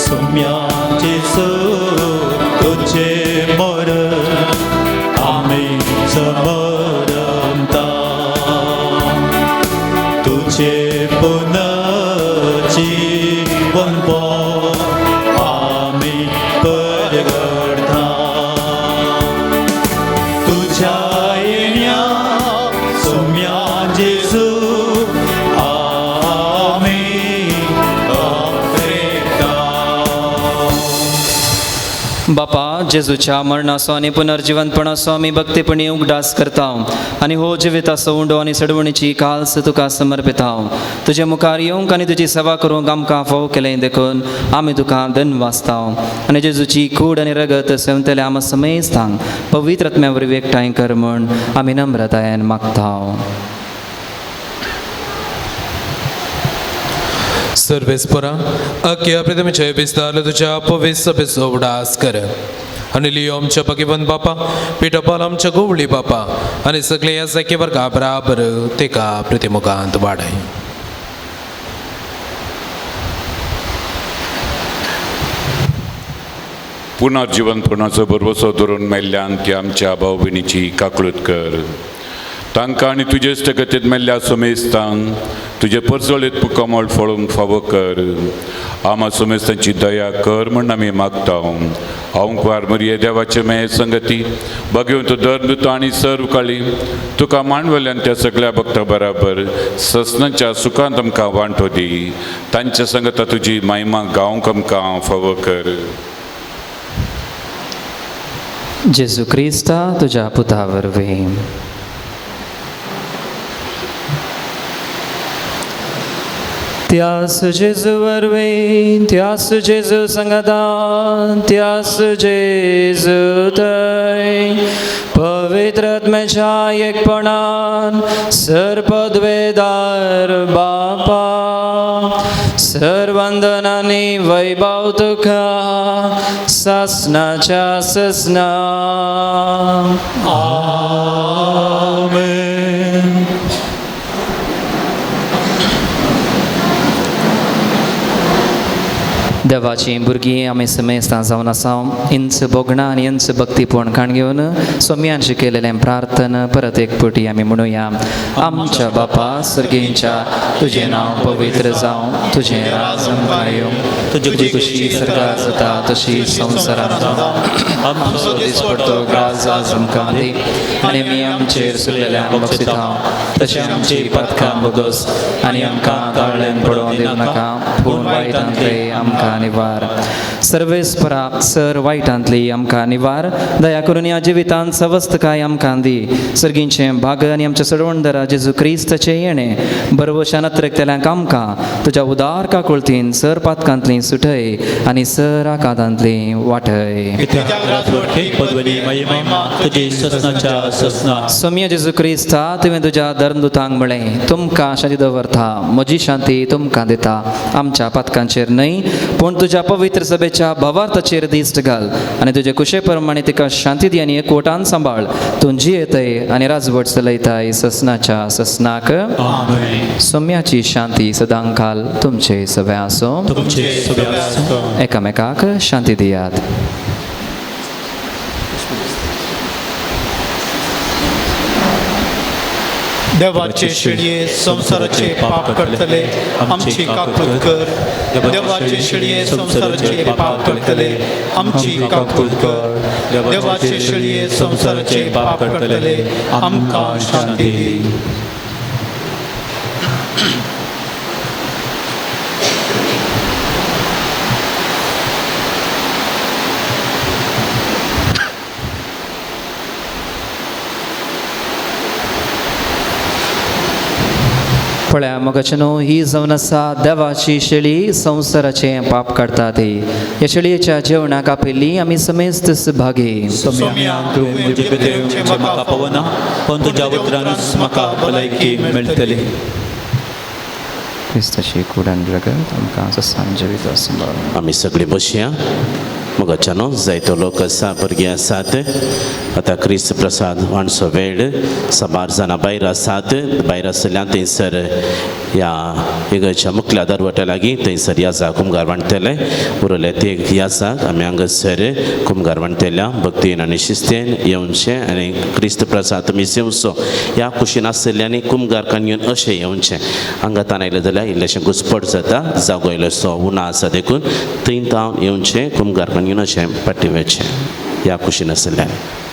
Speaker 6: सोम्या जेजू तुझे मरण आमी समरता, तुझे पुनर्जीवन आमी परगडता, तुझ्या येण्या सोम्या जेजू आमी अप्रेता.
Speaker 1: बापा, जेजूच्या मरणाचो आनी पुनर्जिवंतपणाचो आमी भक्तीपणी उगडास करता आनी हो जिविताचो उंडो आनी सडवणीची काल्स तुका समर्पिता. तुजे मुखार येवंक आनी तुजी सेवा करूंक आमकां फावो केलें देखून आमी तुका धन्यवासता आनी जेजूची कूड आनी रगत सेवतले आमा समेस्तांक पवित्र आत्म्या वरवीं एकठांय कर म्हूण आमी नम्रतायेन मागता.
Speaker 7: सर्वेस्परा अख्या प्रतिमेचे विस्तारले तुझ्या पवित्र सभेचो उडास कर आनी लियो आमच्या भगिवन बापा, पिटपाल आमच्या गोवळी बापा आनी सगळे ह्या जाके वर्गा बराबर तेका प्रतिमुखांत वाडय.
Speaker 8: पुनर्जिवनपणाचो भरवसो धरून मेल्ल्यान ती आमच्या भाव भयणीची काकळूत कर. तांकां आनी तुजेच गतींत मेल्ल्या समेस्तांक तुजे परजळीत कमळ फळूंक फावो कर. आमा समेस्तांची दया कर म्हूण आमी मागता. हांव मरिये देवाचे मेहे संगती भगवंत धर्म आनी सर्व काळी तुका मांडवल्यान त्या सगळ्या भक्ता बराबर ससनाच्या सुखांत आमकां वांटो दी. तांच्या संगता तुजी महिमा गावंक आमकां फावो कर.
Speaker 1: जेजू क्रिस्ता तुज्या पुता वरवीं. त्यास जेजू वरवीं, त्यास जेजू संगतान, त्यास जेजू थंय पवित्र आत्म्याच्या एकपणान सर्पद्वेदार बापा सर्वंदनानी वैभव तुका सासनाच्या ससना.
Speaker 6: आमेन.
Speaker 1: देवाची भुरगीं आमी समेस्तां जावन आसा इंच भोगणां आनी इंच भक्तीपण काण घेवन सोम्यान शिकयलेलें प्रार्थना परत एक पटी आमी म्हणुया. आमच्या बापा सर्गींच्या, तुजें नांव पवित्र जावं, तुजें राज आमकां येवं, तुजी खुशी सरकार जाता तशी संवसारांत जावं. आमचो दिसपडतो ग्रास आज आमकां दी आनी आमी आमचेर सुरलेल्यांक बक्षिता तशें आमची पथकां बोगस आनी आमकां ताळ्यान पडोवंक दिवं नाका, पूण वायटांतले आमकां निवार. सर्वेस्परा सर वायटांतली आमकां निवार. दया करून ह्या जिवितांत सवस्तकाय आमकां दी. सर्गींचें भाग आनी आमच्या सडवणदारा जेजू क्रिस्ताचें येणें बरवशान अत्रकतल्यांक आमकां तुज्या उदार काकुळतीन सर पातकांतली सुटय आनी सर आकादांतली वाटय. सोम्या जेजू क्रिस्ता, तुवें तुज्या धर्मदुतांक म्हळें, तुमकां शांती दवरता, म्हजी शांती तुमकां दिता. आमच्या पातकांचेर न्हय पूण तुज्या पवित्र सभेच्या भावार्थाचेर दिश्ट घाल आनी तुजे कुशे प्रमाणे तिका शांती दी आनी एकवटान सांबाळ. तूं जियेतय आनी राजवट चलयताय ससनाच्या ससनाक. सोम्याची शांती सदांकाल तुमचे सगळे आसूं. एकामेकाक शांती दियात.
Speaker 6: देवाचे शेळये संवसाराचे पाप करतले आमची काकूत कर. देवाचे शेळये संवसाराचे पाप करतले आमची काकूत कर. देवाचे शेळये संवसाराचे पाप करतले आमकां शांती दी.
Speaker 1: पळया मोगाचे न्हू, ही जावन आसा देवाची शेळी संवसाराचें पाप काडटा ती. ह्या शेळयेच्या जेवणाक आपयल्ली आमी समेस्त भागी.
Speaker 6: सोम्या, तुवें म्हजे भितर येवचें म्हाका पावना, पूण तुज्या उतरानूच म्हाका भलायकी मेळटली.
Speaker 1: क्रिस्ताची कूड आनी रगत आमकां ससान जिवीत सांबाळ.
Speaker 4: आमी सगळीं बसया. मोगाच्यानो जायतो लोक आसा, भुरगीं आसात. आतां क्रिस्त प्रसाद वांटचो वेळ, साबार जाणां भायर आसात. भायर आशिल्ल्यान थंयसर ह्या इगर्जच्या मुखल्या दरवट्या लागीं थंयसर याजाक कुमगार वांट्टले. उरले ते याजाक आमी हांगासर कुमगार वांट्टल्या भक्तीन आनी शिस्तेन येवचें आनी क्रिस्त प्रसाद तुमी सेवचो. ह्या कुशीन आशिल्ल्यांनी कुमगार कान घेवन अशें येवचें. हांगा तान आयलें जाल्यार इल्लेशें घुसपट जाता, जागो इल्लोसो उणो आसा, देखून थंय तावन येवचें कुमगार कान घेवन अशें फाटीं वचचें ह्या कुशीन आशिल्ल्यांनी.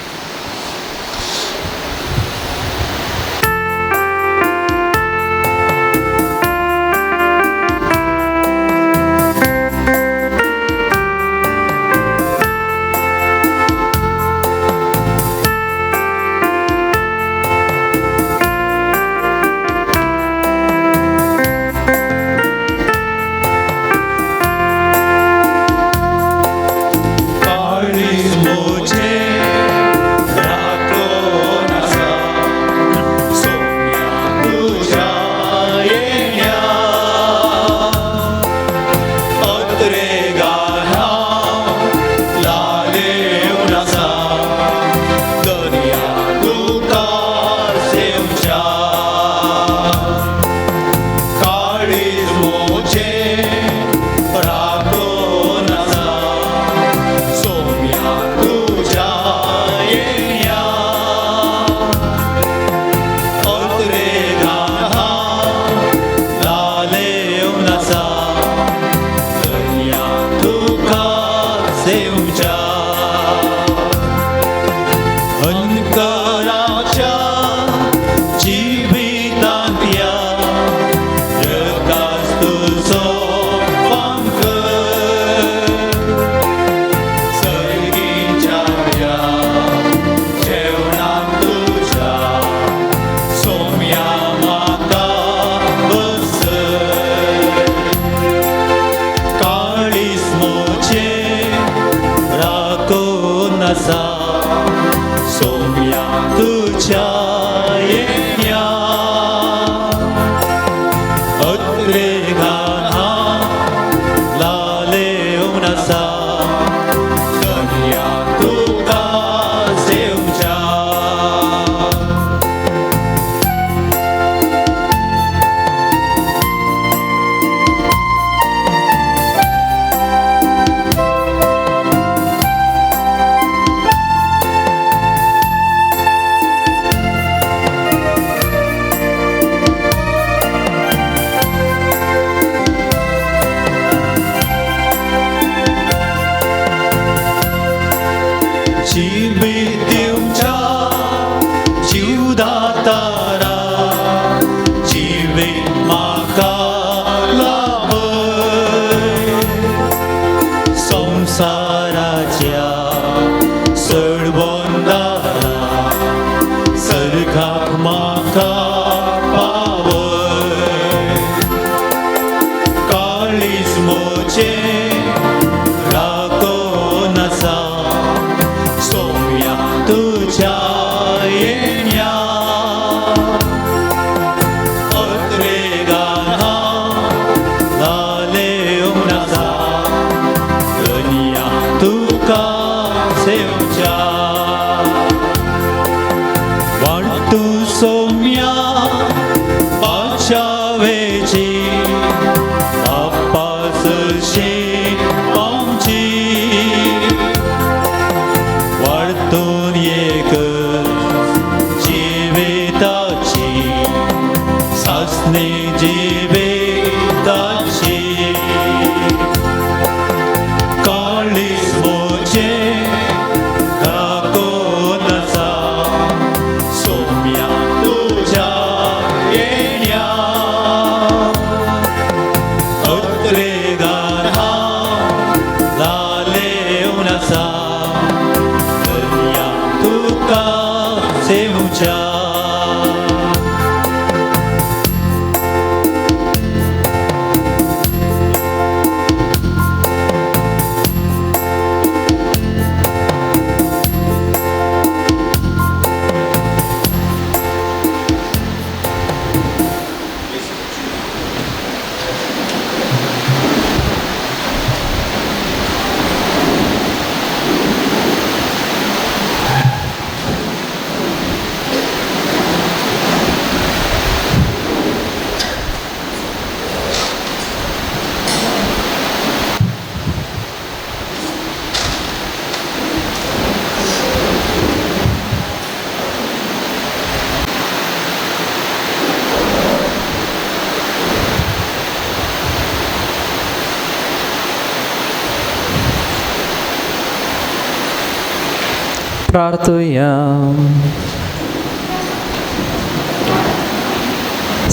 Speaker 1: प्रार्थुया.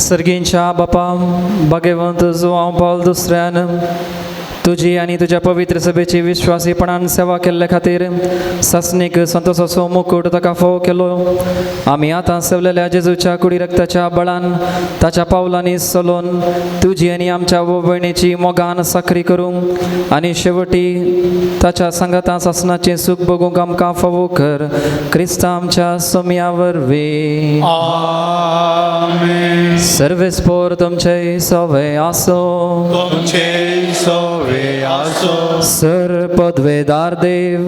Speaker 1: सर्गींच्या बापा भाग्यवंत जुवांव पावल दुसऱ्यान तुजी आनी तुज्या पवित्र सभेची विश्वासीपणान सेवा केल्ले खातीर सासणीक संतोसाचो मुकूट ताका फोव केलो. आमी आतां सेवलेल्या जेजूच्या कुडी रक्ताच्या बळान ताच्या पावलांनी चलोवन तुजी आनी आमच्या भयणीची मोगान साखरी करूंक आनी शेवटी ताच्या सांगाता सासणाचें सूख बगूंक आमकां फावो कर. क्रिस्ता आमच्या सोम्या वरवीं.
Speaker 6: आमेन.
Speaker 1: सर्वेस्पोर तुमचे सवे आसो.
Speaker 6: तुमचे सवे आसो.
Speaker 1: सर पदवेदार देव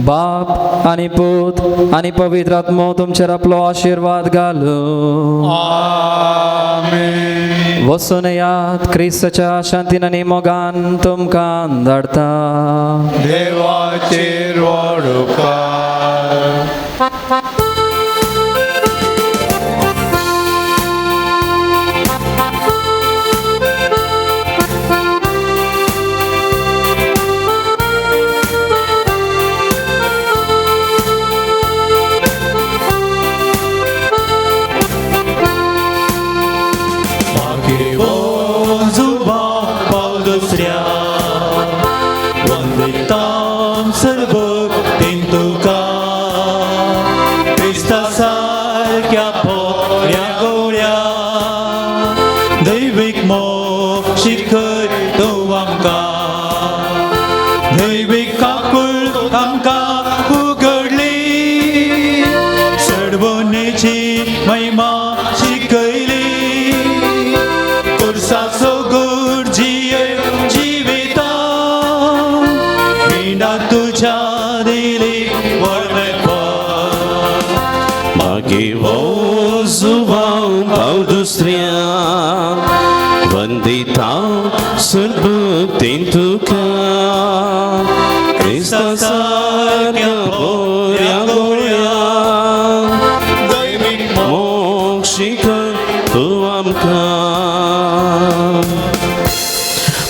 Speaker 1: बाप आनी पूत आनी पवित्र आत्मो तुमचेर आपलो आशिर्वाद घालू.
Speaker 6: आमेन.
Speaker 1: वसून यात क्रिस्ताच्या शांतीन आनी मोगान तुमकां धाडटा.
Speaker 6: देवाचेर उपकार.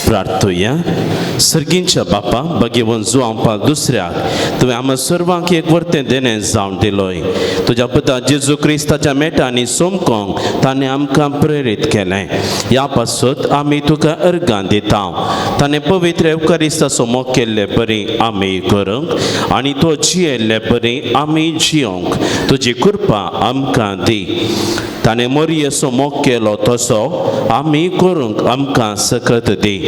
Speaker 4: प्रार्थुया. सर्गींच्या बापा भगवंत जुवांव दुसऱ्याक तुवें आमकां सर्वांक एक वर्तें देणें जावन दिलोय. तुज्या पुता जेजू क्रिस्ताच्या मेटांनी सोमकोंक ताणें आमकां प्रेरीत केलें. ह्या पासत आमी तुका अर्गां दिता. ताणें पवित्र एवकारिस्ताचो मोग केल्ले बरी आमी करूंक आनी तो जियेल्ले बरी आमी जियोंक तुजी कृपा आमकां दी. ताणें मोरयेचो मोग केलो तसो आमी करूंक आमकां सकत दी.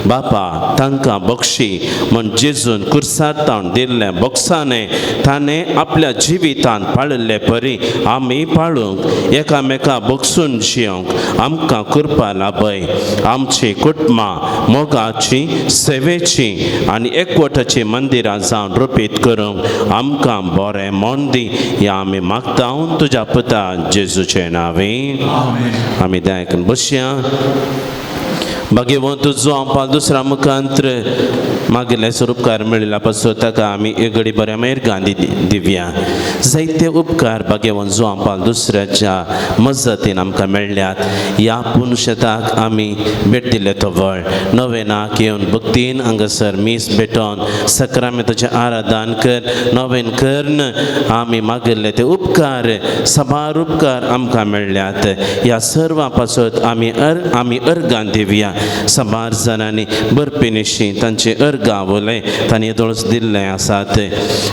Speaker 4: बापा तांकां बक्षी म्हण जेजून कुर्सार तावन दिल्लें बक्षाने ताणें आपल्या जिवितांत पाळिल्ले परी आमी पाळूंक एकामेका बक्षून जियोंक आमकां कृपा लाभय. आमची कुटुंबां मोगाची सेवेची आनी एकवटाची मंदिरां जावन रुपीत करूंक आमकां बरें मन दी. ह्या आमी मागता तुज्या पुता जेजूचें नांवे. आमी दयाकन बसया. भाग्यवंत जुवांव दुसऱ्या मुखांत्र मागिल्ले स्वरूपकार मेळिल्ल्या पासून ताका आमी एक घडी बऱ्या मेरगां दिवया. जायते उपकार भाग्यवंत जुवांव दुसऱ्याच्या मजतीन आमकां मेळ्ळ्यात. ह्या पुनशताक आमी भेट दिल्ले तवळ नवेनाक येवन भक्तीन हांगासर मीस भेटोवन सक्रामेताचें आराधन कर नवेन करन आमी मागिल्ले ते उपकार साबार उपकार आमकां मेळ्ळ्यात. ह्या सर्वां पासत आमी आमी अर्गां दिवया. साबार जाणांनी बरपिनिशी तांचे अर्गां उलय तांणी येदोळच दिल्लें आसात.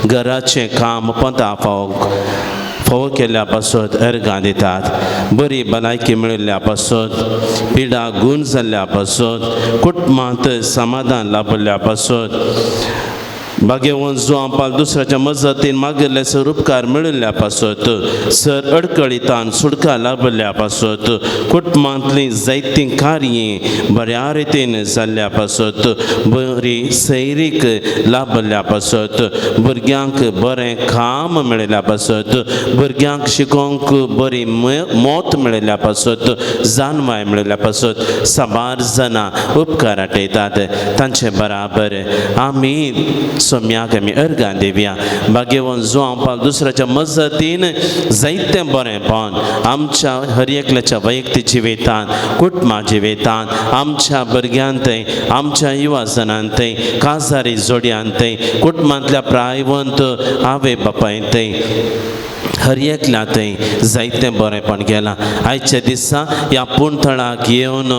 Speaker 4: घराचें काम पंता फावो केल्ल्या पासत अर्गां दितात. बरी भलायकी मेळिल्ल्या पासत पिडा गूण जाल्ल्या पासत कुटुंबांत समाधान लाभिल्ल्या पासत भाग्यवंत जुवांव दुसऱ्याच्या मजतीन मागिल्ले सर उपकार मेळिल्ल्या पासत सर अडकळितान सुटका लाभिल्ल्या पासत कुटुंबांतलीं जायतीं कार्यां बऱ्या रितीन जाल्ल्या पासत बरी सैरीक लाभिल्ल्या पासत भुरग्यांक बरें काम मेळिल्ल्या पासत भुरग्यांक शिकोवंक बरी मौत मेळिल्ल्या पासत जानवाय मेळिल्ल्या पासत साबार जाणां उपकार आठयतात. तांचे बराबर आमी सोम्याक आमी अर्गां दिवया. भाग्यवंत जुवांव पाल दुसऱ्याच्या मजतीन जायतें बरेंपण आमच्या हर एकल्याच्या वैयक्तीक जिवितांत, कुटुंबा जिवितांत, आमच्या भुरग्यांतय, आमच्या युवाजनांतय, काजारी जोडयांतय, कुटुंबांतल्या प्रायवंत आवय बापायतय, हर एकल्या थंय जायतें बरेंपण केलां. आयच्या दिसा ह्या पूणथळाक येवन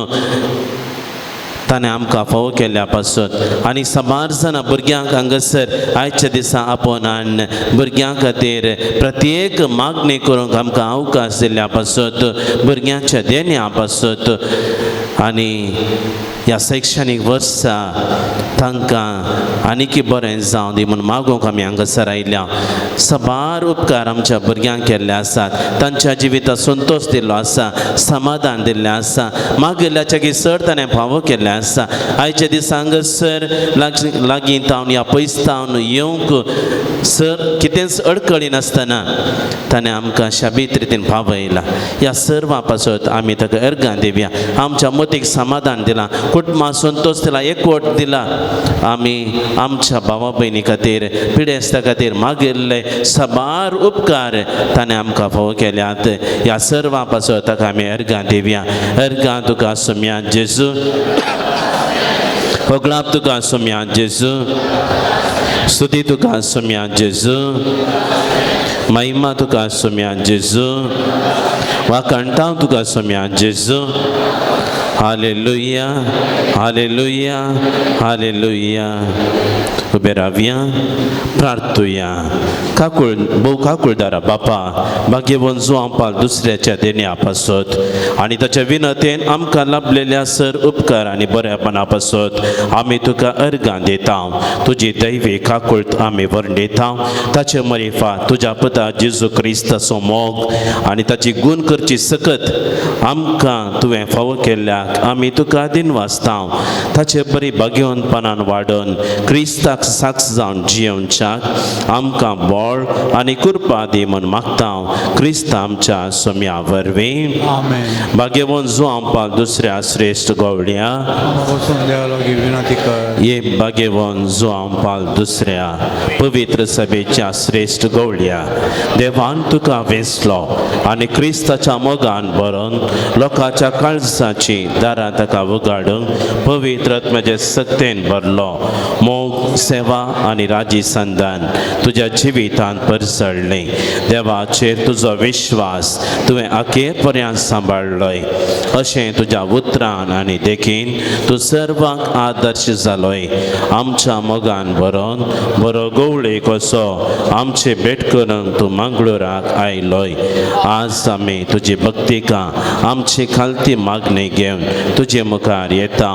Speaker 4: ताणें आमकां फावो केल्ल्या पासत आनी साबार जाणां भुरग्यांक हांगासर आयच्या दिसा आपोवन हाडून भुरग्यां खातीर प्रत्येक मागणी करूंक आमकां अवकाश दिल्ल्या पासत, भुरग्यांच्या देण्या पासत आनी ह्या शैक्षणीक वर्सा तांकां आनीकी बरें जावं दी म्हूण मागूंक आमी हांगासर आयल्या. साबार उपकार आमच्या भुरग्यांक केल्ले आसात, तांच्या जिवितांत संतोश दिल्लो आसा, समाधान दिल्लें आसा, मागिल्ल्याच्या की चड ताणें फावो केल्लें आसा. आयच्या दिसा हांगासर लागीं तावन या पयस तावन येवंक सर कितेंच अडकळी नासतना ताणें आमकां शाबीत रितीन पावयला. ह्या सर्वा पासत आमी ताका अर्गां दिवया. आमच्या मतीक समाधान दिलां, कुटुंबा संतोश दिला, एकवट दिला. आमी आमच्या भावा भयणी खातीर, पिडेस्ता खातीर मागिल्ले साबार उपकार ताणें आमकां फावो केल्यात. ह्या सर्वा पासत ताका आमी अर्गां दिवया. अर्गां तुका सोम्या जेजू, होगळाप तुका सोम्या जेजू, स्तुती तुका सोम्या जेजू, महिमा तुका सोम्या जेजू, वाखाणटांव तुका सोम्या जेजू. Hallelujah, hallelujah, hallelujah. उबे रावया, प्रार्थुया. काकूळ भोव काकूळदारा बापा, भाग्यवंत जुवांव पाल दुसऱ्याच्या देण्या पासत आनी ताच्या विनतेन आमकां लाभलेल्या सर उपकार आनी बऱ्यापणा पासत आमी तुका अर्गां दिता. तुजी दैवी काकूळत आमी वर्णिता. ताचे मरिफा तुज्या पुता जेजू क्रिस्ताचो मोग आनी ताची गूण करची सकत आमकां तुवें फावो केल्ल्याक आमी तुका दिनवासता. ताचे बरी भाग्यवंतपणान वाडोवन क्रिस्ताक साक्ष जावन जियोवच्याक आमकां बळ आनी कृपा दी म्हूण मागता क्रिस्त आमच्या सोम्या वरवीं.
Speaker 6: आमेन.
Speaker 4: भाग्यवंत जुवांव पाल दुसऱ्या श्रेश्ठ गवळ्या,
Speaker 6: वचून देवा लागीं विनंती कर.
Speaker 4: ये भाग्यवंत जुवांव पाल दुसऱ्या पवित्र सभेच्या श्रेश्ठ गवळ्या, देवान तुका वेंचलो आनी क्रिस्ताच्या मोगान भरून लोकांच्या काळजाची दारां ताका उगाडूंक पवित्र आत्म्याचे सक्तेन भरलो. मोग, सेवा आनी राजी संदान तुज्या जिवितांत परसळ्ळें. देवाचेर तुजो विश्वास तुवें अखेर पर्यंत सांबाळ्ळोय. अशें तुज्या उतरान आनी देखीन तूं सर्वांक आदर्श जालोय. आमच्या मोगान भरोन बरो गवळी कसो आमचे भेट करूंक तूं मंगळुराक आयलोय. आज आमी तुजी भक्तिका आमची खालती मागणी घेवन तुजे मुखार येता.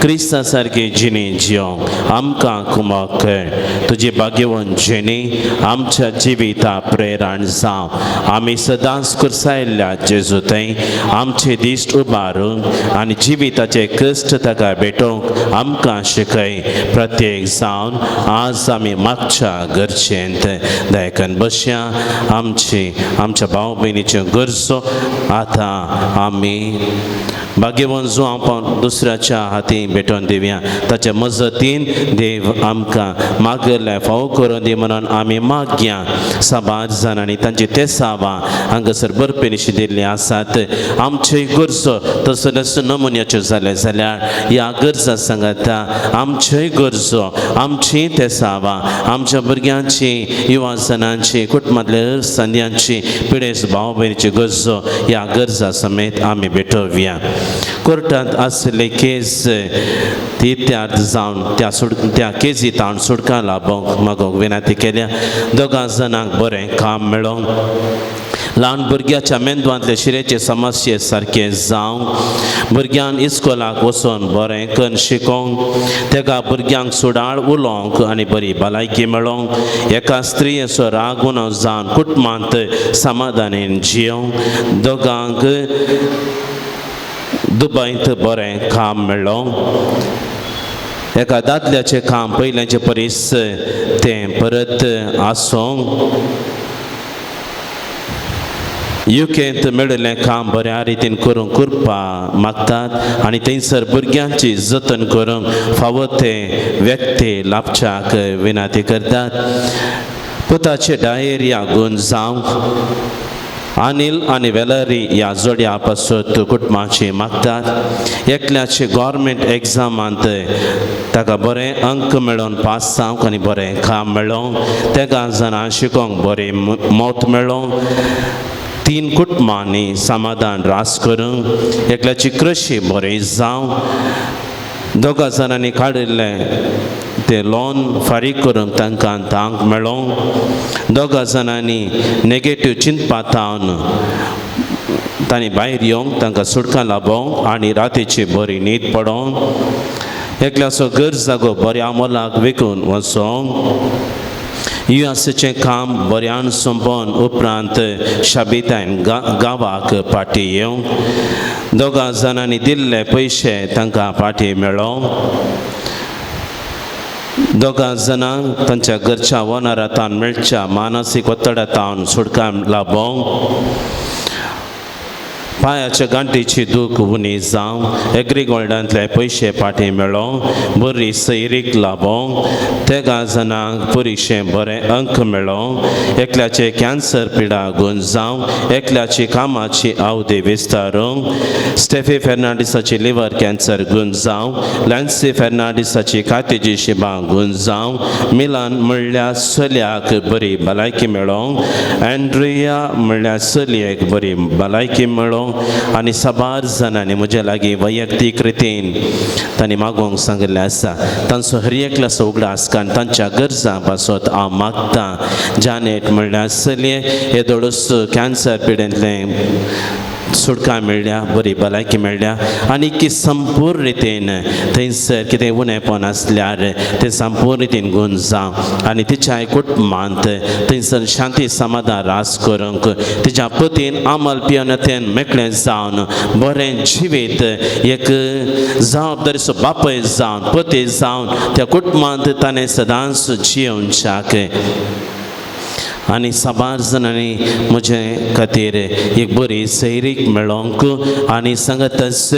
Speaker 4: क्रिस्ता सारकी जिणी जियोंक आमकां कुमक कर. तुजी भाग्यवंत जिणी आमच्या जिविता प्रेरण जावं. आमी सदांच कुर्सायल्ल्या जेजू थंय आमचे दिश्ट उबारूंक आनी जिविताचे कश्ट ताका भेटोवंक आमकां शिकय. प्रत्येक जावन आज आमी मागच्या गरजेंत दयकन बसया. आमची आमच्या भाव भयणीच्यो गरजो आतां आमी भाग्यवंत जुवांव दुसऱ्याच्या हाती भेटोवन दिवया. ताच्या मजतीन देव आमकां मागलें फावो करून दी म्हणून आमी मागया. साबार जाणांनी तांची तेसावां हांगासर बरपेनिशी दिल्ली आसात. आमच्यो गरजो तसोच नमुन्याच्यो जाले जाल्यार ह्या गरजां सांगता आमच्योय गरजो, आमची तेसावां, आमच्या भुरग्यांची, युवा जणांची, कुटुंबांतल्या संद्यांची, पिडेस्त भाव भयणीची गरजो ह्या गरजां समेत आमी भेटोवया. कोर्टांत आसले केस ती त्यार्थ जावन त्या सोड त्या केजी ताण सुटका लाभोवंक मागोवंक विनंती केल्या. दोगां जाणांक बरें काम मेळोवंक, ल्हान भुरग्याच्या मेंदवांतले शिरेचे समस्ये सारके जावंक, भुरग्यान इस्कोलाक वचून बरें करून शिकोवंक, तेका भुरग्यांक सुडाळ उलोवंक आनी बरी भलायकी मेळोवंक, एका स्त्रियेचो राग उणो जावन कुटुंबांत समाधानेन जियोवंक, दोगांक दुबयंत बरें काम मेळोवंक, एका दादल्याचें काम पयल्याचे परीस तें परत आसूंक. युकेंत मेळिल्लें काम बऱ्या रितीन करूंक कृपा मागतात आनी थंयसर भुरग्यांची जतन करूंक फावो ते व्यक्ती लाभच्याक विनंती करतात. पुताचे डायरिया गूण जावंक अनिल आनी वेलरी ह्या जोड्या पासत कुटुंबाची मागतात. एकल्याचे गव्हर्मेंट एग्जामांत ताका बरें अंक मेळोवन पास जावंक आनी बरें काम मेळोवंक, तेगा जाणां शिकोवंक बरें मत मेळोवंक, 3 कुटुंबांनी समाधान रास करूंक, एकल्याची कृशी बरी जावं, 2 जाणांनी काडिल्लें तें लोन फारीक करूंक तांकां तांक मेळोवंक, 2 जाणांनी नेगेटीव चिंतपा तावन तांणी भायर येवंक तांकां सुटकां लाबोवंक आनी रातीची बरी न्हीद पडोवंक, एकल्याचो घर जागो बऱ्या मोलाक विकून वचोंक, युएसएचें काम बऱ्यान सोंपोवन उपरांत शाबितायन गांवाक फाटीं येवंक, 2 जाणांनी दिल्ले पयशे तांकां फाटीं मेळोवंक, 2 जाणांक तांच्या घरच्या वनारातान मेळच्या मानसीक ಒತ್ತಡತಾवन सुटका लाबोवंक, पांयाच्या गांठीची दूख उणी जावं, एग्रीगोल्डांतले पयशे फाटीं मेळोवंक, बरी सैरीक लाबोवंक, 3 जाणांक परिक्षेंत बरें अंक मेळोवंक, एकल्याचे कॅन्सर पिडा गूण जावं, एकल्याची कामाची अवधी विस्तारूंक, स्टेफी फेर्नांडीसाची लिवर कॅन्सर गूण जावं, लॅन्सी फेर्नांडीसाची कातीची शिबा गूण जावं, मिलान म्हणल्यार चलयाक बरी भलायकी मेळोवंक, अँड्रिया म्हणल्यार चलयेक बरी भलायकी मेळोवंक आनी साबार जाणांनी म्हज्या लागीं वैयक्तीक रितीन तांणी मागोवंक सांगिल्लें आसा. तांचो हर एकल्याचो उगडास कारण तांच्या गरजां पासत हांव मागतां. जानेट म्हणल्यार चलये येदोळूच कॅन्सर पिडेंतलें सुटका मेळ्ळ्या, बरी भलायकी मेळ्ळ्या आनी की संपूर्ण रितीन थंयसर कितें उणेपण आसल्यार तें संपूर्ण रितीन गूण जावं आनी तिच्या कुटुंबांत थंयसर शांती समाधान रास करूंक, तिच्या पतीन अमल पियन मेकळें जावन बरें जिवीत एक जबाबदारीचो बापूय जावन पती जावन त्या कुटुंबांत ताणें सदांच जियोवच्याक. आनी साबार जाणांनी म्हजे खातीर एक बरी सैरीक मेळोवंक आनी सांगतच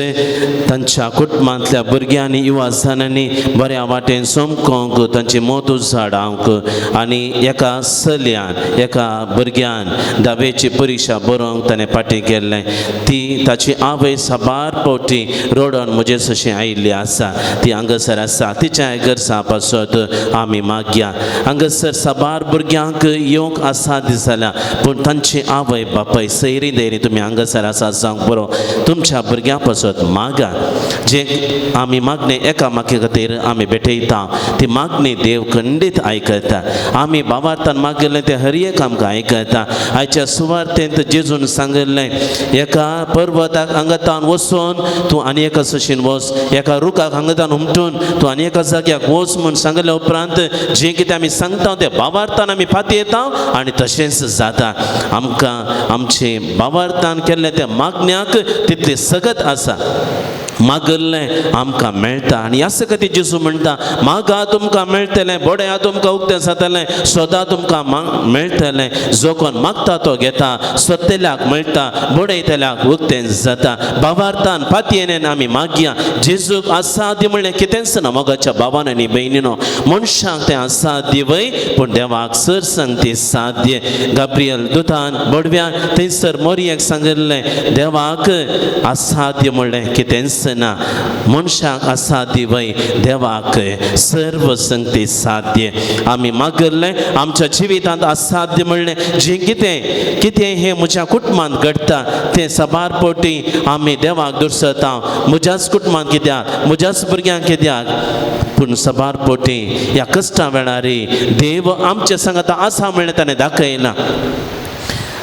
Speaker 4: तांच्या कुटुंबांतल्या भुरग्यांनी युवा जाणांनी बऱ्या वाटेन सोमकोंक तांची मत उजाडावंक आनी एका चलयान एका भुरग्यान धावेची परिक्षा बरोवंक ताणें फाटीं केल्लें, ती ताची आवय साबार फावटी रडोन म्हजे सशी आयिल्ली आसा, ती हांगासर आसा. तिच्या गरजां पासत आमी मागया. हांगासर साबार भुरग्यांक येवंक आसा जाल्या पूण तांची आवय बापाय सैरी दैरी तुमी हांगासर आसा जावंक बरो तुमच्या भुरग्यां पासत मागा. जे आमी मागणें एकामेका खातीर आमी भेटयता ती मागणी देव खंडीत आयकता. आमी बाबार्थान मागिल्लें तें हर एक आमकां आयकता. आयच्या सुवार्तेंत जेजून सांगिल्लें, एका पर्वताक हांगातान वचून तूं आनी एका सशीन वच, एका रुखाक हांगातान हुमटून तूं आनी एका जाग्याक वच म्हूण सांगिल्ल्या उपरांत जें कितें आमी सांगता तें बाबार्थान आमी फाटीं येता आनी तशेंच जाता. आमकां आमचे बाबार्थान केल्लें त्या मागण्याक तितली सगत आसा, मागल्लें आमकां मेळटा. आनी ह्या खातीर जेजू म्हणटा, मागा तुमकां मेळटलें, बडया तुमकां उक्तें जातलें, सोदा तुमकां मेळटलें. जो कोण मागता तो घेता, सोदतल्याक मेळटा, बडयतल्याक उक्तें जाता. बाबार्थान पातयेन आमी मागया. जेजूक असाध्य म्हणलें कितेंच ना मोगाच्या बाबान आनी भयणीनो. मनशाक तें असाध्य वय पूण देवाक सर सांगती साध्य. गाब्रियल दुतान बडव्यान थंयसर मोरयेक सांगिल्लें, देवाक असाध्य म्हणलें कितेंच ना, मनशाक असाध्य वय देवाक सर्व संगती साध्य. आमी मागिल्लें आमच्या जिवितांत असाध्य म्हणलें जें कितें कितें हें म्हज्या कुटुंबांत घडटा तें साबार फावटी आमी देवाक दुरसता, म्हज्याच कुटुंबांत कित्याक, म्हज्याच भुरग्यांक कित्याक. पूण साबार फावटी ह्या कश्टां वेळार देव आमचे सांगता आसा म्हणलें ताणें दाखयलां.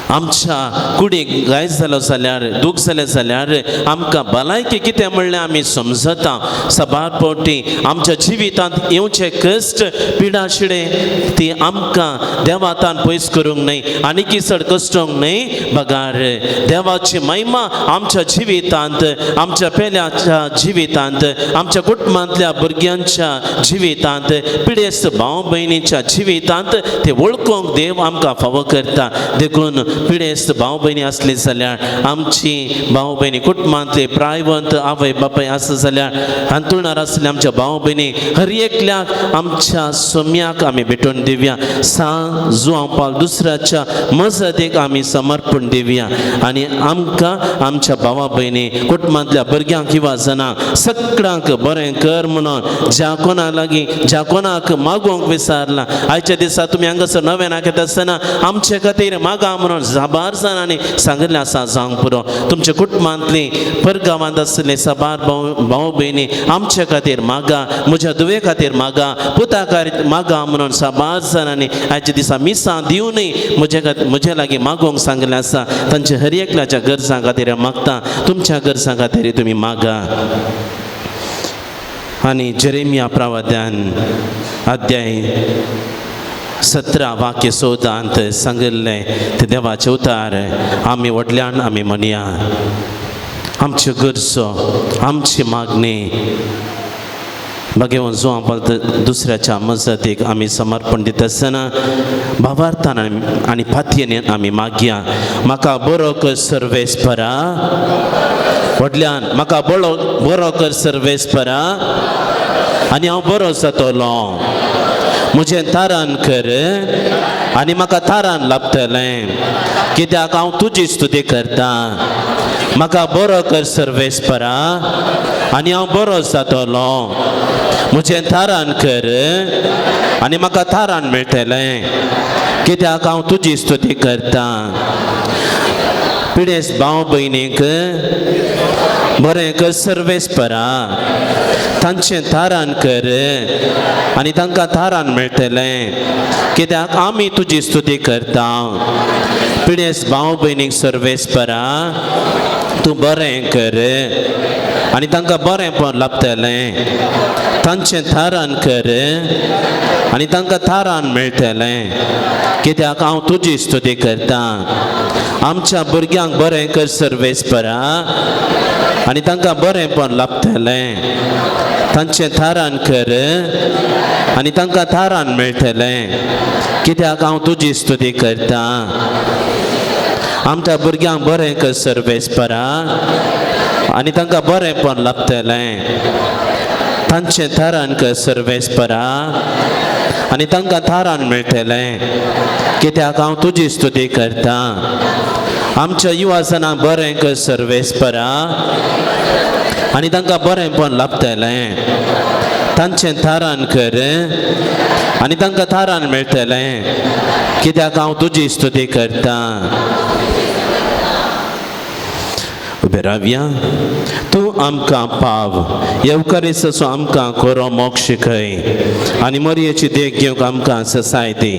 Speaker 4: आमच्या कुडीक घाय जालो जाल्यार, दूख जालें जाल्यार आमकां भलायकी कितें म्हणलें आमी समजता. साबार फावटी आमच्या जिवितांत येवचे कश्ट पिडा शिडे ती आमकां देवातान पयस करूंक न्हय आनी की चड कश्टोंक न्हय, बगार देवाची महिमा आमच्या जिवितांत, आमच्या पेल्याच्या जिवितांत, आमच्या कुटुंबांतल्या भुरग्यांच्या जिवितांत, पिडेस्त भाव भयणीच्या जिवितांत ते वळखूंक देव आमकां फावो करता. देखून पिडेस्त भाव भयणी आसली जाल्यार, आमची भाव भयणी कुटुंबांतले प्रायवंत आवय बापाय आसा जाल्यार, हांतुळणार आसले आमच्या भाव भयणी हर एकल्याक आमच्या सोम्याक आमी भेटोवन दिवया. सान जुवांव पावल दुसऱ्याच्या मजतीक आमी समर्पण दिवया आनी आमकां आमच्या भावा भयणी कुटुंबांतल्या भुरग्यांक किंवा जाणांक सगळ्यांक बरें कर म्हणून ज्या कोणा लागीं ज्या कोणाक मागोवंक विसारला आयच्या दिसा तुमी हांगासर नवें नाकयता आसतना आमचे खातीर मागा म्हणून साबार जाणांनी सांगिल्लें आसा जावंक पुरो. तुमच्या कुटुंबांतली परगांवांत आसले साबार भाव भाव भयणी आमचे खातीर मागा, म्हज्या धुवे खातीर मागा, पुता खातीर मागा म्हणून साबार जाणांनी आयच्या दिसा मिसां दिवनूय म्हज्या लागीं मागोवंक सांगिल्लें आसा. तांच्या हर एकल्याच्या गरजां खातीर मागता, तुमच्या गरजां खातीर तुमी मागा. आनी जेरेमिया प्रवाद्यान अध्याय 17 वाक्य 14 सांगिल्लें ते देवाचें उतार आमी व्हडल्यान आमी म्हणया. आमच्यो गरजो, आमची मागणी भगवान जो दुसऱ्याच्या मजतीक आमी समर्पण दिता आसतना भावार्थान आनी पातयेन आमी मागया. म्हाका बरो कर सर्वेस्परा, व्हडल्यान म्हाका बरो बरो कर सर्वेस्परा आनी हांव बरो जातलो. म्हजें तारान कर आनी म्हाका तारान लाभतलें, कित्याक हांव तुजी स्तुती करता. म्हाका बरो कर सर्वेस्परा आनी हांव बरो जातलो. म्हजें तारान कर आनी म्हाका तारान मेळटलें, कित्याक हांव तुजी स्तुती करता. पिडेस्त भाव भयणीक बरें कर सर्वेस्परा, तांचें तारान कर आनी तांकां तारान मेळटलें, कित्याक आमी तुजी स्तुती करता. पिडेस्त भाव भयणीक सर्वेस्परा तूं बरें कर आनी तांकां बरेंपण लाभतलें, तांचें थारान कर आनी तांकां थारान मेळटलें, कित्याक हांव तुजी स्तुती करता. आमच्या भुरग्यांक बरें कर सर्वेस्परा आनी तांकां बरेंपण लाभतलें, तांचें थारान कर आनी तांकां थारान मेळटलें, कित्याक हांव तुजी स्तुती करता. आमच्या भुरग्यांक बरें कर सर्वेस्परा आनी तांकां बरेंपण लाभतलें, तांचें थारान कर सर्वेस्परा आनी तांकां थारान मेळटलें, कित्याक हांव तुजी स्तुती करता. आमच्या युवा जाणांक बरें कर सर्वेस्परा आनी तांकां बरेंपण लाभतलें, तांचें थारान कर आनी तांकां थारान मेळटलें, कित्याक हांव तुजी स्तुती करता. उबे रावया. तूं आमकां पाव येवकारीचो आमकां खरो मोग शिकय आनी मरयेची देख घेवंक आमकां ससाय दी.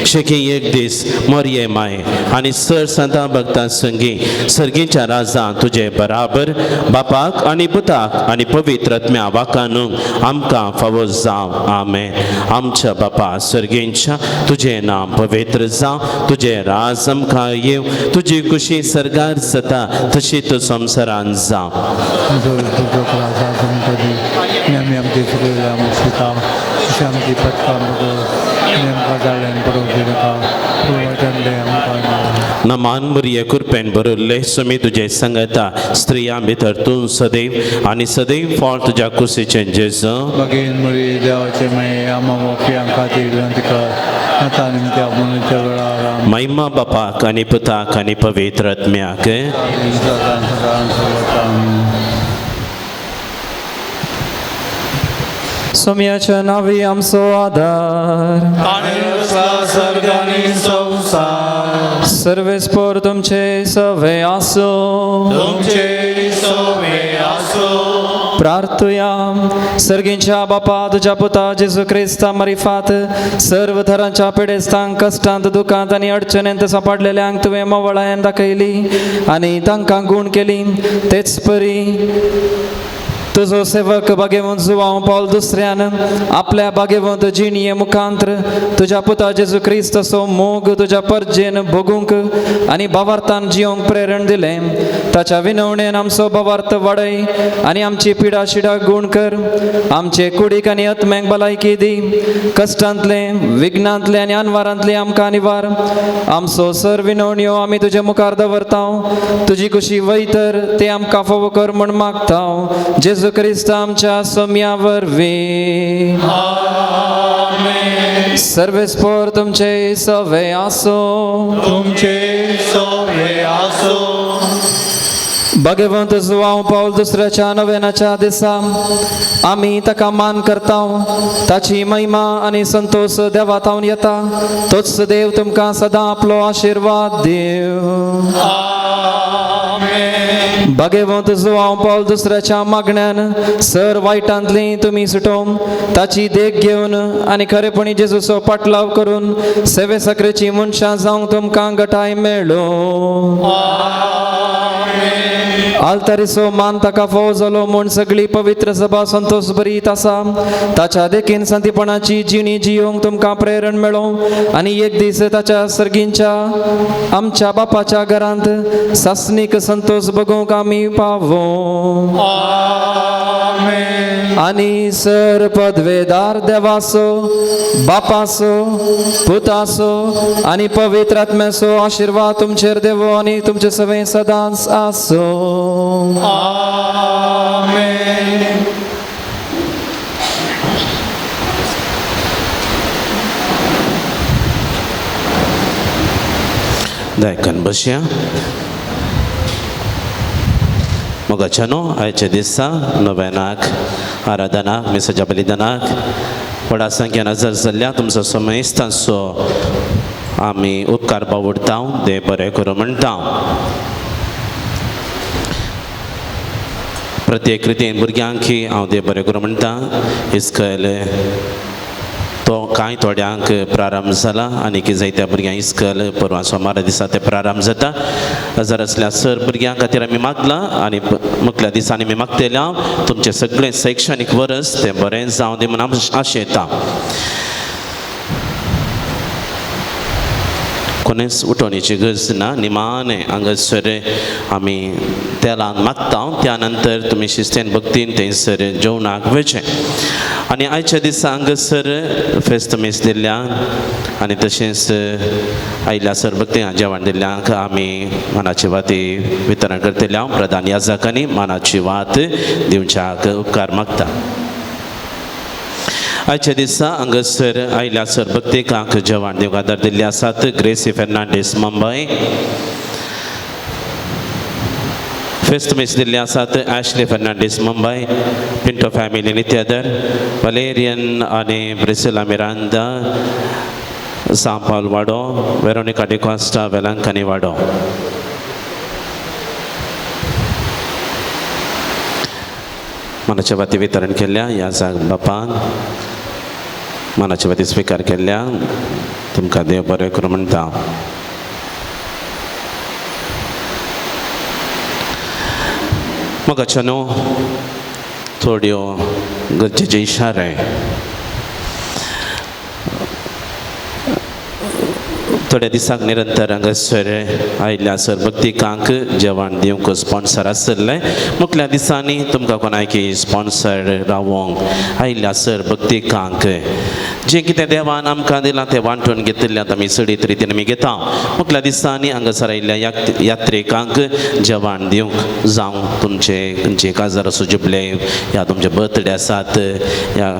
Speaker 4: शेकी एक दीस मरये माय आनी सर संता भक्तां संगी सर्गीच्या राजा तुजे बराबर बापाक आनी पुताक आनी पवित्र आत्म्या वाकानूंक आमकां फावो जावं. आमेन. आमच्या बापा सर्गींच्या तुजें नांव पवित्र जावं, तुजें राज आमकां येवं, तुजी खुशी सर्गार जाता तशी तूं संवसारान जावं. नमान मरिये कृपेन भरिल्ले स्वामी तुजे संगता, स्त्रियां भितर तूं सदैव आनी सदैव फळ तुज्या कुशीचें जेजू.
Speaker 6: भगीन मरिये देवाचे माये आमा मोपयां खातीर विनंती कर आतां आनी त्या मरणाच्या वेळार.
Speaker 4: महिमा बापाक आनी पुताक आनी पवित्र आत्म्याक.
Speaker 1: सोम्याच्या नावी आमचो आदार सर्वेस्पर तुमचे सवे आसो. प्रार्थुया. सर्गींच्या बापा तुज्या पुता जेजू क्रिस्ता मारिफात सर्व थरांच्या पिडेस्तांक कश्टांत दुखांत आनी अडचणेंत सापडलेल्यांक तुवें मोवळायेन दाखयली आनी तांकां गूण केली. तेच परी तुजो सेवक भाग्यवंत जुवांव पावल दुसऱ्यान आपल्या भाग्यवंत जिणये मुखांत्र तुज्या पुता जेजू क्रिस्ताचो मोग तुज्या परजेन भोगूंक आनी भावार्थान जियोंक प्रेरण दिलें. ताच्या विनवणेन आमचो भावार्थ वाडय आनी आमची पिडा शिडा गूण कर. आमचे कुडीक आनी आत्म्यांक भलायकी दी. कश्टांतले विघ्नांतले आनी अनवारांतले आमकां निवार. आमचो सर विनवण्यो आमी तुजे मुखार दवरता. तुजी कुशी वयतर ते आमकां फावो कर म्हूण मागता. जेजू क्रिस्त आमच्या सोम्या वरवीं. सर्वेस्पोर तुमचे सवे आसो.
Speaker 6: तुमचे सवे आसो.
Speaker 1: भगवंत जुवांव पावल दुसऱ्याच्या नव्यानाच्या दिसा आमी ताका मान करता. ताची महिमा आनी संतोष देवा थावन येता. तोच देव तुमकां सदां आपलो आशिर्वाद दिवं. भगवंत जुवांव पावल दुसऱ्याच्या मागण्यान सर वायटांतली तुमी सुटोवन ताची देख घेवन आनी खरेपणी जेजूचो पाटलाव करून सेवे साकरेची मनशां जावंक तुमकां गटाय मेळ्ळो. आल्तारीचो मान ताका फावो जालो म्हूण सगळी पवित्र सभा संतोष भरीत आसा. ताच्या देखीन संतीपणाची जिणी जियोंक तुमकां प्रेरण मेळो आनी एक दीस ताच्या सर्गींच्या आमच्या बापाच्या घरांत सासणीक संतोष बगोवंक आमी पावो. आनी सर पदवेदार देवाचो बापाचो पुताचो आनी पवित्र आत्म्याचो आशिर्वाद तुमचेर देवो आनी तुमचे सगळें सदांच आसो.
Speaker 6: आमेन.
Speaker 4: दायकन बसया. मोगाच्यानो आयच्या दिसा नव्यानाक आराधनाक मिसाच्या बलिदानाक व्हडा संख्येन हजर जाल्ल्या तुमचो समेस्तांचो आमी उपकार बावडता. देव बरें करूं म्हणटा. प्रत्येक रितीन भुरग्यांक हांव देव बरें करूं म्हणटा. इस्कल तो कांय थोड्यांक प्रारंभ जाला आनी की जायत्या भुरग्यांक इस्कल परवां सोमारा दिसा ते प्रारंभ जाता. हजर आसल्या सर भुरग्यां खातीर आमी मागलां आनी मुखल्या दिसांनी आमी मागतले हांव तुमचें सगळें शैक्षणीक वर्स तें बरें जावं दी म्हूण हांव आशेता. कोणेच उठोवण्याची गरज ना. निमाणें हांगासर आमी तेलान मागता. त्या नंतर तुमी शिस्तेन भक्तीन थंयसर जेवणाक वयचें. आनी आयच्या दिसा हांगासर फेस्त मीस दिल्ल्यान आनी तशेंच आयल्या सर भक्ती जेवण दिल्ल्यांक आमी मानाची वाती वितरण करतले. हांव प्रधान याजकांनी मानाची वात दिवच्याक उपकार मागता. आयच्या दिसा हांगासर आयल्या सर भक्तिकांक जेवण दिवंक आदार दिल्ले आसात. ग्रेसी फेर्नांडीस मुंबय. फेस्त मीस दिल्ले आसात Ashley Fernandes Mumbai, Pinto family नित्यादर, Valerian आनी ब्रिसिला मिरांदा सांपाल वाडो, वेरोनिका डिकॉस्टा वेलांकनी वाडो. मानाच्या वाती वितरण केल्ल्या ह्या जाग बापान मानाच्या वाती स्विकार केल्ल्या तुमकां देव बरें करूं म्हणटा. मोगाच्या न्हू थोड्यो गरजेचे इशारे. थोड्या दिसांक निरंतर हांगासर आयिल्ल्या सर भक्तिकांक जेवण दिवंक स्पॉन्सर आशिल्लें. मुखल्या दिसांनी तुमकां कोणायकी स्पॉन्सर रावोंक आयिल्ल्या सर भक्तिकांक जें कितें देवान आमकां दिलां तें वांटून घेतिल्लें आतां आमी चडीत रितीन आमी घेता. मुखल्या दिसांनी हांगासर आयिल्ल्या यात्रेकांक जेवण दिवंक जावं तुमचे खंयचे काजार असो जुबले या तुमचे बर्थडे आसात या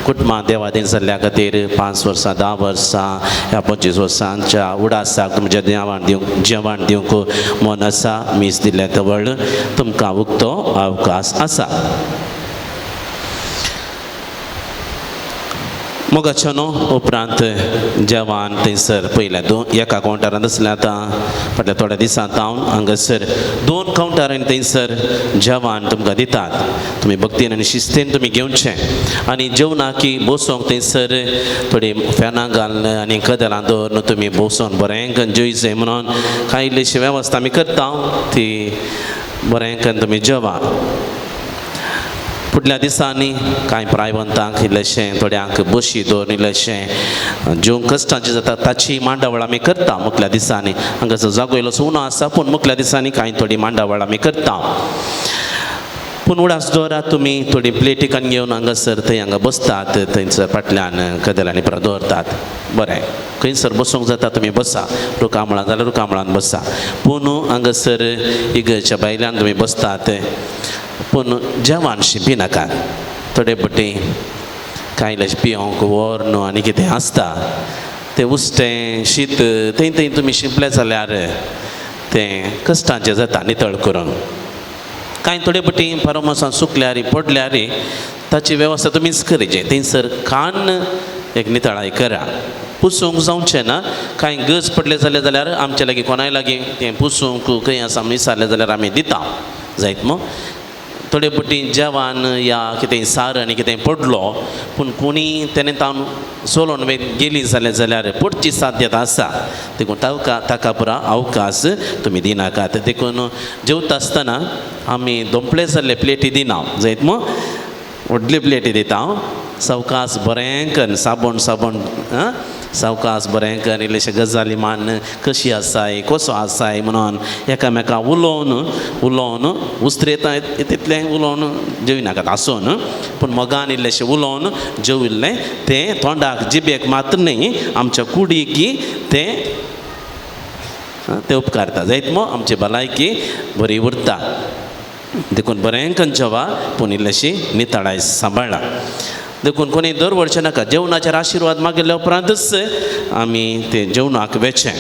Speaker 4: कुटुंबां देवादीन जाल्ल्या खातीर 5 वर्सां 10 वर्सां ह्या 25 वर्सांच्या उडासाक तुमच्या देवान दिवंक जेवण दिवंक मन आसा मीस दिल्लें तवळ तुमकां उक्तो अवकाश आसा. मोगाच्या न्हू उपरांत जेवण थंयसर पयलें दोन एका कावंटरान आसलें. आतां फाटल्या थोड्या दिसांत हांव हांगासर 2 कावंटरांनी थंयसर जेवण तुमकां दितात. तुमी भक्तीन आनी शिस्तीन तुमी घेवचें आनी जेवणाक की बसोंक थंयसर थोडी फॅनां घालून आनी कदेलां दवरून तुमी बसोन बरें करून जेवचें म्हणून कांय इल्लीशी वेवस्था आमी करता ती बरें करून तुमी जेवा. फुडल्या दिसांनी कांय प्रायवंतांक इल्लेशें, थोड्यांक बशी दवरून इल्लेशें जेवण कश्टांचें जाता ताची मांडावळ आमी करता मुखल्या दिसांनी. हांगासर जागो इल्लोसो उणो आसा, पूण मुखल्या दिसांनी कांय थोडी मांडावळ आमी करता. पूण उडास दवरात तुमी थोडी प्लेटी कान घेवन हांगासर थंय हांगा बसतात, थंयसर फाटल्यान कदेलांनी परत दवरतात. बरें, खंयसर बसूंक जाता तुमी बसा, रुखामळां जाल्यार रुखामळान बसा, पूण हांगासर इगर्जच्या भायल्यान तुमी बसतात. पूण जेवण शिंपी नाकात. थोडे पटी कांय इल्लेशें पिवंक वर न्हू आनी कितें आसता तें उश्टें शीत थंय थंय तुमी शिंपलें जाल्यार तें कश्टांचें जाता नितळ करूंक. कांय थोडे पटी परमसां सुकल्यार पडल्यार ताची वेवस्था तुमीच करची. थंयसर खाण एक नितळाय करा, पुसूंक जावचें ना. कांय गज पडले जाल्यार जाल्यार आमचे लागीं कोणाय लागीं तें पुसूंक खंय आसा विचारलें जाल्यार आमी दिता जायत मू. थोडे पटी जेवण या कितें सार आनी कितें पडलो पूण कोणी तेणें तावन सोलोन गेली जाल्यार जाल्यार पडची साध्यता आसा, देखून ताका ताका पुरा अवकाश तुमी दिनाकात. देखून जेवता आसतना आमी दोंपले जाल्ले प्लेटी दिना जायत मू, व्हडली प्लेटी दिता हांव. सवकास बरें कन्न साबण साबण आं सावकास बरें कन्न इल्लेशे गजाली मान कशी आसाय कसो आसाय म्हणून एकामेका उलोवन उलोवन उस्त्रेता तितलें उलोवन जेवनाकात आसून, पूण मोगान इल्लेशें उलोवन जेविल्लें तें तोंडाक जिबेक मात्र न्ही आमच्या कुडीकी तें तें उपकारता जायत मू, आमची भलायकी बरी उरता. देखून बरें कन्न जेवा, पूण इल्लेशी नितळाय सांबाळा. देखून कोणी दर वळचें नाका. जेवणाचेर आशिर्वाद मागिल्ल्या उपरांतच आमी ते जेवणाक वेचें.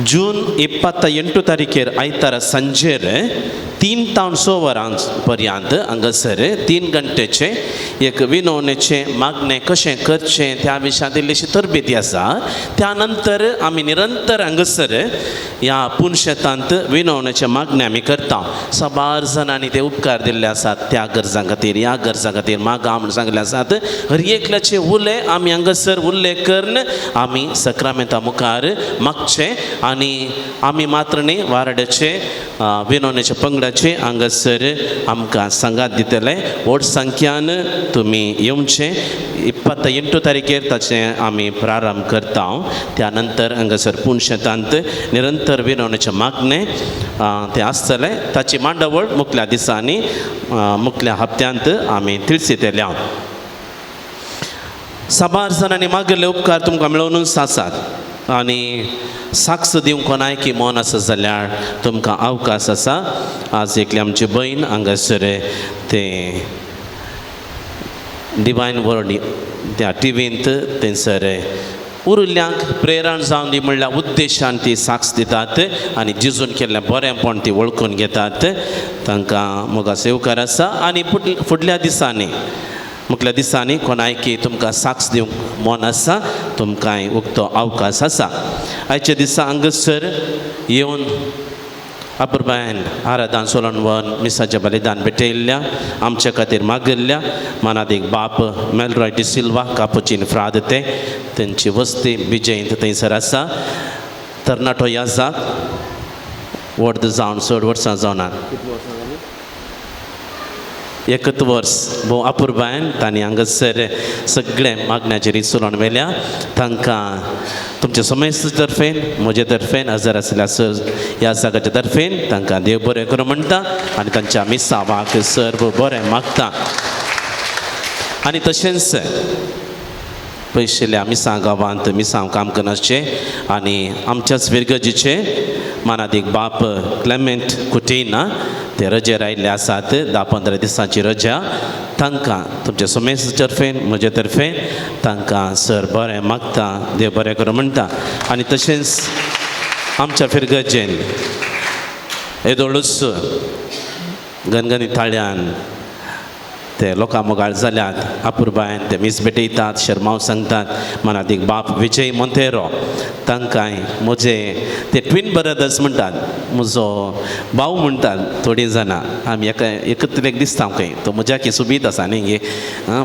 Speaker 4: जून 28 तारखेर आयतारा सांजेर 3 तावन 6 वरां पर्यंत हांगासर 3 घंटेचें एक विनवणेचें मागणें कशें करचें त्या विशयांत इल्लीशी तरबेती आसा. त्या नंतर आमी निरंतर हांगासर ह्या पुनशेतांत विनवणेचें मागणें आमी करता. साबार जाणांनी ते उपकार दिल्ले आसात त्या गरजां खातीर, ह्या गरजां खातीर मागा म्हूण सांगिल्ले आसात. हर एकल्याचे उले आमी हांगासर उल्लेख करून आमी सक्रामेंता मुखार मागचें आनी आमी मात्र न्ही वारड्याचे विनवणेच्या पंगडाचे हांगासर आमकां सांगात दितले. व्हड संख्यान तुमी येवचें. 28 तारखेर ताचें आमी प्रारंभ करता. त्या नंतर हांगासर पुनशेतांत निरंतर विनवणेचें मागणें तें आसतलें. ताची मांडावळ मुखल्या दिसांनी मुखल्या हप्त्यांत आमी तिळसितल्या. साबार जाणांनी मागिल्ले उपकार तुमकां मेळोवनूच आसात आनी साक्ष दिवंक कोणायकी मन आसा जाल्यार तुमकां अवकाश आसा. आज एकली आमची भयण हांगासर ते डिवायन वर्ड त्या टिवींत थंयसर उरिल्ल्यांक प्रेरण जावन दी म्हणल्यार उद्देशान ती साक्ष दितात आनी जिजून केल्लें बरेंपण ती वळखून घेतात. तांकां मोगा सेवकार आसा. आनी फुडल्या दिसांनी मुखल्या दिसांनी कोणायकी तुमकां साक्ष दिवंक मन आसा तुमकांय उक्तो अवकाश आसा. आयच्या दिसा हांगासर येवन अपुरबायन आराधन सोलन वन मिसाचें बलिदान भेटयल्ल्या आमच्या खातीर मागिल्ल्या मानादीक बाप मेलरॉय डिसिल्वा कापुचीन फ्राद ते तेंची वस्ती बिजयंत थंयसर आसा. तरणाटो याजाक व्हड जावन चड वर्सां जावना एकच वर्स भोव अपुरबायन तांणी हांगासर सगळें मागण्याचेर चलोवन व्हेल्या. तांकां तुमचे समेस्त तर्फेन म्हजे तर्फेन हजर आशिल्ल्या सर ह्या जागाच्या तर्फेन तांकां देव बरें करूं म्हणटा आनी तांच्या मिसावाक सर्व बरें मागता. आनी तशेंच पयशिल्ल्या मिसां गांवांत मिसांव काम करनासचें आनी आमच्याच विरगजीचे मानादीक बाप क्लेमेंट कुटेना ते रजेर आयिल्ले आसात. 10-15 दिसांची रजा तांकां तुमच्या समेस्त तर्फेन म्हजे तर्फेन तांकां सर बरें मागता, देव बरें करूं म्हणटा. आनी तशेंच आमच्या फिरगजेन येदोळूच गणगणी ताळ्यान ते लोकां मोगाळ जाल्यात अपुरबायन ते मीस भेटयतात, शर्माव सांगतात. मनादीक बाप विजय मोंतेरो तांकांय म्हजे ते ट्विन ब्रदर्स म्हणटात, म्हजो भाव म्हणटात थोडीं जाणां. आमी एका एकत्र एक दिसता खंय तो म्हज्याकी सुबीत आसा न्ही गे,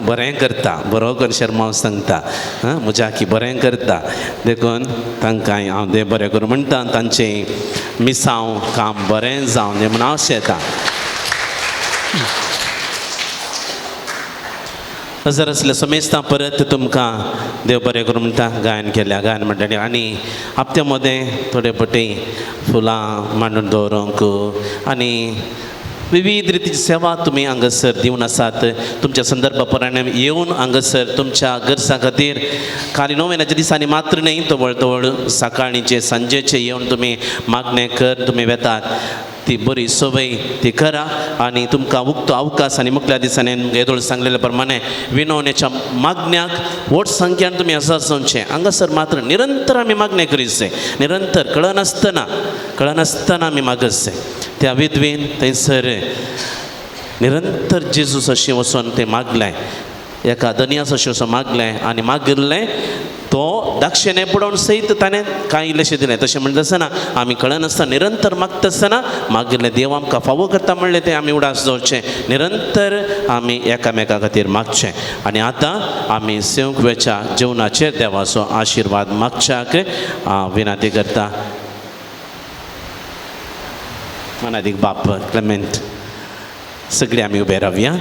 Speaker 4: बरें करता, बरो करून शर्माव सांगता, म्हज्याकी बरें करता. देखून तांकांय हांव देव बरें करूं म्हणटा. तांचें मिसांव काम बरें जावन म्हूण हांव शेतां. हजर आसल्या समेस्तां परत तुमकां देव बरें करूं म्हणटा. गायन केल्या गायन म्हणटाली आनी हप्त्या मदें थोडे पटी फुलां मांडून दवरूंक आनी विविध रितीची सेवा तुमी हांगासर दिवन आसात. तुमच्या संदर्भा प्रमाणे येवन हांगासर तुमच्या गरजां खातीर खाली नोवेनाच्या दिसांनी मात्र न्हय, तवळ तवळ सकाळींचे सांजेचे येवन तुमी मागणें कर तुमी वेतात ती बरी संवय ती करा. आनी तुमकां उक्तो अवकाश आनी मुखल्या दिसांनी येदोळ सांगलेले प्रमाणे विनवणेच्या मागण्याक व्हड संख्यान तुमी हजर जावचें. हांगासर मात्र निरंतर आमी मागणें करीत जाय, निरंतर कळनासतना कळनासतना आमी मागत जाय. त्या विधवेन थंयसर निरंतर जेजूस अशें वचोन तें मागलें, एका धनयास अशें वचोन मागलें आनी मागिल्लें तो दाक्षिणे पडोवन सयत ताणें कांय इल्लेशें दिलें. तशें म्हणटा आसतना आमी कळनासतना निरंतर मागता आसतना मागिल्लें देव आमकां फावो करता म्हणलें तें आमी उडास दवरचें, निरंतर आमी एकामेका खातीर मागचें. आनी आतां आमी सेवंक वेच्या जेवणाचेर देवाचो आशिर्वाद मागच्याक विनंती करता. मनादीक बाप क्लेमेंट सगळीं आमी उबे रावया.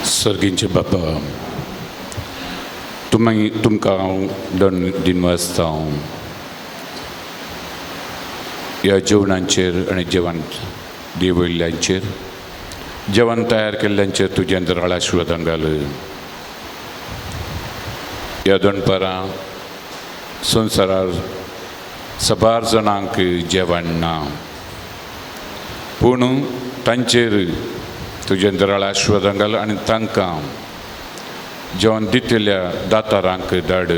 Speaker 8: सर्गींचे बापा, तुमी तुमकां हांव दंड दिनवासता ह्या जेवणांचेर आनी जेवण देवयल्ल्यांचेर, जेवण तयार केल्ल्यांचेर तुजें दराळ आशिर्वादान घाल. ह्या दनपारां संवसारार सबार जाणांक जेवण ना, पूण तांचेर तुजें दराळ आशिर्वादान घाल आनी तांकां जेवण दितल्या दातारांक धाड.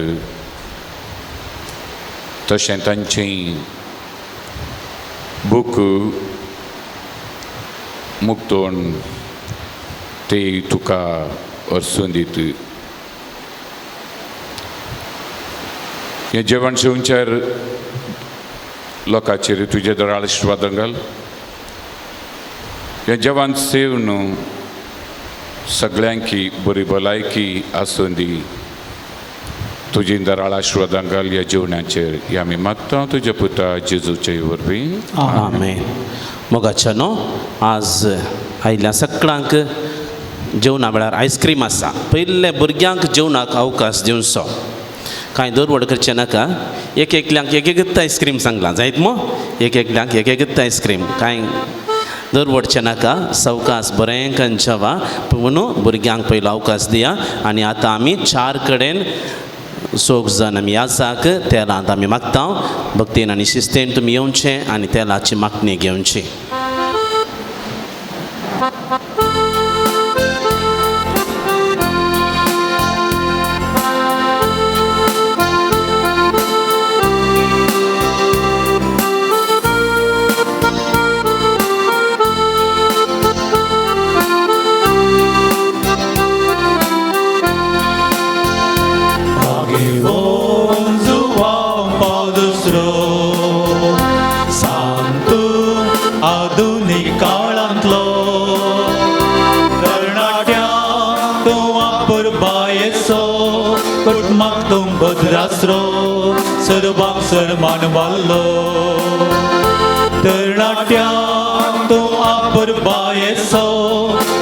Speaker 8: तशें तांचें बूक मुक्तोवन ते तुका अर्सून दित. हें जेवण शेवच्यार लोकांचेर तुजें दराळ आशिर्वादान घाल. हें जेवण सेवन सगळ्यांकी बरी भलायकी आसूं दी. तुजी दराळ आशिर्वादान घाल ह्या जेवणाचेर. हें आमी मागता तुज्या पुता जेजूचे वरवीं.
Speaker 4: आमेन. मोगाच्या न्हू आज आयिल्ल्या सगळ्यांक जेवणा वेळार आयस्क्रीम आसा. पयले भुरग्यांक जेवणाक अवकाश दिवचो, कांय दरवड करचें नाका. एक एकल्यांक एक एकच आयस्क्रीम सांगलां जायत मो, एक एकल्यांक एक एकच आयस्क्रीम, कांय दरवडचें नाका. सवकास बरें करून जेवा, पूण भुरग्यांक पयलो अवकाश दिया. आनी आतां आमी 4 कडेन 4 जाण आमी याजाक तेलांत आमी मागता. भक्तीन आनी शिस्तेन तुमी येवचें आनी तेलाची मागणी घेवची.
Speaker 3: सर्वांक सन्मान वाल्लो तरणाट्यांक तूं आपुरबायेचो,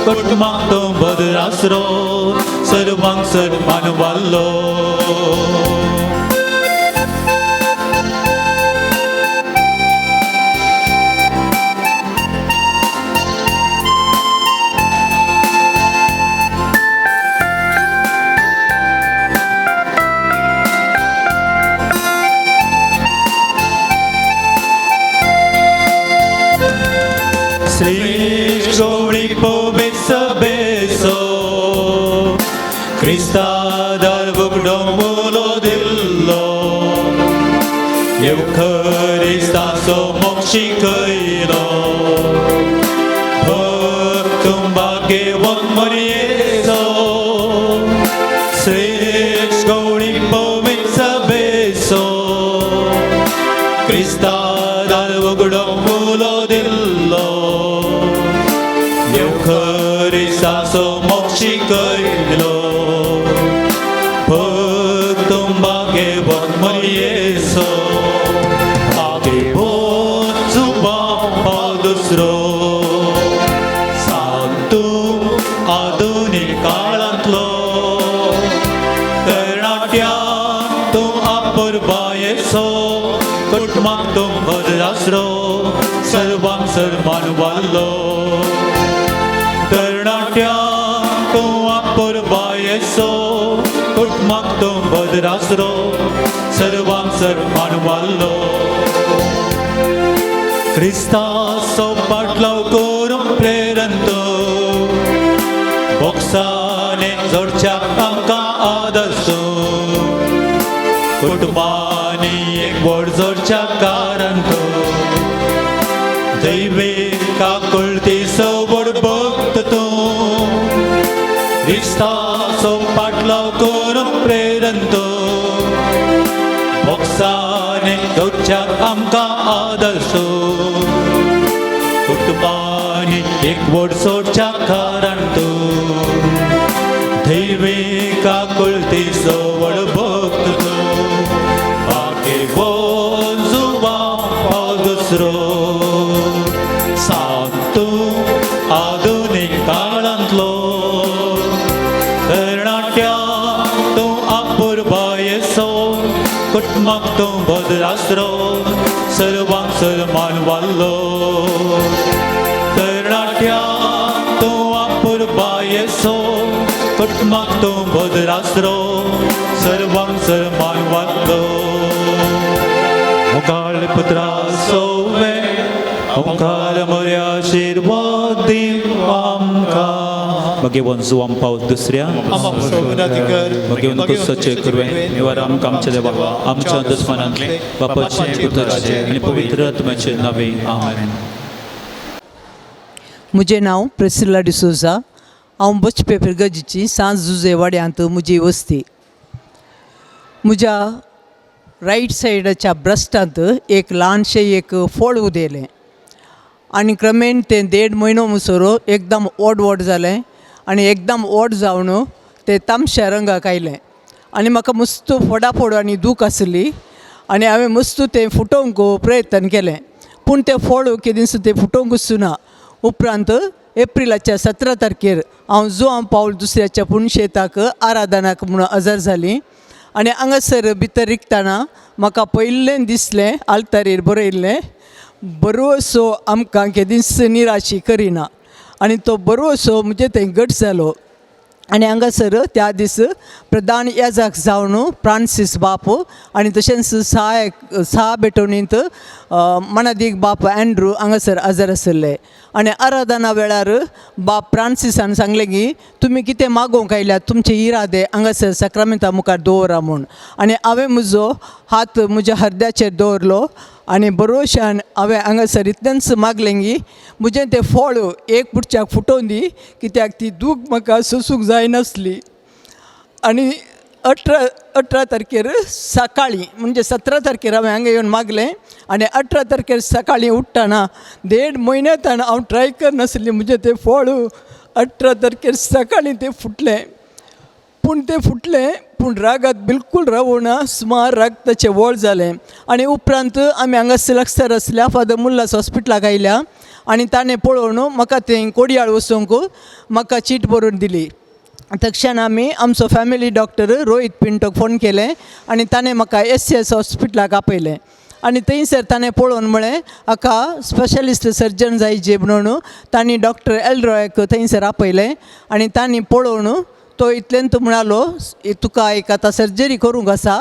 Speaker 3: कुटुंबाक तूं भद्रासरो, सर्वांक सन्मान वाल्लो. शिकयलो भक्तुंबागेवन मरयेचो श्रेष्ठ गवळी पवित्र सभेचो क्रिस्ता दार उगडो मुलो दिल्लो येवखरिस्ताचो मोक्ष शिकयलो. तूं भागेवन मरियेचो भागेवन जुवांव पावल दुसरो सांतू आधुनीक काळांतलो तरणाट्या तूं आपुरबायेचो कुटुंबाक तूं भद्रासरो सर्वांक सर्मान वाडलो तरणाट्या तूं आपुरबायेचो कुटुंबाक तूं भद्रासरो सर्वांक सर्मान वाडलो क्रिस्ताचो पाटलाव करूंक प्रेरण तूं बोक्साने जोडच्याक आमकां आदर्श कुटुंबांनी एकवट जोडच्या कारण तूं दैवीक काकुळटी सवड भक्त तूं क्रिस्ताचो पाटलाव करूंक प्रेरण तूं बोक्साने जोडच्याक आमकां आदर्श कुटुंबांनी एकवट सोडच्या कारण तूं दैवीक काकुळटी सवड भक्त तूं भागेवन जुवांव पावल दुसरो सांतू आधुनीक काळांतलो तरणाट्या तूं आपुरबायेचो कुटुंबाक तूं भद्रासरो सर्वांक सर्मान वाडलो तरणाट्या तूं आपुरबायेचो कुटुंबाक तूं भद्रासरो सर्वांक सर्मान वाडलो मुखाळ पुत्रा सोवे ओंकार मोर्या आशीर्वाद दी आमकां
Speaker 6: भगेवन जुवाम पावल दुसऱ्या भगेवन क्रिस्ताचे कृपेन निवार आमकां आमच्या देवा आमच्या दुस्मानांतले बापाचे पुताचे आनी पवित्र आत्म्याचे नावे आमेन.
Speaker 9: म्हजें नांव प्रेसिला डिसोजा. हांव बचपे फिरगजीची सांज जुजे वाड्यांत म्हजी वस्ती. म्हज्या रायट सायडाच्या ब्रस्टांत एक ल्हानशें एक फोड उदेलें आनी क्रमेण तें देड म्हयनो म्हणसर एकदम व्हड व्हड जालें आनी एकदम व्हड जावन तें तांबश्या रंगाक आयलें आनी म्हाका मस्त फोडाफोड आनी दूख आसली आनी हांवें मस्त तें फुटोवंक प्रयत्न केलें पूण तें फोड केदींच तें फुटोवंकूच ना. उपरांत एप्रिलाच्या 17 तारखेर हांव जुवांव पावल दुसऱ्याच्या पुनशेताक आराधनाक म्हणून हजर जाली आनी हांगासर भितर रिगतना म्हाका पयलें दिसलें आल्तारीर बरयल्लें बरोसो आमकां केदींच निराशी करिना आनी तो बरोसो म्हणजे थंय घट जालो. आनी हांगासर त्या दीस प्रधान याजक जावन फ्रांसीस बाप आनी तशेंच सहा भेटवणींत मनादीक बाप एंड्रू हांगासर हजर आशिल्ले आनी आराधना वेळार बाप फ्रांसिसान सांगलें की तुमी कितें मागोवंक आयल्यात तुमचे इरादे हांगासर साक्रामेंता मुखार दवरा म्हूण आनी हांवें म्हजो हात म्हज्या हरद्याचेर दवरलो आनी बरोशान हांवें हांगासर इतलेंच मागलें की म्हजें तें फळ एक पुडच्याक फुटोवन दी कित्याक ती दूख म्हाका सोसूंक जायनासली. आनी 18 तारखेर सकाळीं म्हणजे 17 तारखेर हांवें हांगा येवन मागलें आनी 18 तारखेर सकाळीं उठ्ठना देड म्हयन्यातान हांव ट्राय करनासलें म्हजें तें फळ 18 तारखेर सकाळीं तें फुटलें पूण तें फुटलें पूण रागात बिलकूल रावना सुमार रगताचें वळ जालें. आनी उपरांत आमी हांगासर लागसार आसल्या फादर मुल्लास हॉस्पिटलाक आयल्या आनी ताणें पळोवन म्हाका थंय कोडयाळ वचूंक म्हाका चीट बरोवन दिली. तक्षण आमी आमचो फॅमिली डॉक्टर रोहीत पिंटोक फोन केलें आनी ताणें म्हाका एस हॉस्पिटलाक आपयलें आनी थंयसर ताणें पळोवन म्हळें हाका स्पेशलिस्ट सर्जन जाय जे म्हणून तांणी डॉक्टर एलरॉयाक थंयसर आपयलें आनी तांणी पळोवन तो इतल्यान तो म्हणालो तुका एक आतां सर्जरी करूंक आसा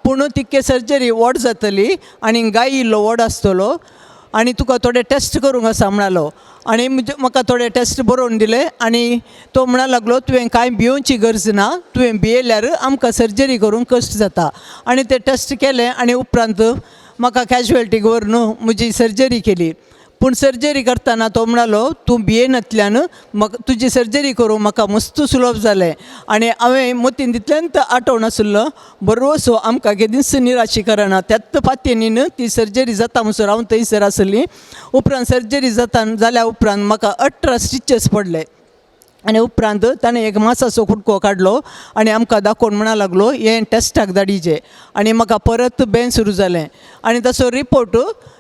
Speaker 9: पूण तितके सर्जरी व्हड जातली आनी गाय इल्लो व्हड आसतलो आनी तुका थोडे टेस्ट करूंक आसा म्हणालो आनी म्हाका थोडे टेस्ट बरोवन दिले आनी तो म्हणा लागलो तुवें कांय भियोवची गरज ना तुवें भियेल्यार आमकां सर्जरी करूंक कश्ट जाता. आनी ते टेस्ट केले आनी उपरांत म्हाका कॅज्युअलिटीक व्हरून म्हजी सर्जरी केली. पूण सर्जरी करतना तो म्हणालो तूं भियेनातल्यान म्हाका तुजी सर्जरी करूंक म्हाका मस्त सुलभ जालें आनी हांवें मतीन तितल्यान आठवण आसलो बरोसो आमकां केदींच निराशी करना त्याच पातयेनीन ती सर्जरी जाता म्हणसर हांव थंयसर आसली. उपरांत सर्जरी जाता जाल्या उपरांत म्हाका 18 स्टिचीस पडले. आनी उपरांत ताणें एक मासाचो कुडको काडलो आनी आमकां दाखोवन म्हणा लागलो हें टेस्टाक धाडीचें आनी म्हाका परत बेन सुरू जालें आनी ताचो रिपोर्ट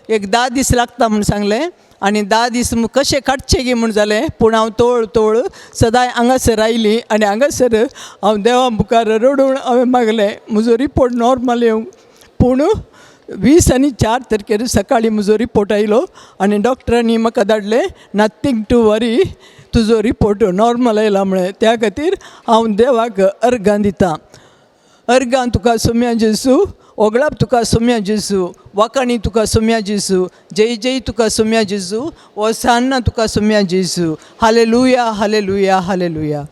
Speaker 9: एक 10 दीस लागता म्हूण सांगलें आनी 10 दीस कशें काडचे गी म्हूण जालें पूण हांव तोळ तोळ सदांय हांगासर आयली आनी हांगासर हांव देवा मुखार रडून हांवें मागलें म्हजो रिपोर्ट नॉर्मल येवंक पूण 20 आनी 4 तारखेर सकाळीं म्हजो रिपोर्ट आयलो आनी डॉक्टरांनी म्हाका धाडलें नथींग टू वरी तुजो रिपोर्ट नॉर्मल आयला म्हळें. त्या खातीर हांव देवाक अर्गां दितां. अर्गां तुका सोम्या जेजू, ओगळाप तुका सोम्या जेजू, वाकाणी तुका सोम्या जेजू, जय जय तुका सोम्या जेजू, ओसान्ना तुका सोम्या जेजू. Hallelujah hallelujah hallelujah.